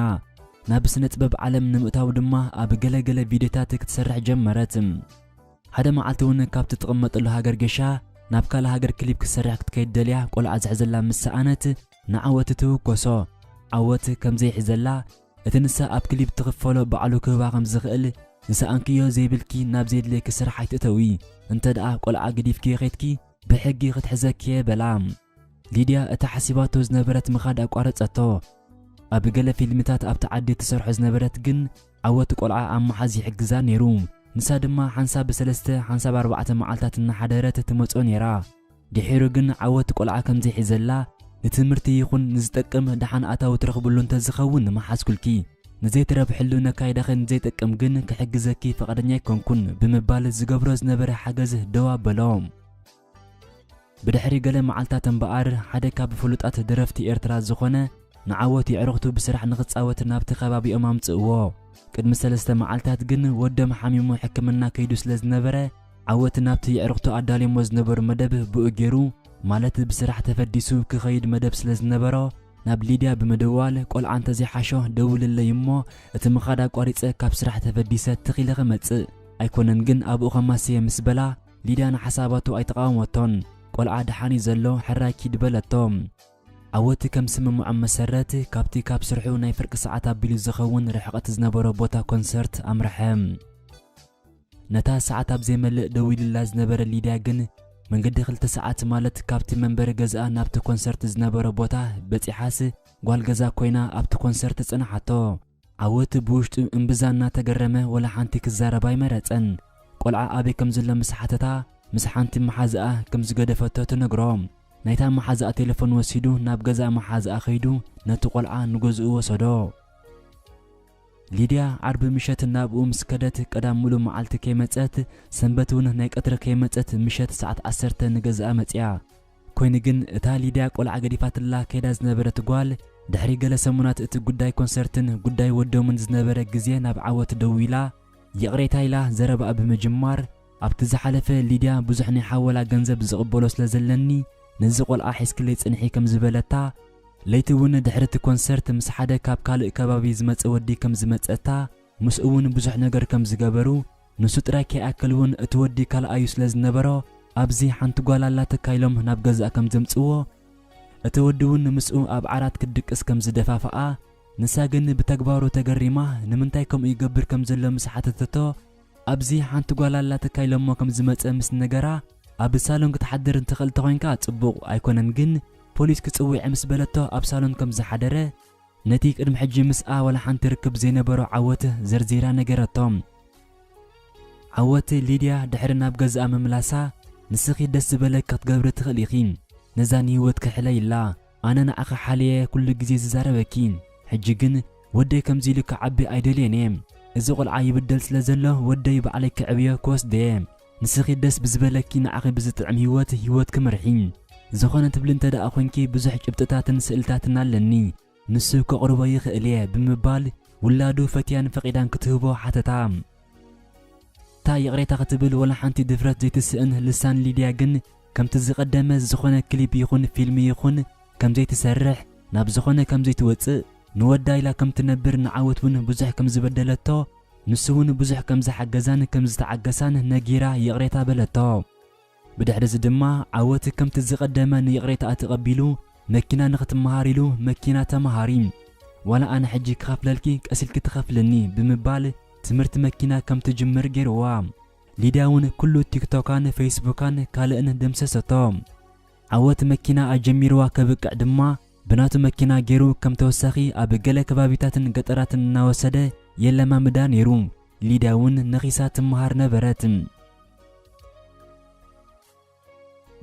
ናብ ስነ ጥበብ ዓለም ንምእታው ድማ ኣብ ገለ ገለ ቪድዮታት ክትሰርሕ ጀመረት። ሓደ መዓልቲ እውን ካብቲ ትቕመጠሉ ሃገር ገሻ ናብ ካልእ ሃገር ክሊፕ ክትሰርሕ ክትከይድ ደልያ ቆልዓ ዝሕዘላ ምስ ሰኣነት ንዓወት ትውከሶ። ዓወት ከም ዘይሕዘላ፣ እቲ ንሳ ኣብ ክሊፕ ትኽፈሎ ባዕሉ ክህባ ከም ዝኽእል፣ ዝሰኣንክዮ ዘይብልኪ ናብ ዘየድልየኪ ስራሕ ኣይትእተዊ። እንተ ደኣ ቆልዓ ገዲፍክዮ ኸይድኪ ብሕጊ ክትሕዘኪ እየ በላ። ሊድያ እታ ሓሲባቶ ዝነበረት ምኻድ ኣቋረጸቶ። ኣብ ገለ ፊልምታት ኣብቲ ዓዲ ትሰርሖ ዝነበረት ግን ዓወት ቆልዓ ኣብ ምሓዝ ይሕግዛ ነይሩ። ንሳ ድማ ሓንሳብ ብሰለስተ ሓንሳብ ኣርባዕተ መዓልታት እናሓደረት ትመጾ ነይራ። ድሒሩ ግን ዓወት ቆልዓ ከም ዘይሕዘላ፣ ንትምህርቲ ይኹን ንዝጠቅም ደሓን ኣታዊ ትረኽብሉ እንተዝኸውን ምሓዝኩልኪ፣ ንዘይትረብሕሉ ነካይዳኺ ንዘይጠቅም ግን ክሕግዘኪ ፍቓደኛ ኣይኮንኩን ብምባል ዝገብሮ ዝነበረ ሓገዝ ደው ኣበሎ። ብድሕሪ ገለ መዓልታት እምበኣር፣ ሓደ ካብ ፍሉጣት ደረፍቲ ኤርትራ ዝኾነ ንዓወት የዕሩኽቱ ብስራሕ ንኽጻወት ናብቲ ከባቢኦም ኣምጽእዎ። ቅድሚ ሰለስተ መዓልታት ግን ወዶም ሓሚሙ ሕክምና ከይዱ ስለ ዝነበረ፣ ዓወት ናብቲ የዕሩኽቱ ኣዳልዮሞ ዝነበሩ መደብ ብኡ ገይሩ፣ ማለት ብስራሕ ተፈዲሱ ክኸይድ መደብ ስለ ዝነበሮ፣ ናብ ሊድያ ብምድዋል፣ ቆልዓ እንተዘይሓሾ ደውልለይ እሞ፣ እቲ ምኻድ ኣቋሪጸ ካብ ስራሕ ተፈዲሰ ትኽ ኢለ ክመጽእ። ኣይኮነን ግን ኣብኡ ከማስየ ምስ በላ፣ ሊድያ ንሓሳባቱ ኣይተቓወመቶን። ቆልዓ ደሓን እዩ ዘሎ፣ ሕራይ ኪድ በለቶ። ዓወት ከም ስምምዖም መሰረት፣ ካብቲ ካብ ስርሑ ናይ ፍርቂ ሰዓት ኣቢሉ ዝኸውን ርሕቐት ዝነበሮ ቦታ ኮንሰርት ኣምርሐ። ነታ ሰዓት ኣብ ዘይመልእ ደዊሉላ ዝነበረ ሊድያ ግን፣ መንገዲ ክልተ ሰዓት ማለት ካብቲ መንበሪ ገዛኣ ናብቲ ኮንሰርት ዝነበሮ ቦታ በጺሓስ፣ ጓል ገዛ ኮይና ኣብቲ ኮንሰርት ጸንሓቶ። ዓወት ብውሽጡ እምብዛ እናተገረመ ወላ ሓንቲ ክዛረብ ኣይመረጸን። ቆልዓ ኣበይ ከም ዘሎ ምስ ሓተታ፣ ምስ ሓንቲ መሓዝኣ ከም ዝገደፈቶ ትነግሮ። ናይታ መሓዝኣ ቴሌፎን ወሲዱ ናብ ገዛ መሓዝኣ ከይዱ ነቲ ቆልዓ ንገዝኡ ወሰዶ። ሊድያ ዓርቢ ምሸት ናብኡ ምስ ከደት ቀዳም ሙሉእ መዓልቲ ከይመጸት፣ ሰንበት እውን ናይ ቀትሪ ከይመጸት ምሸት ሰዓት ዓሰርተ ንገዝኣ መጽያ። ኮይኑ ግን እታ ሊድያ ቆልዓ ገዲፋትላ ከይዳ ዝነበረት ጓል፣ ድሕሪ ገለ ሰሙናት እቲ ጉዳይ ኮንሰርትን ጉዳይ ወዶምን ዝነበረ ግዜ ናብ ዓወት ደዊላ፣ ይቕሬታ ኢላ ዘረባኣ ብምጅማር፣ ኣብቲ ዝሓለፈ ሊድያ ብዙሕ ናይ ሓወላ ገንዘብ ዝቕበሎ ስለ ዘለኒ፣ ነዚ ቆልዓ ሒዝክለይ ጽንሒ ከም ዝበለታ፣ ለይቲ እውን ድሕሪ እቲ ኮንሰርት ምስ ሓደ ካብ ካልእ ከባቢ ዝመጸ ወዲ ከም ዝመጸታ፣ ምስኡ እውን ብዙሕ ነገር ከም ዝገበሩ፣ ንሱ ጥራይ ከይኣክል እውን እቲ ወዲ ካልኣዩ ስለ ዝነበሮ፣ ኣብዚ ሓንቲ ጓል ኣላትካ ኢሎም ናብ ገዛኣ ከም ዘምጽዎ፣ እቲ ወዲ እውን ምስኡ ኣብ ዓራት ክትድቅስ ከም ዝደፋፍኣ፣ ንሳ ግን ብተግባሩ ተገሪማ፣ ንምንታይ ከምኡ ይገብር ከም ዘሎ ምስ ሓተተቶ፣ ኣብዚ ሓንቲ ጓል ኣላትካ ኢሎሞ ከም ዝመጸ ምስ ነገራ፣ ኣብ ሳሎን ክትሓድር እንትኽእል ተኾይንካ ጽቡቕ ኣይኮነን፣ ግን ፖሊስ ክጽውዕ ምስ በለቶ ኣብ ሳሎን ከም ዝሓደረ፣ ነቲ ቅድሚ ሕጂ ምስኣ ዋላ ሓንቲ ርክብ ዘይነበሮ ዓወት ዘርዚራ ነገረቶ። ዓወት ሊድያ ድሕሪ ናብ ገዛኣ ምምላሳ፣ ንስኺ ደስ ዝበለኪ ክትገብሪ ትኽእሊ ኢኺ፣ ነዛ ንህይወትኪ ሕለይላ፣ ኣነ ንዓኺ ሓልየ ኩሉ ግዜ ዝዛረበኪ፣ ሕጂ ግን ወደይ ከምዚ ኢሉ ክዓቢ ኣይደልየን እየ። እዚ ቆልዓ ይብደል ስለ ዘሎ ወደይ ባዕለይ ክዕብዮ ክወስዶ እየ። ንስኺ ደስ ብዝበለኪ ንዓኺ ብዝጥዕም ህይወት ህይወትኪ ምርሒ። ዝኾነ ትብሊ እንተ ደኣ ኮንኪ ብዙሕ ጭብጥታትን ስእልታትን ኣለኒ። ንሱ ከቕርቦ ይኽእል እየ ብምባል ውላዱ ፈትያን ፈቒዳን ክትህቦ ሓተታ። እታ ይቕሬታ ክትብል ወላ ሓንቲ ድፍረት ዘይትስእን ልሳን ሊድያ ግን ከምቲ ዝቐደመ ዝኾነ ክሊፕ ይኹን ፊልም ይኹን ከም ዘይትሰርሕ፣ ናብ ዝኾነ ከም ዘይትወጽእ፣ ንወዳ ኢላ ከም ትነብር ንዓወት እውን ብዙሕ ከም ዝበደለቶ፣ ንሱ እውን ብዙሕ ከም ዝሓገዛን ከም ዝተዓገሳን ነጊራ ይቕሬታ በለቶ። ብድሕሪ እዚ ድማ ዓወት ከምቲ ዝቐደመ ንይቕሬታኣ ተቐቢሉ መኪና ንኽትመሃር ኢሉ መኪና ተመሃሪ። ዋላ ኣነ ሕጂ ክኸፍለልኪ ቀስ ኢልኪ ትኸፍልኒ ብምባል ትምህርቲ መኪና ከም ትጅምር ገይርዋ። ሊድያ እውን ኩሉ ቲክቶካን ፌስቡካን ካልእን ደምሰሰቶ። ዓወት መኪና ኣጀሚርዋ ከብቅዕ ድማ ብናቱ መኪና ገይሩ ከም ተወሳኺ ኣብ ገለ ከባቢታትን ገጠራትን እናወሰደ የለማምዳ ነይሩ። ሊድያ እውን ነኺሳ ትመሃር ነበረት።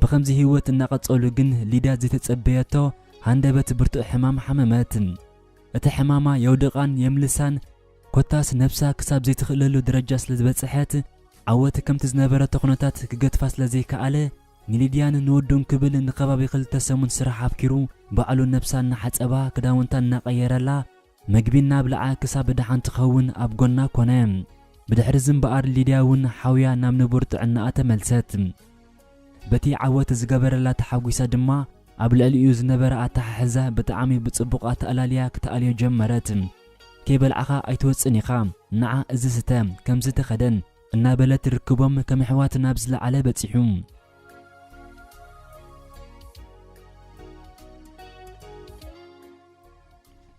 ብኸምዚ ህይወት እናቐጸሉ ግን ሊድያ ዘይተጸበየቶ ሃንደበት ብርቱዕ ሕማም ሓመመት። እቲ ሕማማ የውድቓን የምልሳን ኮታስ ነብሳ ክሳብ ዘይትኽእለሉ ደረጃ ስለ ዝበጽሐት ዓወት ከምቲ ዝነበረቶ ኩነታት ክገድፋ ስለ ዘይከኣለ ንሊድያን ንወዱን ክብል ንከባቢ ክልተ ሰሙን ስራሕ ኣፍኪሩ ባዕሉ ነብሳ እናሓጸባ ክዳውንታ እናቐየረላ መግቢ እናብልዓ ክሳብ ደሓን ትኸውን ኣብ ጎና ኮነ። ብድሕሪ እዚ እምበኣር ሊድያ እውን ሓውያ ናብ ንቡር ጥዕናኣ ተመልሰት። በቲ ዓወት ዝገበረላ ተሓጒሳ ድማ ኣብ ልዕሊኡ ዝነበረ ኣተሓሕዛ ብጣዕሚ ብጽቡቕ ኣተኣላልያ ክትኣልዮ ጀመረት። ከይበልዓኻ ኣይትወጽእን ኢኻ፣ ንዓ እዚ ስተ፣ ከምዚ ተኸደን እናበለት ርክቦም ከም ኣሕዋት ናብ ዝለዓለ በጺሑ።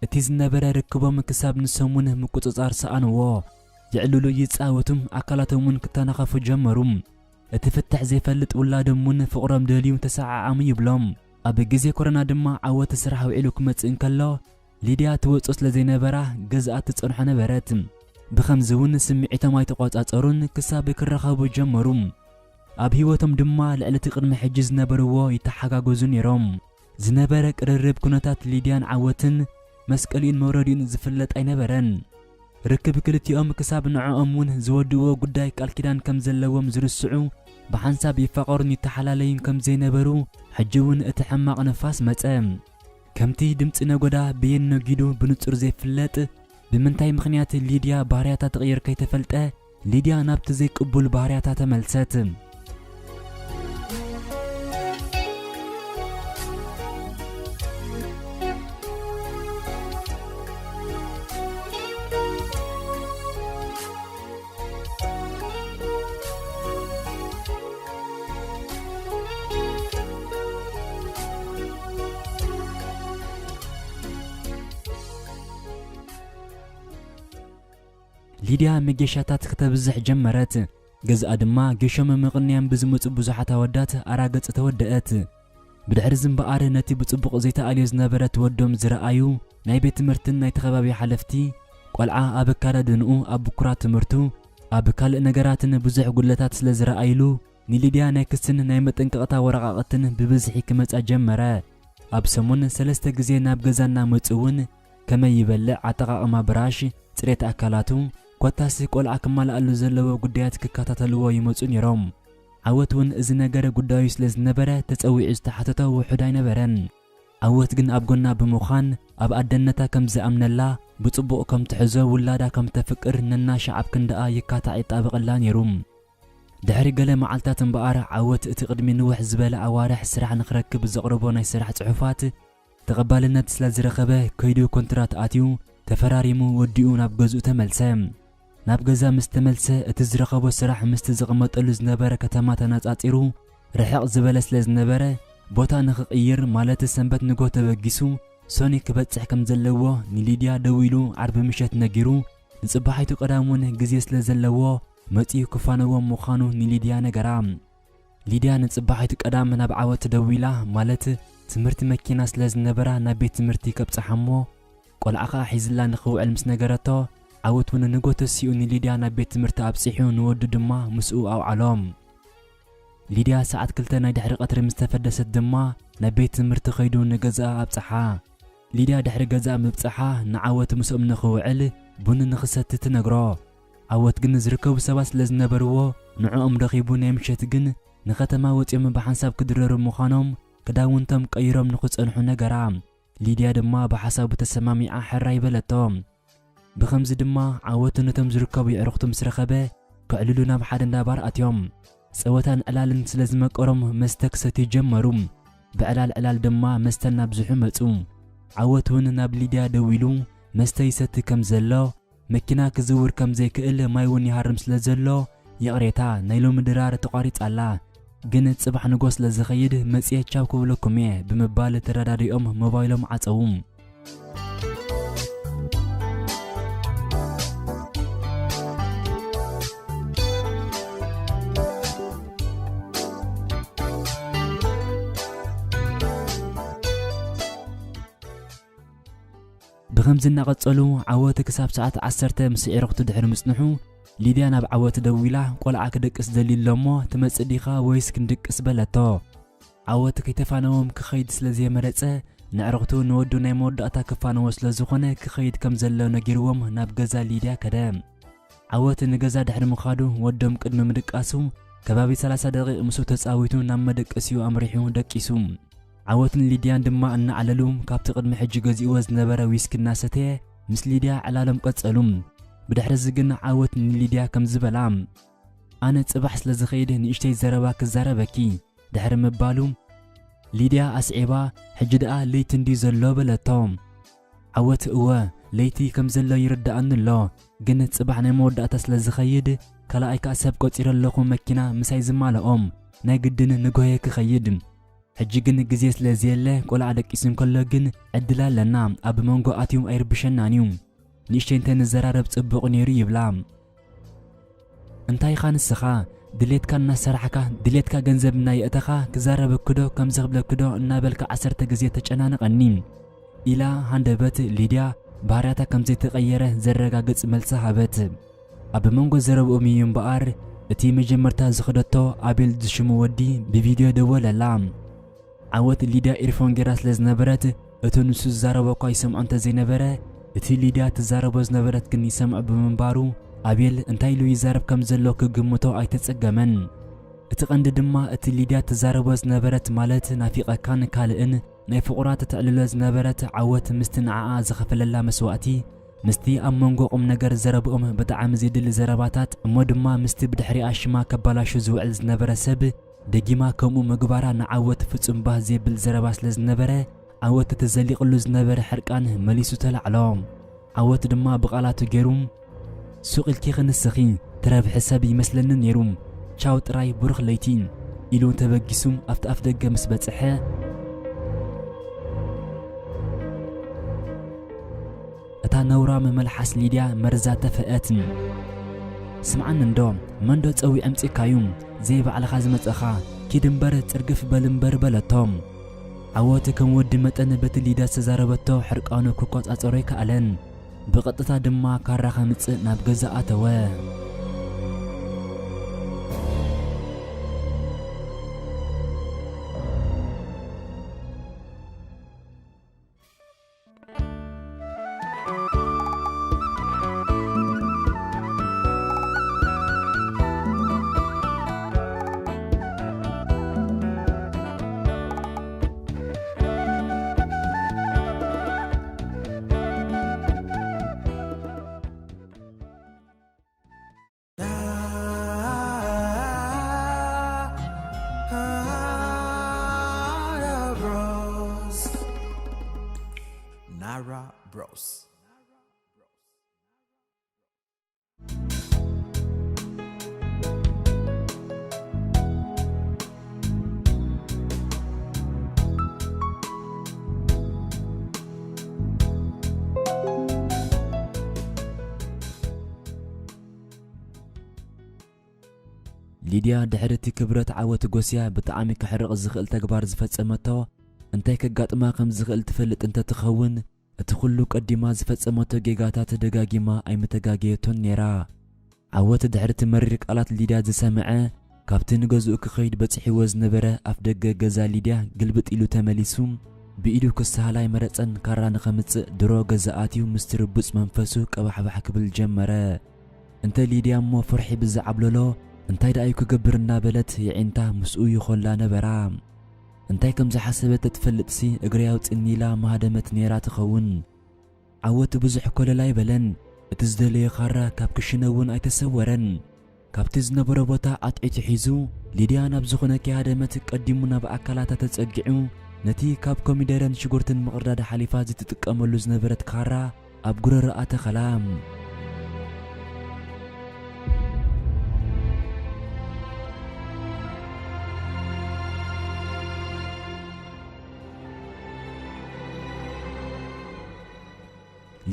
እቲ ዝነበረ ርክቦም ክሳብ ንሶም እውን ምቁጽጻር ሰኣንዎ። ይዕልሉ ይጻወቱ፣ ኣካላቶም እውን ክተናኸፉ ጀመሩ። እቲ ፍትሕ ዘይፈልጥ ውላዶም እውን ፍቕሮም ደልዩ ተሰዓዓሙ ይብሎም። ኣብ ግዜ ኮሮና ድማ ዓወት ስራሕ ውዒሉ ክመጽእ እንከሎ ሊድያ ትወጾ ስለ ዘይነበራ ገዝኣ ትጸንሖ ነበረት። ብኸምዚ እውን ስምዒቶም ኣይተቖጻጸሩን ክሳብ ክራኸቡ ጀመሩ። ኣብ ህይወቶም ድማ ልዕሊ እቲ ቅድሚ ሕጂ ዝነበርዎ ይተሓጋገዙ ነይሮም። ዝነበረ ቅርርብ ኩነታት ሊድያን ዓወትን መስቀሊኡን መውረዲኡን ዝፍለጥ ኣይነበረን። ርክብ ክልቲኦም ክሳብ ንዕኦም እውን ዝወድእዎ ጉዳይ ቃል ኪዳን ከም ዘለዎም ዝርስዑ፣ ብሓንሳብ ይፋቐሩን ይተሓላለዩን ከም ዘይነበሩ ሕጂ እውን እቲ ሕማቕ ንፋስ መጸ። ከምቲ ድምጺ ነጎዳ ብየን ነጊዱ ብንጹር ዘይፍለጥ፣ ብምንታይ ምኽንያት ሊድያ ባህርያታ ትቕይር ከይተፈልጠ፣ ሊድያ ናብቲ ዘይቅቡል ባህርያታ ተመልሰት። ሊድያ መገሻታት ክተብዝሕ ጀመረት። ገዝኣ ድማ ጌሾ ምምቕንያም ብዝመጹ ብዙሓት ኣወዳት ኣራገጽ ተወደአት። ብድሕሪ እዚ እምበኣር ነቲ ብጽቡቕ ዘይተኣልዮ ዝነበረት ወዶም ዝረኣዩ ናይ ቤት ትምህርትን ናይቲ ከባቢ ሓለፍቲ፣ ቆልዓ ኣብ ኣከዳድንኡ፣ ኣብ ብኩራት ትምህርቱ፣ ኣብ ካልእ ነገራትን ብዙሕ ጉድለታት ስለ ዝረኣይሉ፣ ንሊድያ ናይ ክስን ናይ መጠንቀቕታ ወረቓቕትን ብብዝሒ ክመጻ ጀመረ። ኣብ ሰሙን ሰለስተ ግዜ ናብ ገዛ እናመጹ እውን ከመይ ይበልዕ፣ ኣጠቓቕማ ብራሽ፣ ጽሬት ኣካላቱ፣ ኮታስ ቆልዓ ክማልኣሉ ዘለዎ ጉዳያት ክከታተልዎ ይመጹ ነይሮም። ዓወት እውን እዚ ነገር ጉዳዩ ስለ ዝነበረ ተጸዊዑ ዝተሓተቶ ውሑድ ኣይነበረን። ዓወት ግን ኣብ ጎና ብምዃን ኣብ ኣደነታ ከም ዝኣምነላ፣ ብጽቡቕ ከም ትሕዞ፣ ውላዳ ከም ተፍቅር ነናሻዕ ኣብ ክንዳኣ ይካታዕ ይጣበቐላ ነይሩ። ድሕሪ ገለ መዓልታት እምበኣር ዓወት እቲ ቅድሚ ንውሕ ዝበለ ኣዋርሕ ስራሕ ንኽረክብ ዘቕረቦ ናይ ስራሕ ጽሑፋት ተቐባልነት ስለ ዝረኸበ ከይዱ ኮንትራት ኣትዩ ተፈራሪሙ ወዲኡ ናብ ገዝኡ ተመልሰ። ናብ ገዛ ምስ ተመልሰ፣ እቲ ዝረኸቦ ስራሕ ምስቲ ዝቕመጠሉ ዝነበረ ከተማ ተነጻጺሩ ርሕቕ ዝበለ ስለ ዝነበረ፣ ቦታ ንኽቕይር፣ ማለት ሰንበት ንጎ ተበጊሱ፣ ሶኒ ክበጽሕ ከም ዘለዎ ንሊድያ ደዊሉ ዓርቢ ምሸት ነጊሩ፣ ንጽባሒቱ ቀዳም እውን ግዜ ስለ ዘለዎ፣ መጺኡ ክፋነዎም ምዃኑ ንሊድያ ነገራ። ሊድያ ንጽባሒቱ ቀዳም ናብ ዓወት ደዊላ፣ ማለት ትምህርቲ መኪና ስለ ዝነበራ ናብ ቤት ትምህርቲ ከብጽሓ እሞ፣ ቆልዓ ከኣ ሒዝላ ንኽውዕል ምስ ነገረቶ፣ ዓወት እውን ንጎ ተሲኡ ንሊድያ ናብ ቤት ትምህርቲ ኣብጺሑ ንወዱ ድማ ምስኡ ኣውዓሎ። ሊድያ ሰዓት ክልተ ናይ ድሕሪ ቀትሪ ምስ ተፈደሰት ድማ ናብ ቤት ትምህርቲ ከይዱ ንገዛኣ ኣብጽሓ። ሊድያ ድሕሪ ገዛኣ ምብጽሓ ንዓወት ምስኦም ንኽውዕል ቡን ንኽሰቲ ትነግሮ። ዓወት ግን ዝርከቡ ሰባት ስለ ዝነበርዎ ንዕኦም ረኺቡ ናይ ምሸት ግን ንኸተማ ወጺኦም ብሓንሳብ ክድረሩ ምዃኖም ክዳውንቶም ቀይሮም ንኽጸንሑ ነገራ። ሊድያ ድማ ብሓሳቡ ተሰማሚዓ ሕራይ በለቶ። ብኸምዚ ድማ ዓወት ነቶም ዝርከቡ የዕሩኽቱ ምስ ረኸበ ከዕልሉ ናብ ሓደ እንዳ ባር ኣትዮም። ጸወታን ዕላልን ስለ ዝመቀሮም መስተ ክሰትዩ ጀመሩ። ብዕላል ዕላል ድማ መስተ እናብዝሑ መጹ። ዓወት እውን ናብ ሊድያ ደዊሉ መስተ ይሰቲ ከም ዘሎ፣ መኪና ክዝውር ከም ዘይክእል፣ ማይ እውን ይሃርም ስለ ዘሎ፣ ይቕሬታ፣ ናይ ሎሚ ድራር ተቋሪጻ ኣላ። ግን ጽባሕ ንጎ ስለ ዝኸይድ መጽየ ቻው ክብለኩም እየ ብምባል ተረዳዲኦም ሞባይሎም ዓጸዉ። ብኸምዚ እናቐጸሉ ዓወት ክሳብ ሰዓት ዓሰርተ ምስ ዕረኽቱ ድሕሪ ምጽንሑ፣ ሊድያ ናብ ዓወት ደዊላ፣ "ቆልዓ ክድቅስ ደልዩ ኣሎ እሞ ትመጽእ ዲኻ ወይስ ክንድቅስ?" በለቶ። ዓወት ከይተፋነዎም ክኸይድ ስለ ዘየመረጸ፣ ንዕረኽቱ ንወዱ ናይ መወዳእታ ክፋነዎ ስለ ዝኾነ ክኸይድ ከም ዘሎ ነጊርዎም ናብ ገዛ ሊድያ ከደ። ዓወት ንገዛ ድሕሪ ምኻዱ ወዶም ቅድሚ ምድቃሱ ከባቢ ሰላሳ ደቂቕ ምስኡ ተጻዊቱ ናብ መደቀሲኡ ኣምሪሑ ደቂሱ። ዓወትን ሊድያን ድማ እናዓለሉ ካብቲ ቅድሚ ሕጂ ገዚእዎ ዝነበረ ዊስኪ እናሰተየ ምስ ሊድያ ዕላሎም ቀጸሉ። ብድሕሪ እዚ ግን ዓወት ንሊድያ ከምዚ በላ፣ "ኣነ ጽባሕ ስለ ዝኸይድ ንእሽተይ ዘረባ ክዛረበኪ" ድሕሪ ምባሉ፣ ሊድያ ኣስዒባ፣ "ሕጂ ደኣ ለይቲ እንድዩ ዘሎ?" በለቶ። ዓወት፣ "እወ፣ ለይቲ ከም ዘሎ ይርድኣኒ ኣሎ፣ ግን ጽባሕ ናይ መወዳእታ ስለ ዝኸይድ፣ ካልኣይ ከኣ ሰብ ቆጺረ ኣለኹ፣ መኪና ምሳይ ዝማልኦም፣ ናይ ግድን ንግሆየ ክኸይድ። ሕጂ ግን ግዜ ስለ ዘየለ፣ ቆልዓ ደቂሱ እንከሎ ግን ዕድል ኣለና፣ ኣብ መንጎ ኣትዩ ኣይርብሸናን እዩ። ንእሽተይ እንተ ንዘራረብ ጽቡቕ ነይሩ" ይብላ። "እንታይ ኢኻ ንስኻ? ድሌትካ እናሰራሕካ፣ ድሌትካ ገንዘብ እናየእተኻ፣ ክዛረበኪ ዶ፣ ከምዚ ክብለኪ ዶ?" እናበልካ ዓሰርተ ግዜ ተጨናንቐኒ፣ ኢላ ሃንደበት ሊድያ ባህርያታ ከም ዘይተቐየረ ዘረጋግጽ መልሲ ሃበት። ኣብ መንጎ ዘረብኦም እዩ እምበኣር፣ እቲ መጀመርታ ዝኸደቶ ኣቤል ዝሽሙ ወዲ ብቪድዮ ደወለላ። ዓወት ሊድያ ኢርፎን ጌራ ስለ ዝነበረት፣ እቱ ንሱ ዝዛረቦ እኳ ይሰምዖ እንተ ዘይነበረ፣ እቲ ሊድያ ትዛረቦ ዝነበረት ግን ይሰምዖ ብምንባሩ፣ ኣቤል እንታይ ኢሉ ይዛረብ ከም ዘሎ ክግምቶ ኣይተጸገመን። እቲ ቀንዲ ድማ፣ እቲ ሊድያ ትዛረቦ ዝነበረት፣ ማለት ናፊቐካን ካልእን ናይ ፍቑራት ተዕልሎ ዝነበረት ዓወት፣ ምስቲ ንዓኣ ዝኸፈለላ መስዋእቲ፣ ምስቲ ኣብ መንጎ ቁም ነገር ዘረብኦም ብጣዕሚ ዜድሊ ዘረባታት፣ እሞ ድማ ምስቲ ብድሕሪኣ ሽማ ከባላሹ ዝውዕል ዝነበረ ሰብ፣ ደጊማ ከምኡ ምግባራ ንዓወት ፍጹም ባህ ዜብል ዘረባ ስለ ዝነበረ፣ ዓወት እቲ ዘሊቕሉ ዝነበረ ሕርቃን መሊሱ ተላዕሎ። ዓወት ድማ ብቓላቱ ገይሩ፣ "ሱቕ ኢልኪ ክንስኺ ትረብሒ ሰብ ይመስለኒ ነይሩ። ቻው ጥራይ፣ ብሩኽ ለይቲ" ኢሉ ተበጊሱ ኣብቲ ኣፍ ደገ ምስ በጽሐ፣ እታ ነውራም መልሓስ ሊድያ መርዛ ተፈአት። "ስምዓኒ እንዶ፣ መንዶ ጸዊዕ ኣምጺእካዩ? ዘይባዕልኻ ዝመጸኻ፣ ኪድ እምበር፣ ጽርግፍ በል እምበር" በለቶ። ዓወት ከም ወዲ መጠን በቲ ሊድያ ዝተዛረበቶ ሕርቃኑ ክቆጻጸሮ ኣይከኣለን። ብቐጥታ ድማ ካራ ከምጽእ ናብ ገዛ ኣተወ። Nara Bros. ሊድያ ድሕሪ እቲ ክብረት ዓወት ጎስያ ብጣዕሚ ከሕርቕ ዝኽእል ተግባር ዝፈጸመቶ እንታይ ከጋጥማ ከም ዝኽእል ትፈልጥ እንተትኸውን፣ እቲ ኩሉ ቀዲማ ዝፈጸመቶ ጌጋታት ደጋጊማ ኣይምተጋገየቶን ነይራ። ዓወት ድሕሪ እቲ መሪር ቃላት ሊድያ ዝሰምዐ፣ ካብቲ ንገዝኡ ክኸይድ በጺሕዎ ዝነበረ ኣፍ ደገ ገዛ ሊድያ ግልብጥ ኢሉ ተመሊሱ፣ ብኢዱ ክሳሃል ኣይመረጸን። ካራ ንኸምጽእ ድሮ ገዛ ኣትዩ ምስቲ ርቡጽ መንፈሱ ቀባሕባሕ ክብል ጀመረ። እንተ ሊድያ እሞ ፍርሒ ብዝዓብለሎ፣ እንታይ ደኣ እዩ ክገብር እናበለት የዒንታ ምስኡ ይኾላ ነበራ። እንታይ ከም ዝሓሰበት ተትፈልጥሲ እግረይ ኣውጽእኒ ኢላ ምሃደመት ነይራ ትኸውን። ዓወት ብዙሕ ኮለል ኣይበለን። እቲ ዝደለዮ ካራ ካብ ክሽነ እውን ኣይተሰወረን። ካብቲ ዝነበሮ ቦታ ኣትዒቱ ሒዙ፣ ሊድያ ናብ ዝኾነ ከይሃደመት ቀዲሙ ናብ ኣካላታ ተጸጊዑ፣ ነቲ ካብ ኮሚደረን ሽጉርትን ምቕርዳድ ሓሊፋ ዝትጥቀመሉ ዝነበረት ካራ ኣብ ጉረሮኣ ተኸላ።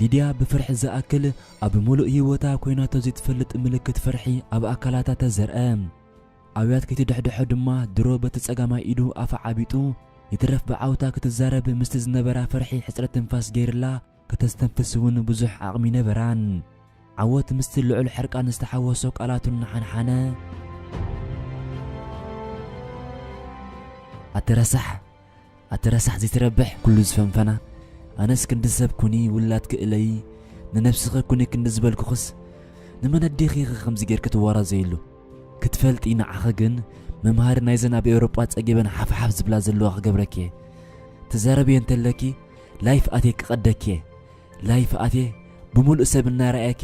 ሊድያ ብፍርሒ ዝኣክል ኣብ ምሉእ ህይወታ ኮይናቶ ዘይትፈልጥ ምልክት ፍርሒ ኣብ ኣካላታ ተዘርአ። ኣብያት ከይትድሕድሖ ድማ ድሮ በቲ ጸጋማይ ኢዱ ኣፋ ዓቢጡ ይትረፍ ብዓውታ ክትዛረብ ምስቲ ዝነበራ ፍርሒ ሕጽረት ትንፋስ ገይርላ ከተስተንፍስ እውን ብዙሕ ዓቕሚ ነበራን። ዓወት ምስቲ ልዑል ሕርቃን ዝተሓወሶ ቃላቱ እናሓንሓነ፣ ኣቲ ረሳሕ፣ ኣቲ ረሳሕ ዘይትረብሕ ኩሉ ዝፈንፈና፣ ኣነስ ክንዲ ሰብ ኩኒ ውላድ ክእለይ፣ ንነብስኺ ኩኒ ክንዲ ዝበልኩኽስ፣ ንመን ኣዴኺ ኢኺ ከምዚ ጌርኪ ትዋራዘይሉ? ክትፈልጢ ንዓኺ ግን መምሃሪ ናይዘን ኣብ ኤውሮጳ ጸጊበን ሓፍሓፍ ዝብላ ዘለዋ ክገብረኪ እየ። ትዛረብዮ እንተለኪ ላይፍ ኣትየ ክቐደኪ እየ። ላይፍ ኣትየ ብምሉእ ሰብ እናረኣየኪ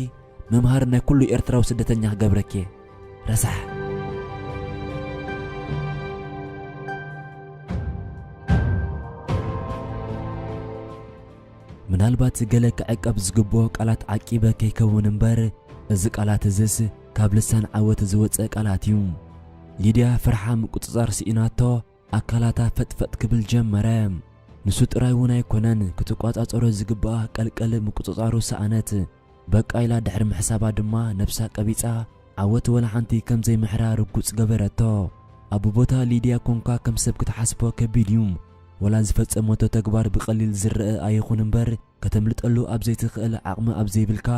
መምሃሪ ናይ ኩሉ ኤርትራዊ ስደተኛ ክገብረኪ እየ። ረሳሕ። ምናልባት ገለ ክዕቀብ ዝግብኦ ቃላት ዓቂበ ከይከውን እምበር፣ እዚ ቃላት እዝስ ካብ ልሳን ዓወት ዝወጸ ቃላት እዩ። ሊድያ ፍርሓ ምቁጽጻር ስኢናቶ፣ ኣካላታ ፈጥፈጥ ክብል ጀመረ። ንሱ ጥራይ እውን ኣይኮነን፣ ክትቋጻጸሮ ዝግብኣ ቀልቀል ምቁጽጻሩ ሰኣነት። በቃ ኢላ ድሕሪ ምሕሳባ ድማ ነብሳ ቀቢጻ፣ ዓወት ወላ ሓንቲ ከም ዘይምሕራ ርጉጽ ገበረቶ። ኣብ ቦታ ሊድያ ኮንካ ከም ሰብ ክትሓስቦ ከቢድ እዩ። ወላ ዝፈጸመቶ ተግባር ብቐሊል ዝረአ ኣይኹን እምበር፣ ከተምልጠሉ ኣብ ዘይትኽእል ዓቕሚ ኣብ ዘይብልካ፣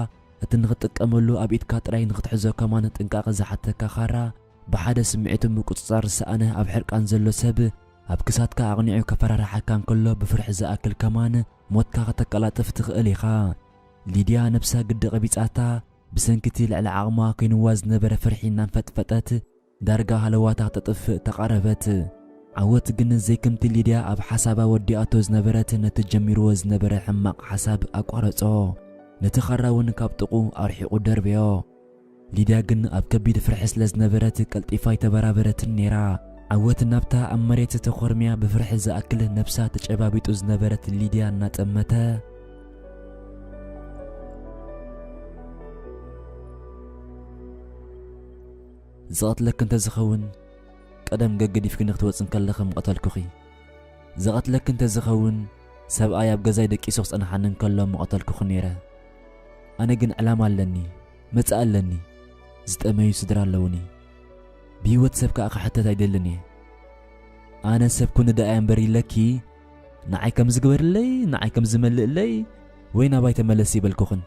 እቲ ንኽትጥቀመሉ ኣብ ኢድካ ጥራይ ንኽትሕዞ ከማን ጥንቃቐ ዝሓተካ ካራ፣ ብሓደ ስምዒቱ ምቁጽጻር ዝሰኣነ ኣብ ሕርቃን ዘሎ ሰብ፣ ኣብ ክሳድካ ኣቕኒዑ ከፈራርሓካ እንከሎ ብፍርሒ ዝኣክል ከማን ሞትካ ከተቀላጥፍ ትኽእል ኢኻ። ሊድያ ነብሳ ግዲ ቀቢጻታ፣ ብሰንኪ እቲ ልዕሊ ዓቕማ ኮይንዋ ዝነበረ ፍርሒ እናንፈጥፈጠት፣ ዳርጋ ሃለዋታ ክተጥፍእ ተቓረበት። ዓወት ግን ዘይከምቲ ሊድያ ኣብ ሓሳባ ወዲኣቶ ዝነበረት ነቲ ጀሚርዎ ዝነበረ ሕማቕ ሓሳብ ኣቋረጾ። ነቲ ካራ እውን ካብ ጥቑ ኣርሒቑ ደርበዮ። ሊድያ ግን ኣብ ከቢድ ፍርሒ ስለ ዝነበረት ቀልጢፋ ኣይተበራበረትን ነይራ። ዓወት ናብታ ኣብ መሬት ተኾርምያ ብፍርሒ ዝኣክል ነብሳ ተጨባቢጡ ዝነበረት ሊድያ እናጠመተ፣ ዝቐትለኪ እንተዝኸውን፣ ቀደም ገገዲፍክኒ ክትወጽ እንከለኺ ምቐተልኩኺ። ዝቐትለኪ እንተዝኸውን፣ ሰብኣይ ኣብ ገዛይ ደቂሱ ክጸንሓኒ እንከሎ ምቐተልኩኺ ነይረ። ኣነ ግን ዕላማ ኣለኒ፣ መጻኢ ኣለኒ፣ ዝጠመዩ ስድራ ኣለውኒ። ብህይወት ሰብ ከኣ ክሕተት ኣይደልን እየ። ኣነ ሰብ ኩኒ ደኣ እምበር ኢለኪ፣ ንዓይ ከም ዝግበርለይ፣ ንዓይ ከም ዝመልእለይ፣ ወይ ናባይ ተመለሲ ይበልኩኽን።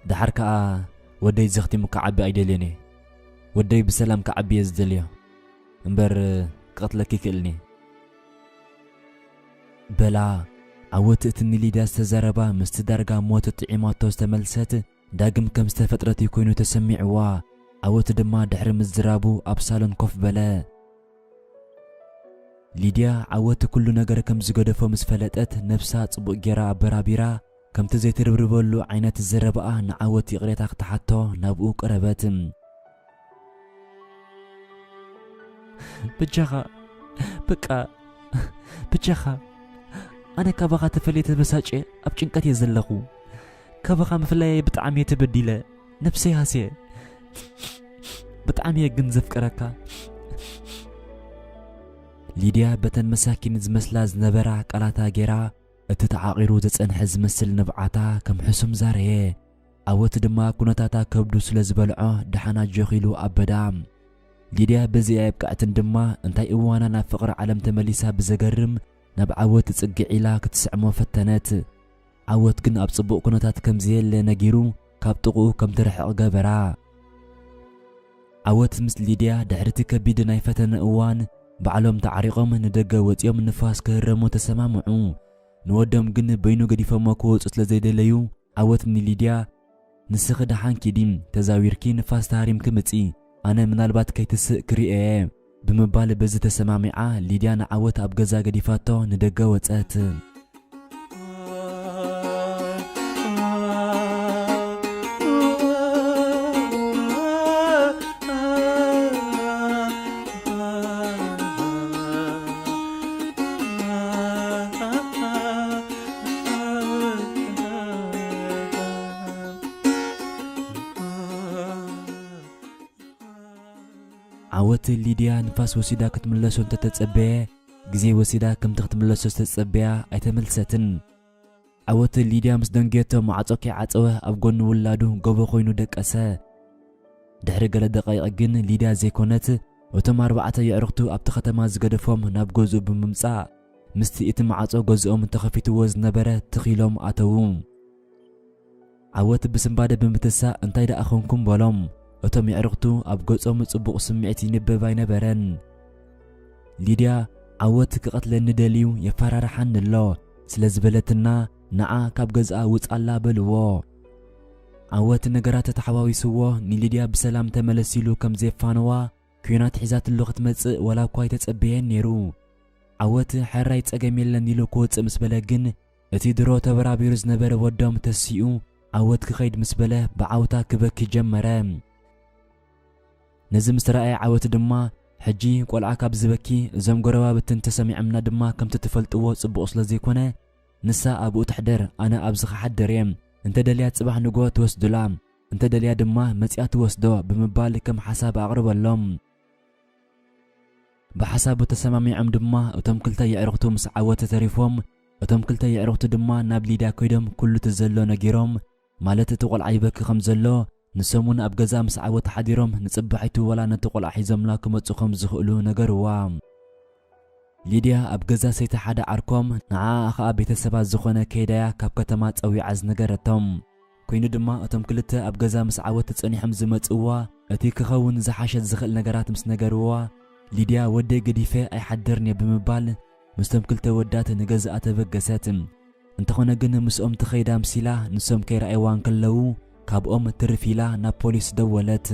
ደሓር ከኣ ወደይ ዘኽቲሙ ክዓቢ ኣይደልዮን እየ። ወደይ ብሰላም ክዓቢ እየ ዝደልዮ። እምበር ክቐትለኪ ይክእልኒ። በላ፣ ዓወት እቲ ንሊድያ ዝተዘረባ ምስቲ ዳርጋ ሞት ጥዒማቶ ዝተመልሰት፣ ዳግም ከም ዝተፈጥረት እዩ ኮይኑ ተሰሚዕዋ። ዓወት ድማ ድሕሪ ምዝራቡ ኣብ ሳሎን ኮፍ በለ። ሊድያ ዓወት ኩሉ ነገር ከም ዝገደፎ ምስ ፈለጠት፣ ነብሳ ጽቡቕ ጌራ ኣበራቢራ፣ ከምቲ ዘይትርብርበሉ ዓይነት ዘረባኣ ንዓወት ይቕሬታ ክትሓቶ ናብኡ ቀረበት። በጃኻ፣ በቃ፣ በጃኻ፣ ኣነ ካባኻ ተፈልየ ተበሳጨ ኣብ ጭንቀት እየ ዘለኹ። ካባኻ ምፍላየይ ብጣዕሚ እየ ተበዲለ፣ ነብሰይ ሃስየ። ብጣዕሚ እየ ግን ዘፍቅረካ። ሊድያ በተን መሳኪን ዝመስላ ዝነበራ ቃላታ ጌራ፣ እቲ ተዓቒሩ ዝጸንሐ ዝመስል ንብዓታ ከም ሕሱም ዛረየ። ዓወት ድማ ኩነታታ ከብዱ ስለ ዝበልዖ፣ ደሓን ኣጆኺ ኢሉ ኣበዳ። ሊድያ በዚኣ የብቅዐትን ድማ እንታይ እዋና ናብ ፍቕሪ ዓለም ተመሊሳ ብዘገርም ናብ ዓወት ጽግዕ ኢላ ክትስዕሞ ፈተነት። ዓወት ግን ኣብ ጽቡቕ ኩነታት ከም ዘየለ ነጊሩ ካብ ጥቕኡ ከም ትርሕቕ ገበራ። ዓወት ምስ ሊድያ ድሕሪ እቲ ከቢድ ናይ ፈተነ እዋን ባዕሎም ተዓሪቖም ንደገ ወጺኦም ንፋስ ክህረሙ ተሰማምዑ። ንወዶም ግን በይኑ ገዲፎሞ ክወጹ ስለ ዘይደለዩ ዓወት ንሊድያ ንስኺ ደሓን ኪዲ፣ ተዛዊርኪ ንፋስ ተሃሪምኪ ምጺ፣ ኣነ ምናልባት ከይትስእ ክርእየ ብምባል በዚ ተሰማሚዓ ሊድያ ንዓወት ኣብ ገዛ ገዲፋቶ ንደገ ወጸት። ዓወት ሊድያ ንፋስ ወሲዳ ክትምለሶ እንተተጸበየ፣ ግዜ ወሲዳ ከምቲ ክትምለሶ ዝተጸበያ ኣይተመልሰትን። ዓወት ሊድያ ምስ ደንገየቶ ማዕጾ ከይዓጸወ ኣብ ጎኒ ውላዱ ጎቦ ኮይኑ ደቀሰ። ድሕሪ ገለ ደቃይቕ ግን ሊድያ ዘይኮነት፣ እቶም ኣርባዕተ የዕርኽቱ ኣብቲ ከተማ ዝገደፎም ናብ ገዝኡ ብምምጻእ፣ ምስቲ እቲ ማዕጾ ገዝኦም ተኸፊትዎ ዝነበረ ትኺሎም ኣተዉ። ዓወት ብስንባደ ብምትሳእ፣ "እንታይ ደኣ ኾንኩም?" በሎም። እቶም የዕርኽቱ ኣብ ገጾም ጽቡቕ ስምዒት ይንበብ ኣይነበረን። ሊድያ፣ "ዓወት ክቐትለኒ ደልዩ የፈራርሓኒ ኣሎ" ስለ ዝበለትና፣ "ንዓ ካብ ገዝኣ ውጻላ" በልዎ። ዓወት ነገራት ተሓዋዊስዎ ንሊድያ ብሰላም ተመለስ ኢሉ ከም ዘየፋነዋ፣ ኲናት ሒዛትሉ ክትመጽእ ዋላ እኳ ኣይተጸበየን ነይሩ። ዓወት፣ "ሕራይ ጸገም የለን" ኢሉ ክወጽእ ምስ በለ ግን፣ እቲ ድሮ ተበራቢሩ ዝነበረ ወዶም ተሲኡ፣ ዓወት ክኸይድ ምስ በለ ብዓውታ ክበኪ ጀመረ። ነዚ ምስ ረኣየ ዓወት ድማ፣ "ሕጂ ቆልዓ ካብ ዝበኪ እዞም ጎረባብትን ተሰሚዖምና ድማ ከምቲ ትፈልጥዎ ጽቡቕ ስለ ዘይኮነ፣ ንሳ ኣብኡ ትሕደር፣ ኣነ ኣብዚ ክሓድር እየ። እንተ ደልያ ጽባሕ ንግሆ ትወስዱላ፣ እንተ ደልያ ድማ መጺኣ ትወስዶ" ብምባል ከም ሓሳብ ኣቕርበሎም። ብሓሳቡ ተሰማሚዖም ድማ እቶም ክልተ የዕርኽቱ ምስ ዓወት ተሪፎም፣ እቶም ክልተ የዕርኽቱ ድማ ናብ ሊድያ ከይዶም ኩሉ እቲ ዘሎ ነጊሮም፣ ማለት እቲ ቆልዓ ይበኪ ከም ዘሎ፣ ንሶም እውን ኣብ ገዛ ምስ ዓወት ሓዲሮም ንጽባሒቱ ዋላ ነቲ ቆልዓ ሒዞምላ ክመጹ ከም ዝኽእሉ ነገርዋ። ሊድያ ኣብ ገዛ ሰይቲ ሓደ ዓርኮም፣ ንዓኣ ኸኣ ቤተሰባ ዝኾነ ከይዳያ ካብ ከተማ ጸዊዓ ዝነገረቶም። ኮይኑ ድማ እቶም ክልተ ኣብ ገዛ ምስ ዓወት ጸኒሖም ዝመጽእዋ፣ እቲ ክኸውን ዝሓሸ ዝኽእል ነገራት ምስ ነገርዋ፣ ሊድያ፣ "ወደይ ገዲፈ ኣይሓድርን እየ" ብምባል ምስቶም ክልተ ወዳት ንገዝኣ ተበገሰት። እንተኾነ ግን ምስኦም ትኸይድ ኣምሲላ ንሶም ከይረኣይዋ እንከለዉ፣ ካብኦም ትርፍ ኢላ ናብ ፖሊስ ደወለት።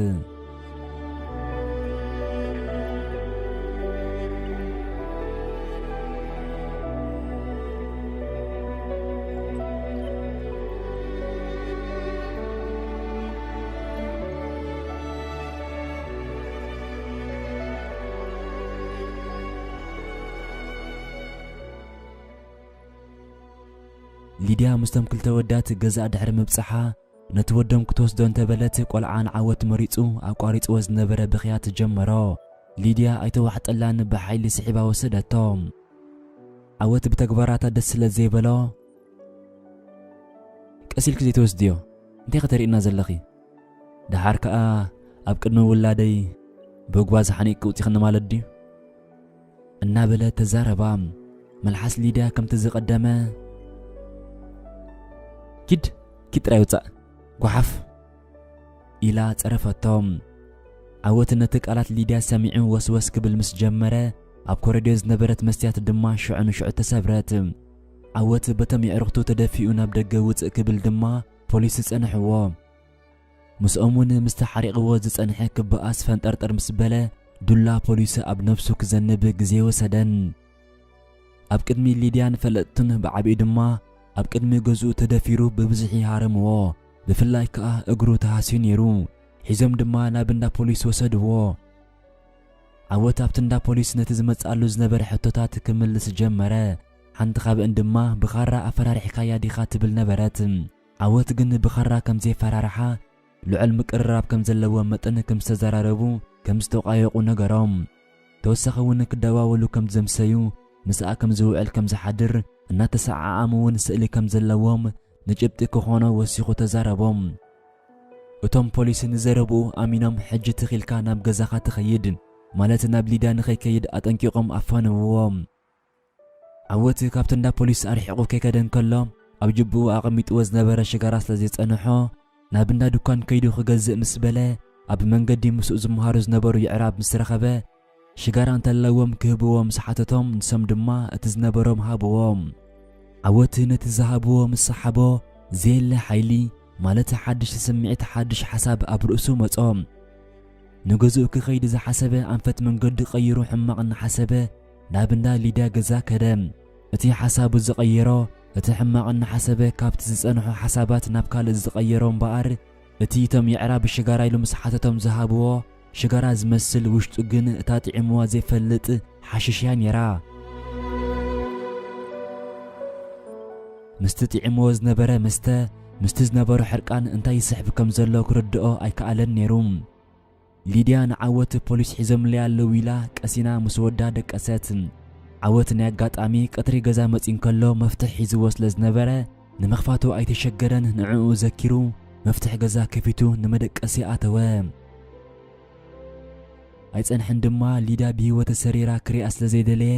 ሊድያ ምስቶም ክልተ ወዳት ገዛእ ድሕሪ ምብጽሓ፣ ነቲ ወዶም ክትወስዶ እንተበለት፣ ቆልዓ ንዓወት መሪጹ ኣቋሪጽዎ ዝነበረ ብኽያት ጀመሮ። ሊድያ ኣይተዋሕጠላን፣ ብሓይሊ ስሒባ ወሰደቶ። ዓወት ብተግባራታ ደስ ስለ ዘይበሎ፣ "ቀስ ኢልኪ ዘይትወስድዮ? እንታይ ከተርእና ዘለኺ? ደሓር ከኣ ኣብ ቅድሚ ውላደይ ብእግባዝ ሓኒቕኪ ውጺኽኒ ማለት ድዩ?" እናበለ ተዛረባ። መልሓስ ሊድያ ከምቲ ዝቐደመ፣ "ኪድ፣ ኪድ ጥራይ ውጻእ፣ ጓሓፍ!" ኢላ ጸረፈቶ። ዓወት ነቲ ቃላት ሊድያ ሰሚዑ ወስወስ ክብል ምስ ጀመረ፣ ኣብ ኮረድዮ ዝነበረት መስትያት ድማ ሽዑ ንሽዑ ተሰብረት። ዓወት በቶም የዕርኽቱ ተደፊኡ ናብ ደገ ውጽእ ክብል ድማ ፖሊስ ጸንሕዎ። ምስኦም እውን ምስቲ ሓሪቕዎ ዝጸንሐ ክበኣስ ፈንጠርጠር ምስ በለ፣ ዱላ ፖሊስ ኣብ ነፍሱ ክዘንብ ግዜ ወሰደን። ኣብ ቅድሚ ሊድያን ፈለጥቱን ብዓቢኡ ድማ ኣብ ቅድሚ ገዝኡ ተደፊሩ ብብዝሒ ሃረምዎ። ብፍላይ ከኣ እግሩ ተሃስዩ ነይሩ። ሒዞም ድማ ናብ እንዳ ፖሊስ ወሰድዎ። ዓወት ኣብቲ እንዳ ፖሊስ ነቲ ዝመጽኣሉ ዝነበረ ሕቶታት ክምልስ ጀመረ። ሓንቲ ካብአን ድማ፣ "ብኻራ ኣፈራሪሕካያ ዲኻ?" ትብል ነበረት። ዓወት ግን ብኻራ ከም ዘየፈራርሓ፣ ልዑል ምቅርራብ ከም ዘለዎ መጠን ከም ዝተዘራረቡ፣ ከም ዝተቋየቑ ነገሮም። ተወሳኺ እውን ክደዋወሉ ከም ዘምሰዩ፣ ምስኣ ከም ዝውዕል ከም ዝሓድር እናተሰዓዓሙ እውን ስእሊ ከም ዘለዎም ንጭብጢ ክኾኖ ወሲኹ ተዛረቦም። እቶም ፖሊስ ንዘረብኡ ኣሚኖም፣ ሕጂ ትኺልካ ናብ ገዛኻ ትኸይድ፣ ማለት ናብ ሊድያ ንኸይከይድ ኣጠንቂቖም ኣፋነውዎ። ዓወት ካብቲ እንዳ ፖሊስ ኣርሒቑ ከይከደ እንከሎ፣ ኣብ ጅብኡ ኣቐሚጥዎ ዝነበረ ሽጋራ ስለ ዘጸንሖ፣ ናብ እንዳ ድኳን ከይዱ ክገዝእ ምስ በለ፣ ኣብ መንገዲ ምስኡ ዝመሃሩ ዝነበሩ የዕራብ ምስ ረኸበ፣ ሽጋራ እንተለዎም ክህብዎ ምስ ሓተቶም፣ ንሶም ድማ እቲ ዝነበሮም ሃብዎም። ዓወት ነቲ ዝሃብዎ ምስ ሰሓቦ፣ ዘየለ ሓይሊ፣ ማለት ሓድሽ ስምዒት፣ ሓድሽ ሓሳብ ኣብ ርእሱ መጾ። ንገዝኡ ክኸይድ ዝሓሰበ ኣንፈት መንገዲ ቀይሩ፣ ሕማቕ እናሓሰበ ናብ እንዳ ሊድያ ገዛ ከደ። እቲ ሓሳቡ ዝቐየሮ፣ እቲ ሕማቕ እናሓሰበ ካብቲ ዝጸንሖ ሓሳባት ናብ ካልእ ዝቐየሮ እምበኣር፣ እቲ እቶም የዕራብ ሽጋራ ኢሉ ምስ ሓተቶም ዝሃብዎ ሽጋራ ዝመስል፣ ውሽጡ ግን እታ ጥዒምዋ ዘይፈልጥ ሓሽሽ እያ ነይራ። ምስቲ ጥዒምዎ ዝነበረ መስተ፣ ምስቲ ዝነበሮ ሕርቃን እንታይ ይስሕብ ከም ዘሎ ክርድኦ ኣይከኣለን ነይሩ። ሊድያ ንዓወት ፖሊስ ሒዞምለይ ኣለዉ ኢላ ቀሲና ምስ ወዳ ደቀሰት። ዓወት ናይ ኣጋጣሚ ቀትሪ ገዛ መጺኡ እንከሎ መፍትሕ ሒዝዎ ስለ ዝነበረ ንምኽፋቱ ኣይተሸገረን። ንዕኡ ዘኪሩ መፍትሕ ገዛ ከፊቱ ንመደቀሲ ኣተወ። ኣይጸንሐን ድማ ሊድያ ብህይወት ተሰሪራ ክሪኣ ስለ ዘይደለየ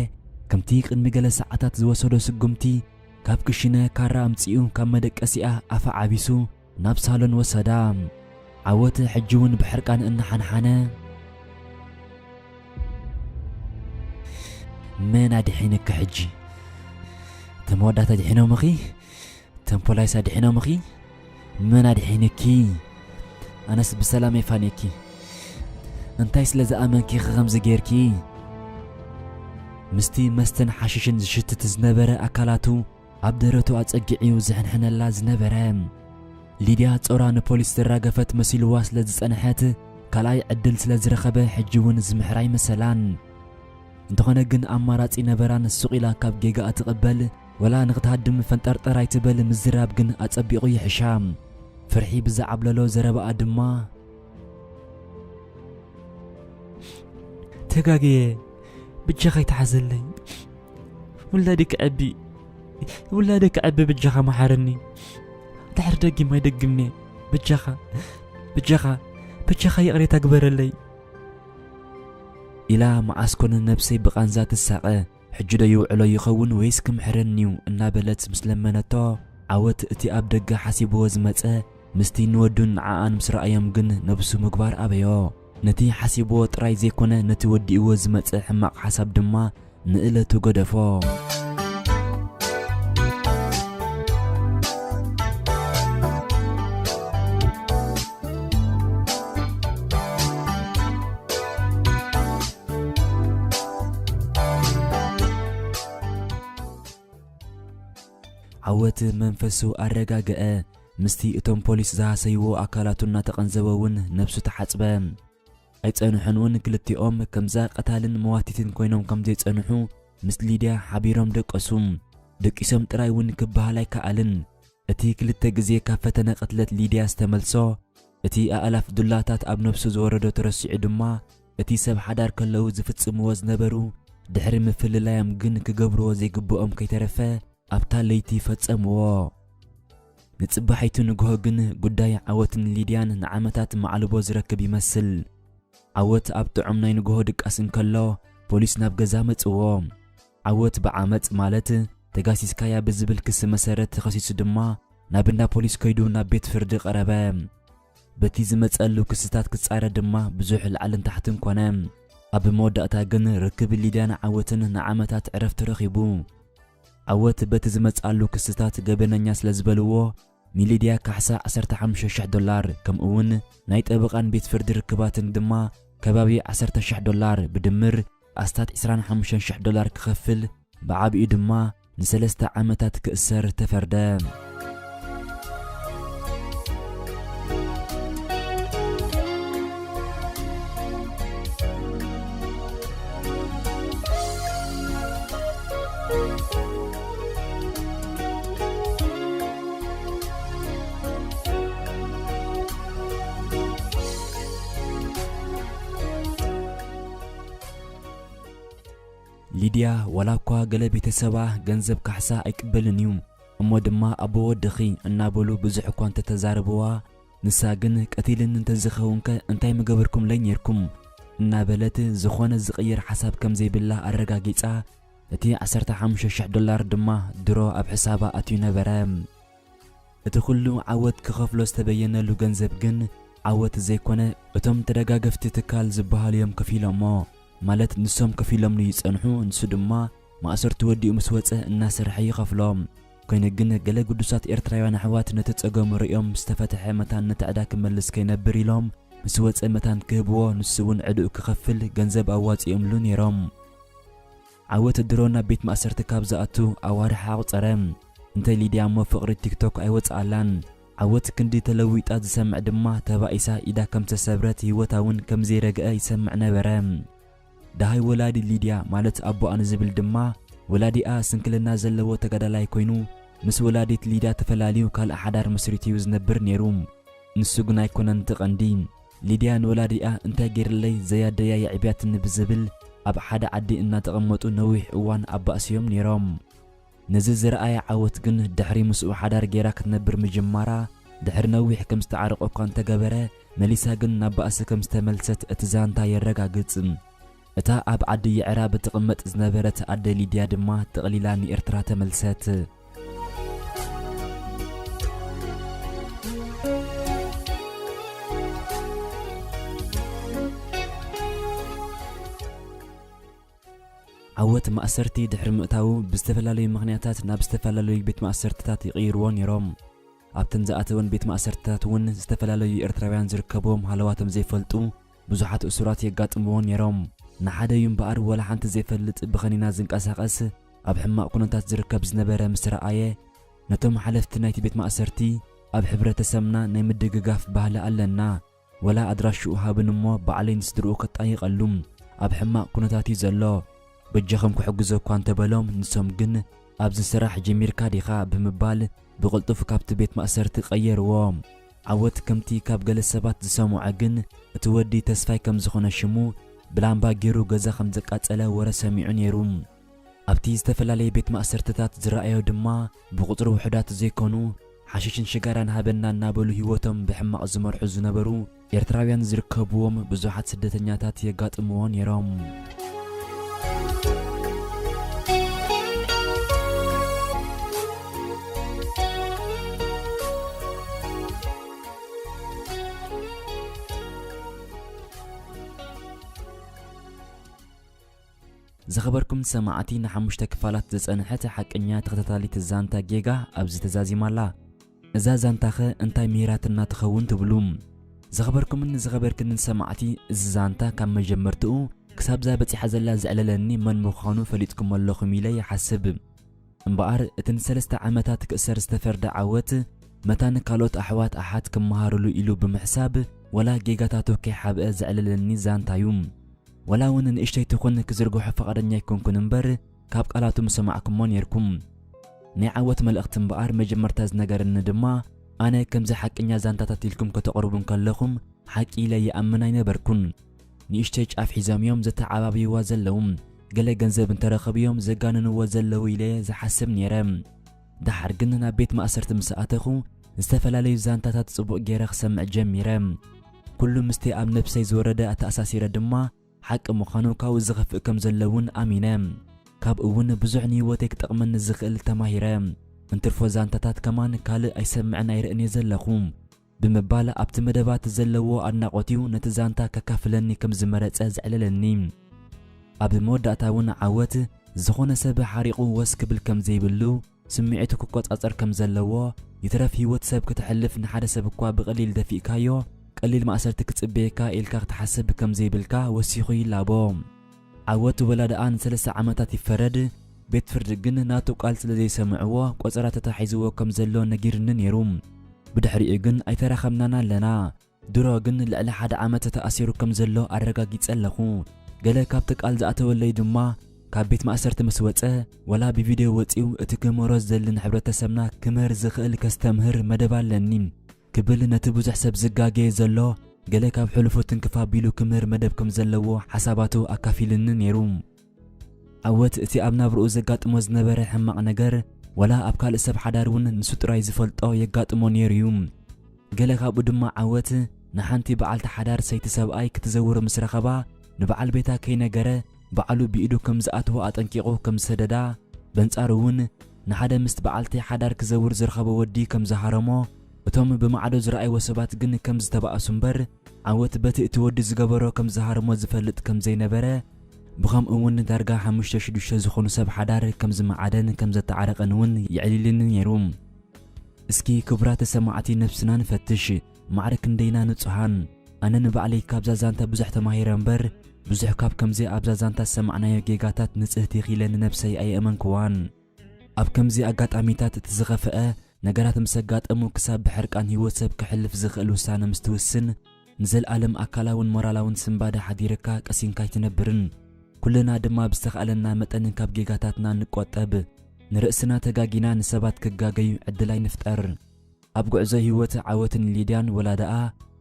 ከምቲ ቅድሚ ገለ ሰዓታት ዝወሰዶ ስጉምቲ ካብ ክሽነ ካራ ኣምጺኡ ካብ መደቀሲኣ ኣፋ ዓቢሱ ናብ ሳሎን ወሰዳ። ዓወት ሕጂ እውን ብሕርቃን እናሓንሓነ፣ "መን ኣድሒንኪ ሕጂ? እቶም ኣወዳት ኣድሒኖምኺ? እቶም ፖላይስ ኣድሒኖምኺ? መን ኣድሒንኪ? ኣነስ ብሰላም የፋንየኪ። እንታይ ስለ ዝኣመንኪ ኢኺ ከምዚ ጌርኪ?" ምስቲ መስተን ሓሽሽን ዝሽትት ዝነበረ ኣካላቱ ኣብ ደረቱ ኣጸጊዑ እዩ ዝሕንሕነላ ዝነበረ። ሊድያ ጾራ ንፖሊስ ዝራገፈት መሲልዋ ስለ ዝጸንሐት፣ ካልኣይ ዕድል ስለ ዝረኸበ፣ ሕጂ እውን ዝምሕራ ኣይመሰላን። እንተኾነ ግን ኣማራጺ ነበራን። ሱቕ ኢላ ካብ ጌጋኣ ትቕበል፣ ወላ ንኽትሃድም ፈንጠርጠር ኣይትበል፣ ምዝራብ ግን ኣጸቢቑ ይሕሻ። ፍርሒ ብዝዓብለሎ ዘረባኣ ድማ፣ "ተጋግየ፣ ብጃኻ ይተሓዘለይ። ውላደይ ክዐቢ፣ ውላደይ ክዐቢ፣ ብጃኻ መሓረኒ። ድሕሪ ደጊም ኣይደግምን'የ። ብጃኻ፣ ብጃኻ፣ ብጃኻ ይቕሬታ ግበረለይ" ኢላ መዓስ ኮን ነብሰይ ብቓንዛ ትሳቐ። "ሕጂ ዶ ይውዕሎ ይኸውን ወይስ ክምሕረኒ'ዩ?" እናበለት ምስ ለመነቶ፣ ዓወት እቲ ኣብ ደገ ሓሲብዎ ዝመጸ ምስቲ ንወዱን ንዓኣን ምስ ረኣዮም ግን ነብሱ ምግባር ኣበዮ። ነቲ ሓሲብዎ ጥራይ ዘይኮነ፣ ነቲ ወዲእዎ ዝመጸ ሕማቕ ሓሳብ ድማ ንእለቱ ገደፎ። ዓወት መንፈሱ ኣረጋግአ። ምስቲ እቶም ፖሊስ ዝሃሰይዎ ኣካላቱ እናተቐንዘበ እውን ነብሱ ተሓጽበ። ኣይጸንሑን እውን ክልቲኦም ከምዛ ቀታልን መዋቲትን ኮይኖም ከም ዘይጸንሑ ምስ ሊድያ ሓቢሮም ደቀሱ። ደቂሶም ጥራይ እውን ክበሃል ኣይከኣልን። እቲ ክልተ ግዜ ካብ ፈተነ ቅትለት ሊድያ ዝተመልሶ፣ እቲ ኣእላፍ ዱላታት ኣብ ነብሱ ዝወረዶ ተረሲዑ ድማ፣ እቲ ሰብ ሓዳር ከለዉ ዝፍጽምዎ ዝነበሩ፣ ድሕሪ ምፍልላዮም ግን ክገብርዎ ዘይግብኦም ከይተረፈ ኣብታ ለይቲ ፈጸምዎ። ንጽባሒቱ ንግሆ ግን ጉዳይ ዓወትን ሊድያን ንዓመታት ማዕልቦ ዝረክብ ይመስል። ዓወት ኣብ ጥዑም ናይ ንግሆ ድቃስ እንከሎ፣ ፖሊስ ናብ ገዛ መጽዎ። ዓወት ብዓመጽ ማለት ተጋሲስካያ ብዝብል ክሲ መሰረት ተኸሲሱ ድማ ናብ እንዳ ፖሊስ ከይዱ ናብ ቤት ፍርዲ ቀረበ። በቲ ዝመጸሉ ክስታት ክጻረ ድማ ብዙሕ ላዕልን ታሕትን ኮነ። ኣብ መወዳእታ ግን ርክብ ሊድያን ዓወትን ንዓመታት ዕረፍቲ ረኺቡ። ዓወት በቲ ዝመጽኣሉ ክስታት ገበነኛ ስለ ዝበልዎ፣ ንሊድያ ካሕሳ ዓሰርተ ሓሙሽተ ሽሕ ዶላር፣ ከምኡ እውን ናይ ጠበቓን ቤት ፍርዲ ርክባትን ድማ ከባቢ ዓሰርተ ሽሕ ዶላር፣ ብድምር ኣስታት ዕስራን ሓሙሽተን ሽሕ ዶላር ክኸፍል፣ ብዓቢኡ ድማ ንሰለስተ ዓመታት ክእሰር ተፈርደ። ሊድያ፣ ዋላ እኳ ገለ ቤተሰባ ገንዘብ ካሕሳ ኣይቅበልን እዩ፣ እሞ ድማ ኣቦ ወድኺ እናበሉ ብዙሕ እኳ እንተተዛረብዋ፣ ንሳ ግን ቀቲልኒ እንተዝኸውንከ እንታይ ምገበርኩምለይ ኔርኩም እናበለት ዝኾነ ዝቕየር ሓሳብ ከም ዘይብላ ኣረጋጊጻ፣ እቲ ዓሰርተ ሓሙሽተ ሽሕ ዶላር ድማ ድሮ ኣብ ሕሳባ ኣትዩ ነበረ። እቲ ኩሉ ዓወት ክኸፍሎ ዝተበየነሉ ገንዘብ ግን ዓወት ዘይኮነ፣ እቶም ተደጋገፍቲ ትካል ዝበሃሉ እዮም ከፊሎሞ። ማለት ንሶም ከፊሎም ይጸንሑ፣ ንሱ ድማ ማእሰርቱ ወዲኡ ምስ ወጸ እናሰርሐ ይኸፍሎም። ኮይኑ ግን ገለ ግዱሳት ኤርትራውያን ኣሕዋት ነቲ ጸገሙ ርእዮም ዝተፈትሐ መታን ነቲ ዕዳ ክመልስ ከይነብር ኢሎም ምስ ወጸ መታን ክህብዎ፣ ንሱ እውን ዕድኡ ክኸፍል ገንዘብ ኣዋጺኦምሉ ነይሮም። ዓወት ድሮ ናብ ቤት ማእሰርቲ ካብ ዝኣቱ ኣዋርሕ ኣቑጸረ። እንተ ሊድያ እሞ ፍቕሪ ቲክቶክ ኣይወጽኣላን። ዓወት ክንዲ ተለዊጣ ዝሰምዕ ድማ ተባኢሳ ኢዳ ከም ተሰብረት ህይወታ እውን ከም ዘይረግአ ይሰምዕ ነበረ። ደሃይ ወላዲ ሊድያ ማለት ኣቦኣ ንዝብል ድማ ወላዲኣ ስንክልና ዘለዎ ተጋዳላይ ኮይኑ ምስ ወላዲት ሊድያ ተፈላልዩ ካልእ ሓዳር መስሪቱ እዩ ዝነብር ነይሩ። ንሱ ግን ኣይኮነን እቲ ቀንዲ። ሊድያ ንወላዲኣ እንታይ ገይርለይ ዘያደያ የዕብያትኒ ብዝብል ኣብ ሓደ ዓዲ እናተቐመጡ ነዊሕ እዋን ኣባእስዮም ነይሮም። ነዚ ዝረኣየ ዓወት ግን ድሕሪ ምስኡ ሓዳር ገይራ ክትነብር ምጅማራ ድሕሪ ነዊሕ ከም ዝተዓረቆ እኳ እንተገበረ መሊሳ ግን ናብ ባእሲ ከም ዝተመልሰት እቲ ዛንታ የረጋግጽ። እታ ኣብ ዓዲ የዕራብ ትቕመጥ ዝነበረት ኣደ ሊድያ ድማ ጥቕሊላ ንኤርትራ ተመልሰት። ዓወት ማእሰርቲ ድሕሪ ምእታዉ ብዝተፈላለዩ ምኽንያታት ናብ ዝተፈላለዩ ቤት ማእሰርትታት ይቕይርዎ ነይሮም። ኣብተን ዝኣተወን ቤት ማእሰርትታት እውን ዝተፈላለዩ ኤርትራውያን ዝርከብዎም ሃለዋቶም ዘይፈልጡ ብዙሓት እሱራት የጋጥምዎ ነይሮም። ንሓደ እዩ እምበኣር ወላ ሓንቲ ዘይፈልጥ ብኸኒና ዝንቀሳቐስ ኣብ ሕማቕ ኩነታት ዝርከብ ዝነበረ ምስ ረኣየ ነቶም ሓለፍቲ ናይቲ ቤት ማእሰርቲ ኣብ ሕብረተሰብና ናይ ምድግጋፍ ባህሊ ኣለና፣ ወላ ኣድራሽኡ ሃብን እሞ ባዕለይ ንስድርኡ ከጣይቐሉ ኣብ ሕማቕ ኩነታት እዩ ዘሎ፣ በጃኹም ክሕግዞ እኳ እንተበሎም ንሶም ግን ኣብዚ ስራሕ ጀሚርካ ዲኻ ብምባል ብቕልጡፍ ካብቲ ቤት ማእሰርቲ ቀየርዎ። ዓወት ከምቲ ካብ ገለ ሰባት ዝሰምዖ ግን እቲ ወዲ ተስፋይ ከም ዝኾነ ሽሙ ብላምባ ገይሩ ገዛ ከም ዘቃጸለ ወረ ሰሚዑ ነይሩ። ኣብቲ ዝተፈላለየ ቤት ማእሰርትታት ዝረኣዮ ድማ ብቑጽሪ ውሑዳት ዘይኮኑ ሓሽሽን ሽጋራን ሃበና እናበሉ ህይወቶም ብሕማቕ ዝመርሑ ዝነበሩ ኤርትራውያን ዝርከብዎም ብዙሓት ስደተኛታት የጋጥምዎ ነይሮም። ዝኸበርኩም ሰማዕቲ ንሓሙሽተ ክፋላት ዝጸንሐት ሓቀኛ ተኸታታሊት ዛንታ ጌጋ ኣብዚ ተዛዚማ ኣላ። እዛ ዛንታኸ እንታይ ምሂራትና ትኸውን ትብሉ? ዝኸበርኩምን ዝኸበርክንን ሰማዕቲ፣ እዚ ዛንታ ካብ መጀመርትኡ ክሳብዛ በጺሓ ዘላ ዘዕለለኒ መን ምዃኑ ፈሊጥኩም ኣለኹም ኢለ ይሓስብ። እምበኣር እቲ ንሰለስተ ዓመታት ክእሰር ዝተፈርደ ዓወት መታን ካልኦት ኣሕዋት ኣሓት ክመሃሩሉ ኢሉ ብምሕሳብ ወላ ጌጋታቱ ከይሓብአ ዘዕለለኒ ዛንታዩ። ወላ እውን ንእሽተይ ትኹን ክዝርግሖ ፈቓደኛ ኣይኮንኩን እምበር ካብ ቃላቱ ምሰማዕኩሞ ነይርኩም። ናይ ዓወት መልእኽቲ እምበኣር መጀመርታ ዝነገረኒ ድማ ኣነ ከምዚ ሓቀኛ ዛንታታት ኢልኩም ከተቕርቡ እንከለኹም ሓቂ ኢለ ይኣምን ኣይነበርኩን። ንእሽተይ ጫፍ ሒዞም እዮም ዘተዓባብይዋ ዘለዉ። ገለ ገንዘብ እንተረኸቡ እዮም ዘጋንንዎ ዘለዉ ኢለ ዝሓስብ ነይረ። ደሓር ግን ናብ ቤት ማእሰርቲ ምስ ኣተኹ ዝተፈላለዩ ዛንታታት ጽቡቕ ገይረ ክሰምዕ ጀሚረ። ኩሉ ምስቲ ኣብ ነብሰይ ዝወረደ ኣተኣሳሲረ ድማ ሓቂ ምዃኑ ካብኡ ዝኸፍእ ከም ዘሎ እውን ኣሚነ። ካብኡ እውን ብዙሕ ንህይወተይ ክጠቕመኒ ዝኽእል ተማሂረ። እንትርፎ ዛንታታት ከማን ካልእ ኣይሰምዕን ኣይርእን እየ ዘለኹ ብምባል ኣብቲ መደባት ዘለዎ ኣድናቖት እዩ ነቲ ዛንታ ከካፍለኒ ከም ዝመረጸ ዘዕለለኒ። ኣብ መወዳእታ እውን ዓወት ዝኾነ ሰብ ሓሪቑ ወስ ክብል ከም ዘይብሉ፣ ስምዒቱ ክቆጻጸር ከም ዘለዎ፣ ይትረፍ ህይወት ሰብ ክተሕልፍ ንሓደ ሰብ እኳ ብቐሊል ደፊእካዮ ቀሊል ማእሰርቲ ክጽበየካ ኢልካ ክትሓስብ ከም ዘይብልካ ወሲኹ ይላቦ። ዓወት ወላ ደኣ ንሰለስተ ዓመታት ይፈረድ፣ ቤት ፍርዲ ግን ናቱ ቃል ስለ ዘይሰምዕዎ ቆጸራ ተታሒዝዎ ከም ዘሎ ነጊርኒ ነይሩ። ብድሕሪኡ ግን ኣይተራኸብናን ኣለና። ድሮ ግን ልዕሊ ሓደ ዓመት ተኣሲሩ ከም ዘሎ ኣረጋጊጸ ኣለኹ። ገለ ካብቲ ቃል ዝኣተወለይ ድማ ካብ ቤት ማእሰርቲ ምስ ወጸ፣ ወላ ብቪድዮ ወጺኡ እቲ ክምህሮ ዝደሊ ንሕብረተሰብና ክምህር ዝኽእል ከስተምህር መደብ ኣለኒ ክብል ነቲ ብዙሕ ሰብ ዝጋገየ ዘሎ ገለ ካብ ሕሉፉ ትንክፍ ኣቢሉ ክምህር መደብ ከም ዘለዎ ሓሳባቱ ኣካፊልኒ ነይሩ። ዓወት እቲ ኣብ ናብርኡ ዘጋጥሞ ዝነበረ ሕማቕ ነገር ወላ ኣብ ካልእ ሰብ ሓዳር እውን ንሱ ጥራይ ዝፈልጦ የጋጥሞ ነይሩ እዩ። ገለ ካብኡ ድማ ዓወት ንሓንቲ በዓልቲ ሓዳር ሰይቲ ሰብኣይ ክትዘውር ምስ ረኸባ፣ ንበዓል ቤታ ከይነገረ ባዕሉ ብኢዱ ከም ዝኣትዎ ኣጠንቂቑ ከም ዝሰደዳ፣ በንጻሩ እውን ንሓደ ምስቲ በዓልቲ ሓዳር ክዘውር ዝረኸቦ ወዲ ከም ዝሃረሞ፣ እቶም ብማዕዶ ዝረኣይዎ ሰባት ግን ከም ዝተባእሱ እምበር፣ ዓወት በቲ እቲ ወዲ ዝገበሮ ከም ዝሃረሞ ዝፈልጥ ከም ዘይነበረ፣ ብኸምኡ እውን ዳርጋ ሓሙሽተ ሽዱሽተ ዝኾኑ ሰብ ሓዳር ከም ዝመዓደን ከም ዘተዓረቐን እውን የዕሊልኒ ነይሩ። እስኪ ክቡራት ሰማዕቲ ነብስና ንፈትሽ፣ ማዕረ ክንደይና ንጹሃን። ኣነ ንባዕለይ ካብዛ ዛንታ ብዙሕ ተማሂረ እምበር፣ ብዙሕ ካብ ከምዚ ኣብዛ ዛንታ ዝሰማዕናዮ ጌጋታት ንጽህቲ ኢኺ ኢለ ንነብሰይ ኣየእመንክዋን። ኣብ ከምዚ ኣጋጣሚታት እቲ ዝኸፍአ ነገራት ምስ ኣጋጠሙ ክሳብ ብሕርቃን ህይወት ሰብ ክሕልፍ ዝኽእል ውሳነ ምስ ትውስን፣ ንዘልኣለም ኣካላውን ሞራላውን ስንባደ ሓዲርካ ቀሲንካ ኣይትነብርን። ኩልና ድማ ብዝተኻእለና መጠን ካብ ጌጋታትና ንቆጠብ። ንርእስና ተጋጊና ንሰባት ክጋገዩ ዕድል ኣይንፍጠር። ኣብ ጉዕዞ ህይወት ዓወትን ሊድያን ወላ ደኣ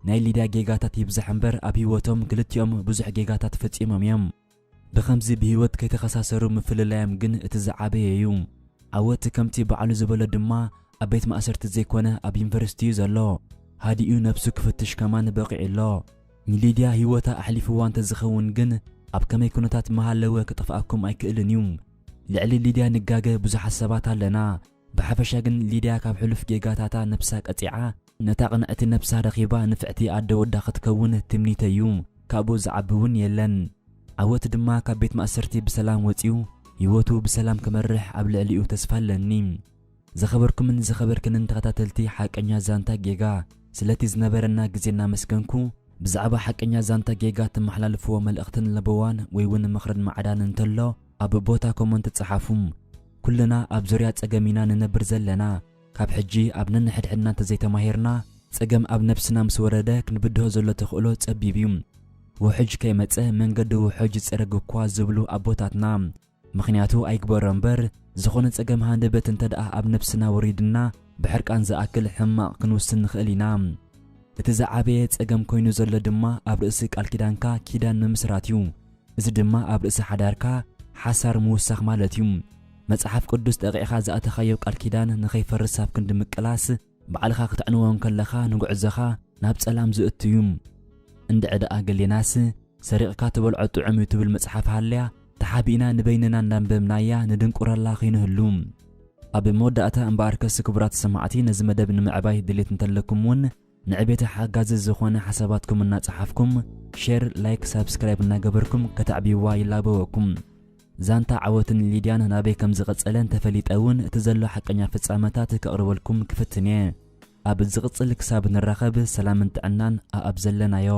ናይ ሊድያ ጌጋታት ይብዛሕ እምበር ኣብ ህይወቶም ክልቲኦም ብዙሕ ጌጋታት ፈጺሞም እዮም። ብኸምዚ ብህይወት ከይተኸሳሰሩ ምፍልላዮም ግን እቲ ዝዓበየ እዩ። ዓወት ከምቲ ባዕሉ ዝበሎ ድማ ኣብ ቤት ማእሰርቲ ዘይኮነ ኣብ ዩኒቨርሲቲ እዩ ዘሎ። ሃዲኡ ነብሱ ክፍትሽ ከማን በቒዑ ኣሎ። ንሊድያ ህይወታ ኣሕሊፍዋ እንተዝኸውን ግን ኣብ ከመይ ኩነታት መሃለወ ክጠፍኣኩም ኣይክእልን እዩ። ልዕሊ ሊድያ ንጋገ ብዙሓት ሰባት ኣለና። ብሓፈሻ ግን ሊድያ ካብ ሕሉፍ ጌጋታታ ነብሳ ቀጺዓ፣ ነታ ቅንዕቲ ነብሳ ረኺባ ንፍዕቲ ኣደ ወዳ ክትከውን ትምኒተይ እዩ። ካብኡ ዝዓቢ እውን የለን። ዓወት ድማ ካብ ቤት ማእሰርቲ ብሰላም ወጺኡ ህይወቱ ብሰላም ክመርሕ ኣብ ልዕሊኡ ተስፋ ኣለኒ። ዝኸበርኩምን ዝኸበርክንን ተኸታተልቲ ሓቀኛ ዛንታ ጌጋ፣ ስለቲ ዝነበረና ግዜ እናመስገንኩ፣ ብዛዕባ ሓቀኛ ዛንታ ጌጋ ተመሓላልፍዎ መልእኽትን ለበዋን ወይ እውን ምኽርን ማዕዳን እንተሎ ኣብ ቦታ ኮመንት ጸሓፉ። ኩልና ኣብ ዙርያ ጸገም ኢና ንነብር ዘለና። ካብ ሕጂ ኣብ ነንሕድሕድና እንተዘይተማሂርና፣ ጸገም ኣብ ነብስና ምስ ወረደ ክንብድሆ ዘሎ ተኽእሎ ጸቢብ እዩ። ውሑጅ ከይመጸ መንገዲ ውሑጅ ይጸረግ እኳ ዝብሉ ኣቦታትና። ምኽንያቱ ኣይግበሮ እምበር፣ ዝኾነ ጸገም ሃንደበት እንተ ደኣ ኣብ ነብስና ወሪድና፣ ብሕርቃን ዝኣክል ሕማቕ ክንውስን ንኽእል ኢና። እቲ ዝዓበየ ጸገም ኮይኑ ዘሎ ድማ ኣብ ርእሲ ቃል ኪዳንካ ኪዳን ምምስራት እዩ። እዚ ድማ ኣብ ርእሲ ሓዳርካ ሓሳር ምውሳኽ ማለት እዩ። መጽሓፍ ቅዱስ ጠቂዕኻ ዝኣተኻዮ ቃል ኪዳን ንኸይፈርስ ኣብ ክንዲ ምቅላስ፣ ባዕልኻ ክትዕንዎ እንከለኻ ንጉዕዞኻ ናብ ጸላም ዝእቱ እዩ። እንድዒ ደኣ ገሌናስ፣ ሰሪቕካ ትበልዖ ጥዑም እዩ ትብል መጽሓፍ ሃልያ፣ ተሓቢእና ንበይንና እንዳንበብናያ ንድንቁረላ ከይንህሉ። ኣብ መወዳእታ እምበኣርከስ ክቡራት ሰማዕቲ፣ ነዚ መደብ ንምዕባይ ድሌት እንተለኩም እውን፣ ንዕቤት ሓጋዚ ዝኾነ ሓሳባትኩም እናጸሓፍኩም፣ ሼር፣ ላይክ፣ ሳብስክራይብ እናገበርኩም ከተዕብይዋ ይላበወኩም። ዛንታ ዓወትን ሊድያን ናበይ ከም ዝቐጸለ እንተፈሊጠ እውን፣ እቲ ዘሎ ሓቀኛ ፍጻመታት ከቕርበልኩም ክፍትን እየ። ኣብ ዝቕጽል ክሳብ ንራኸብ፣ ሰላምን ጥዕናን ኣኣብ ዘለናዮ።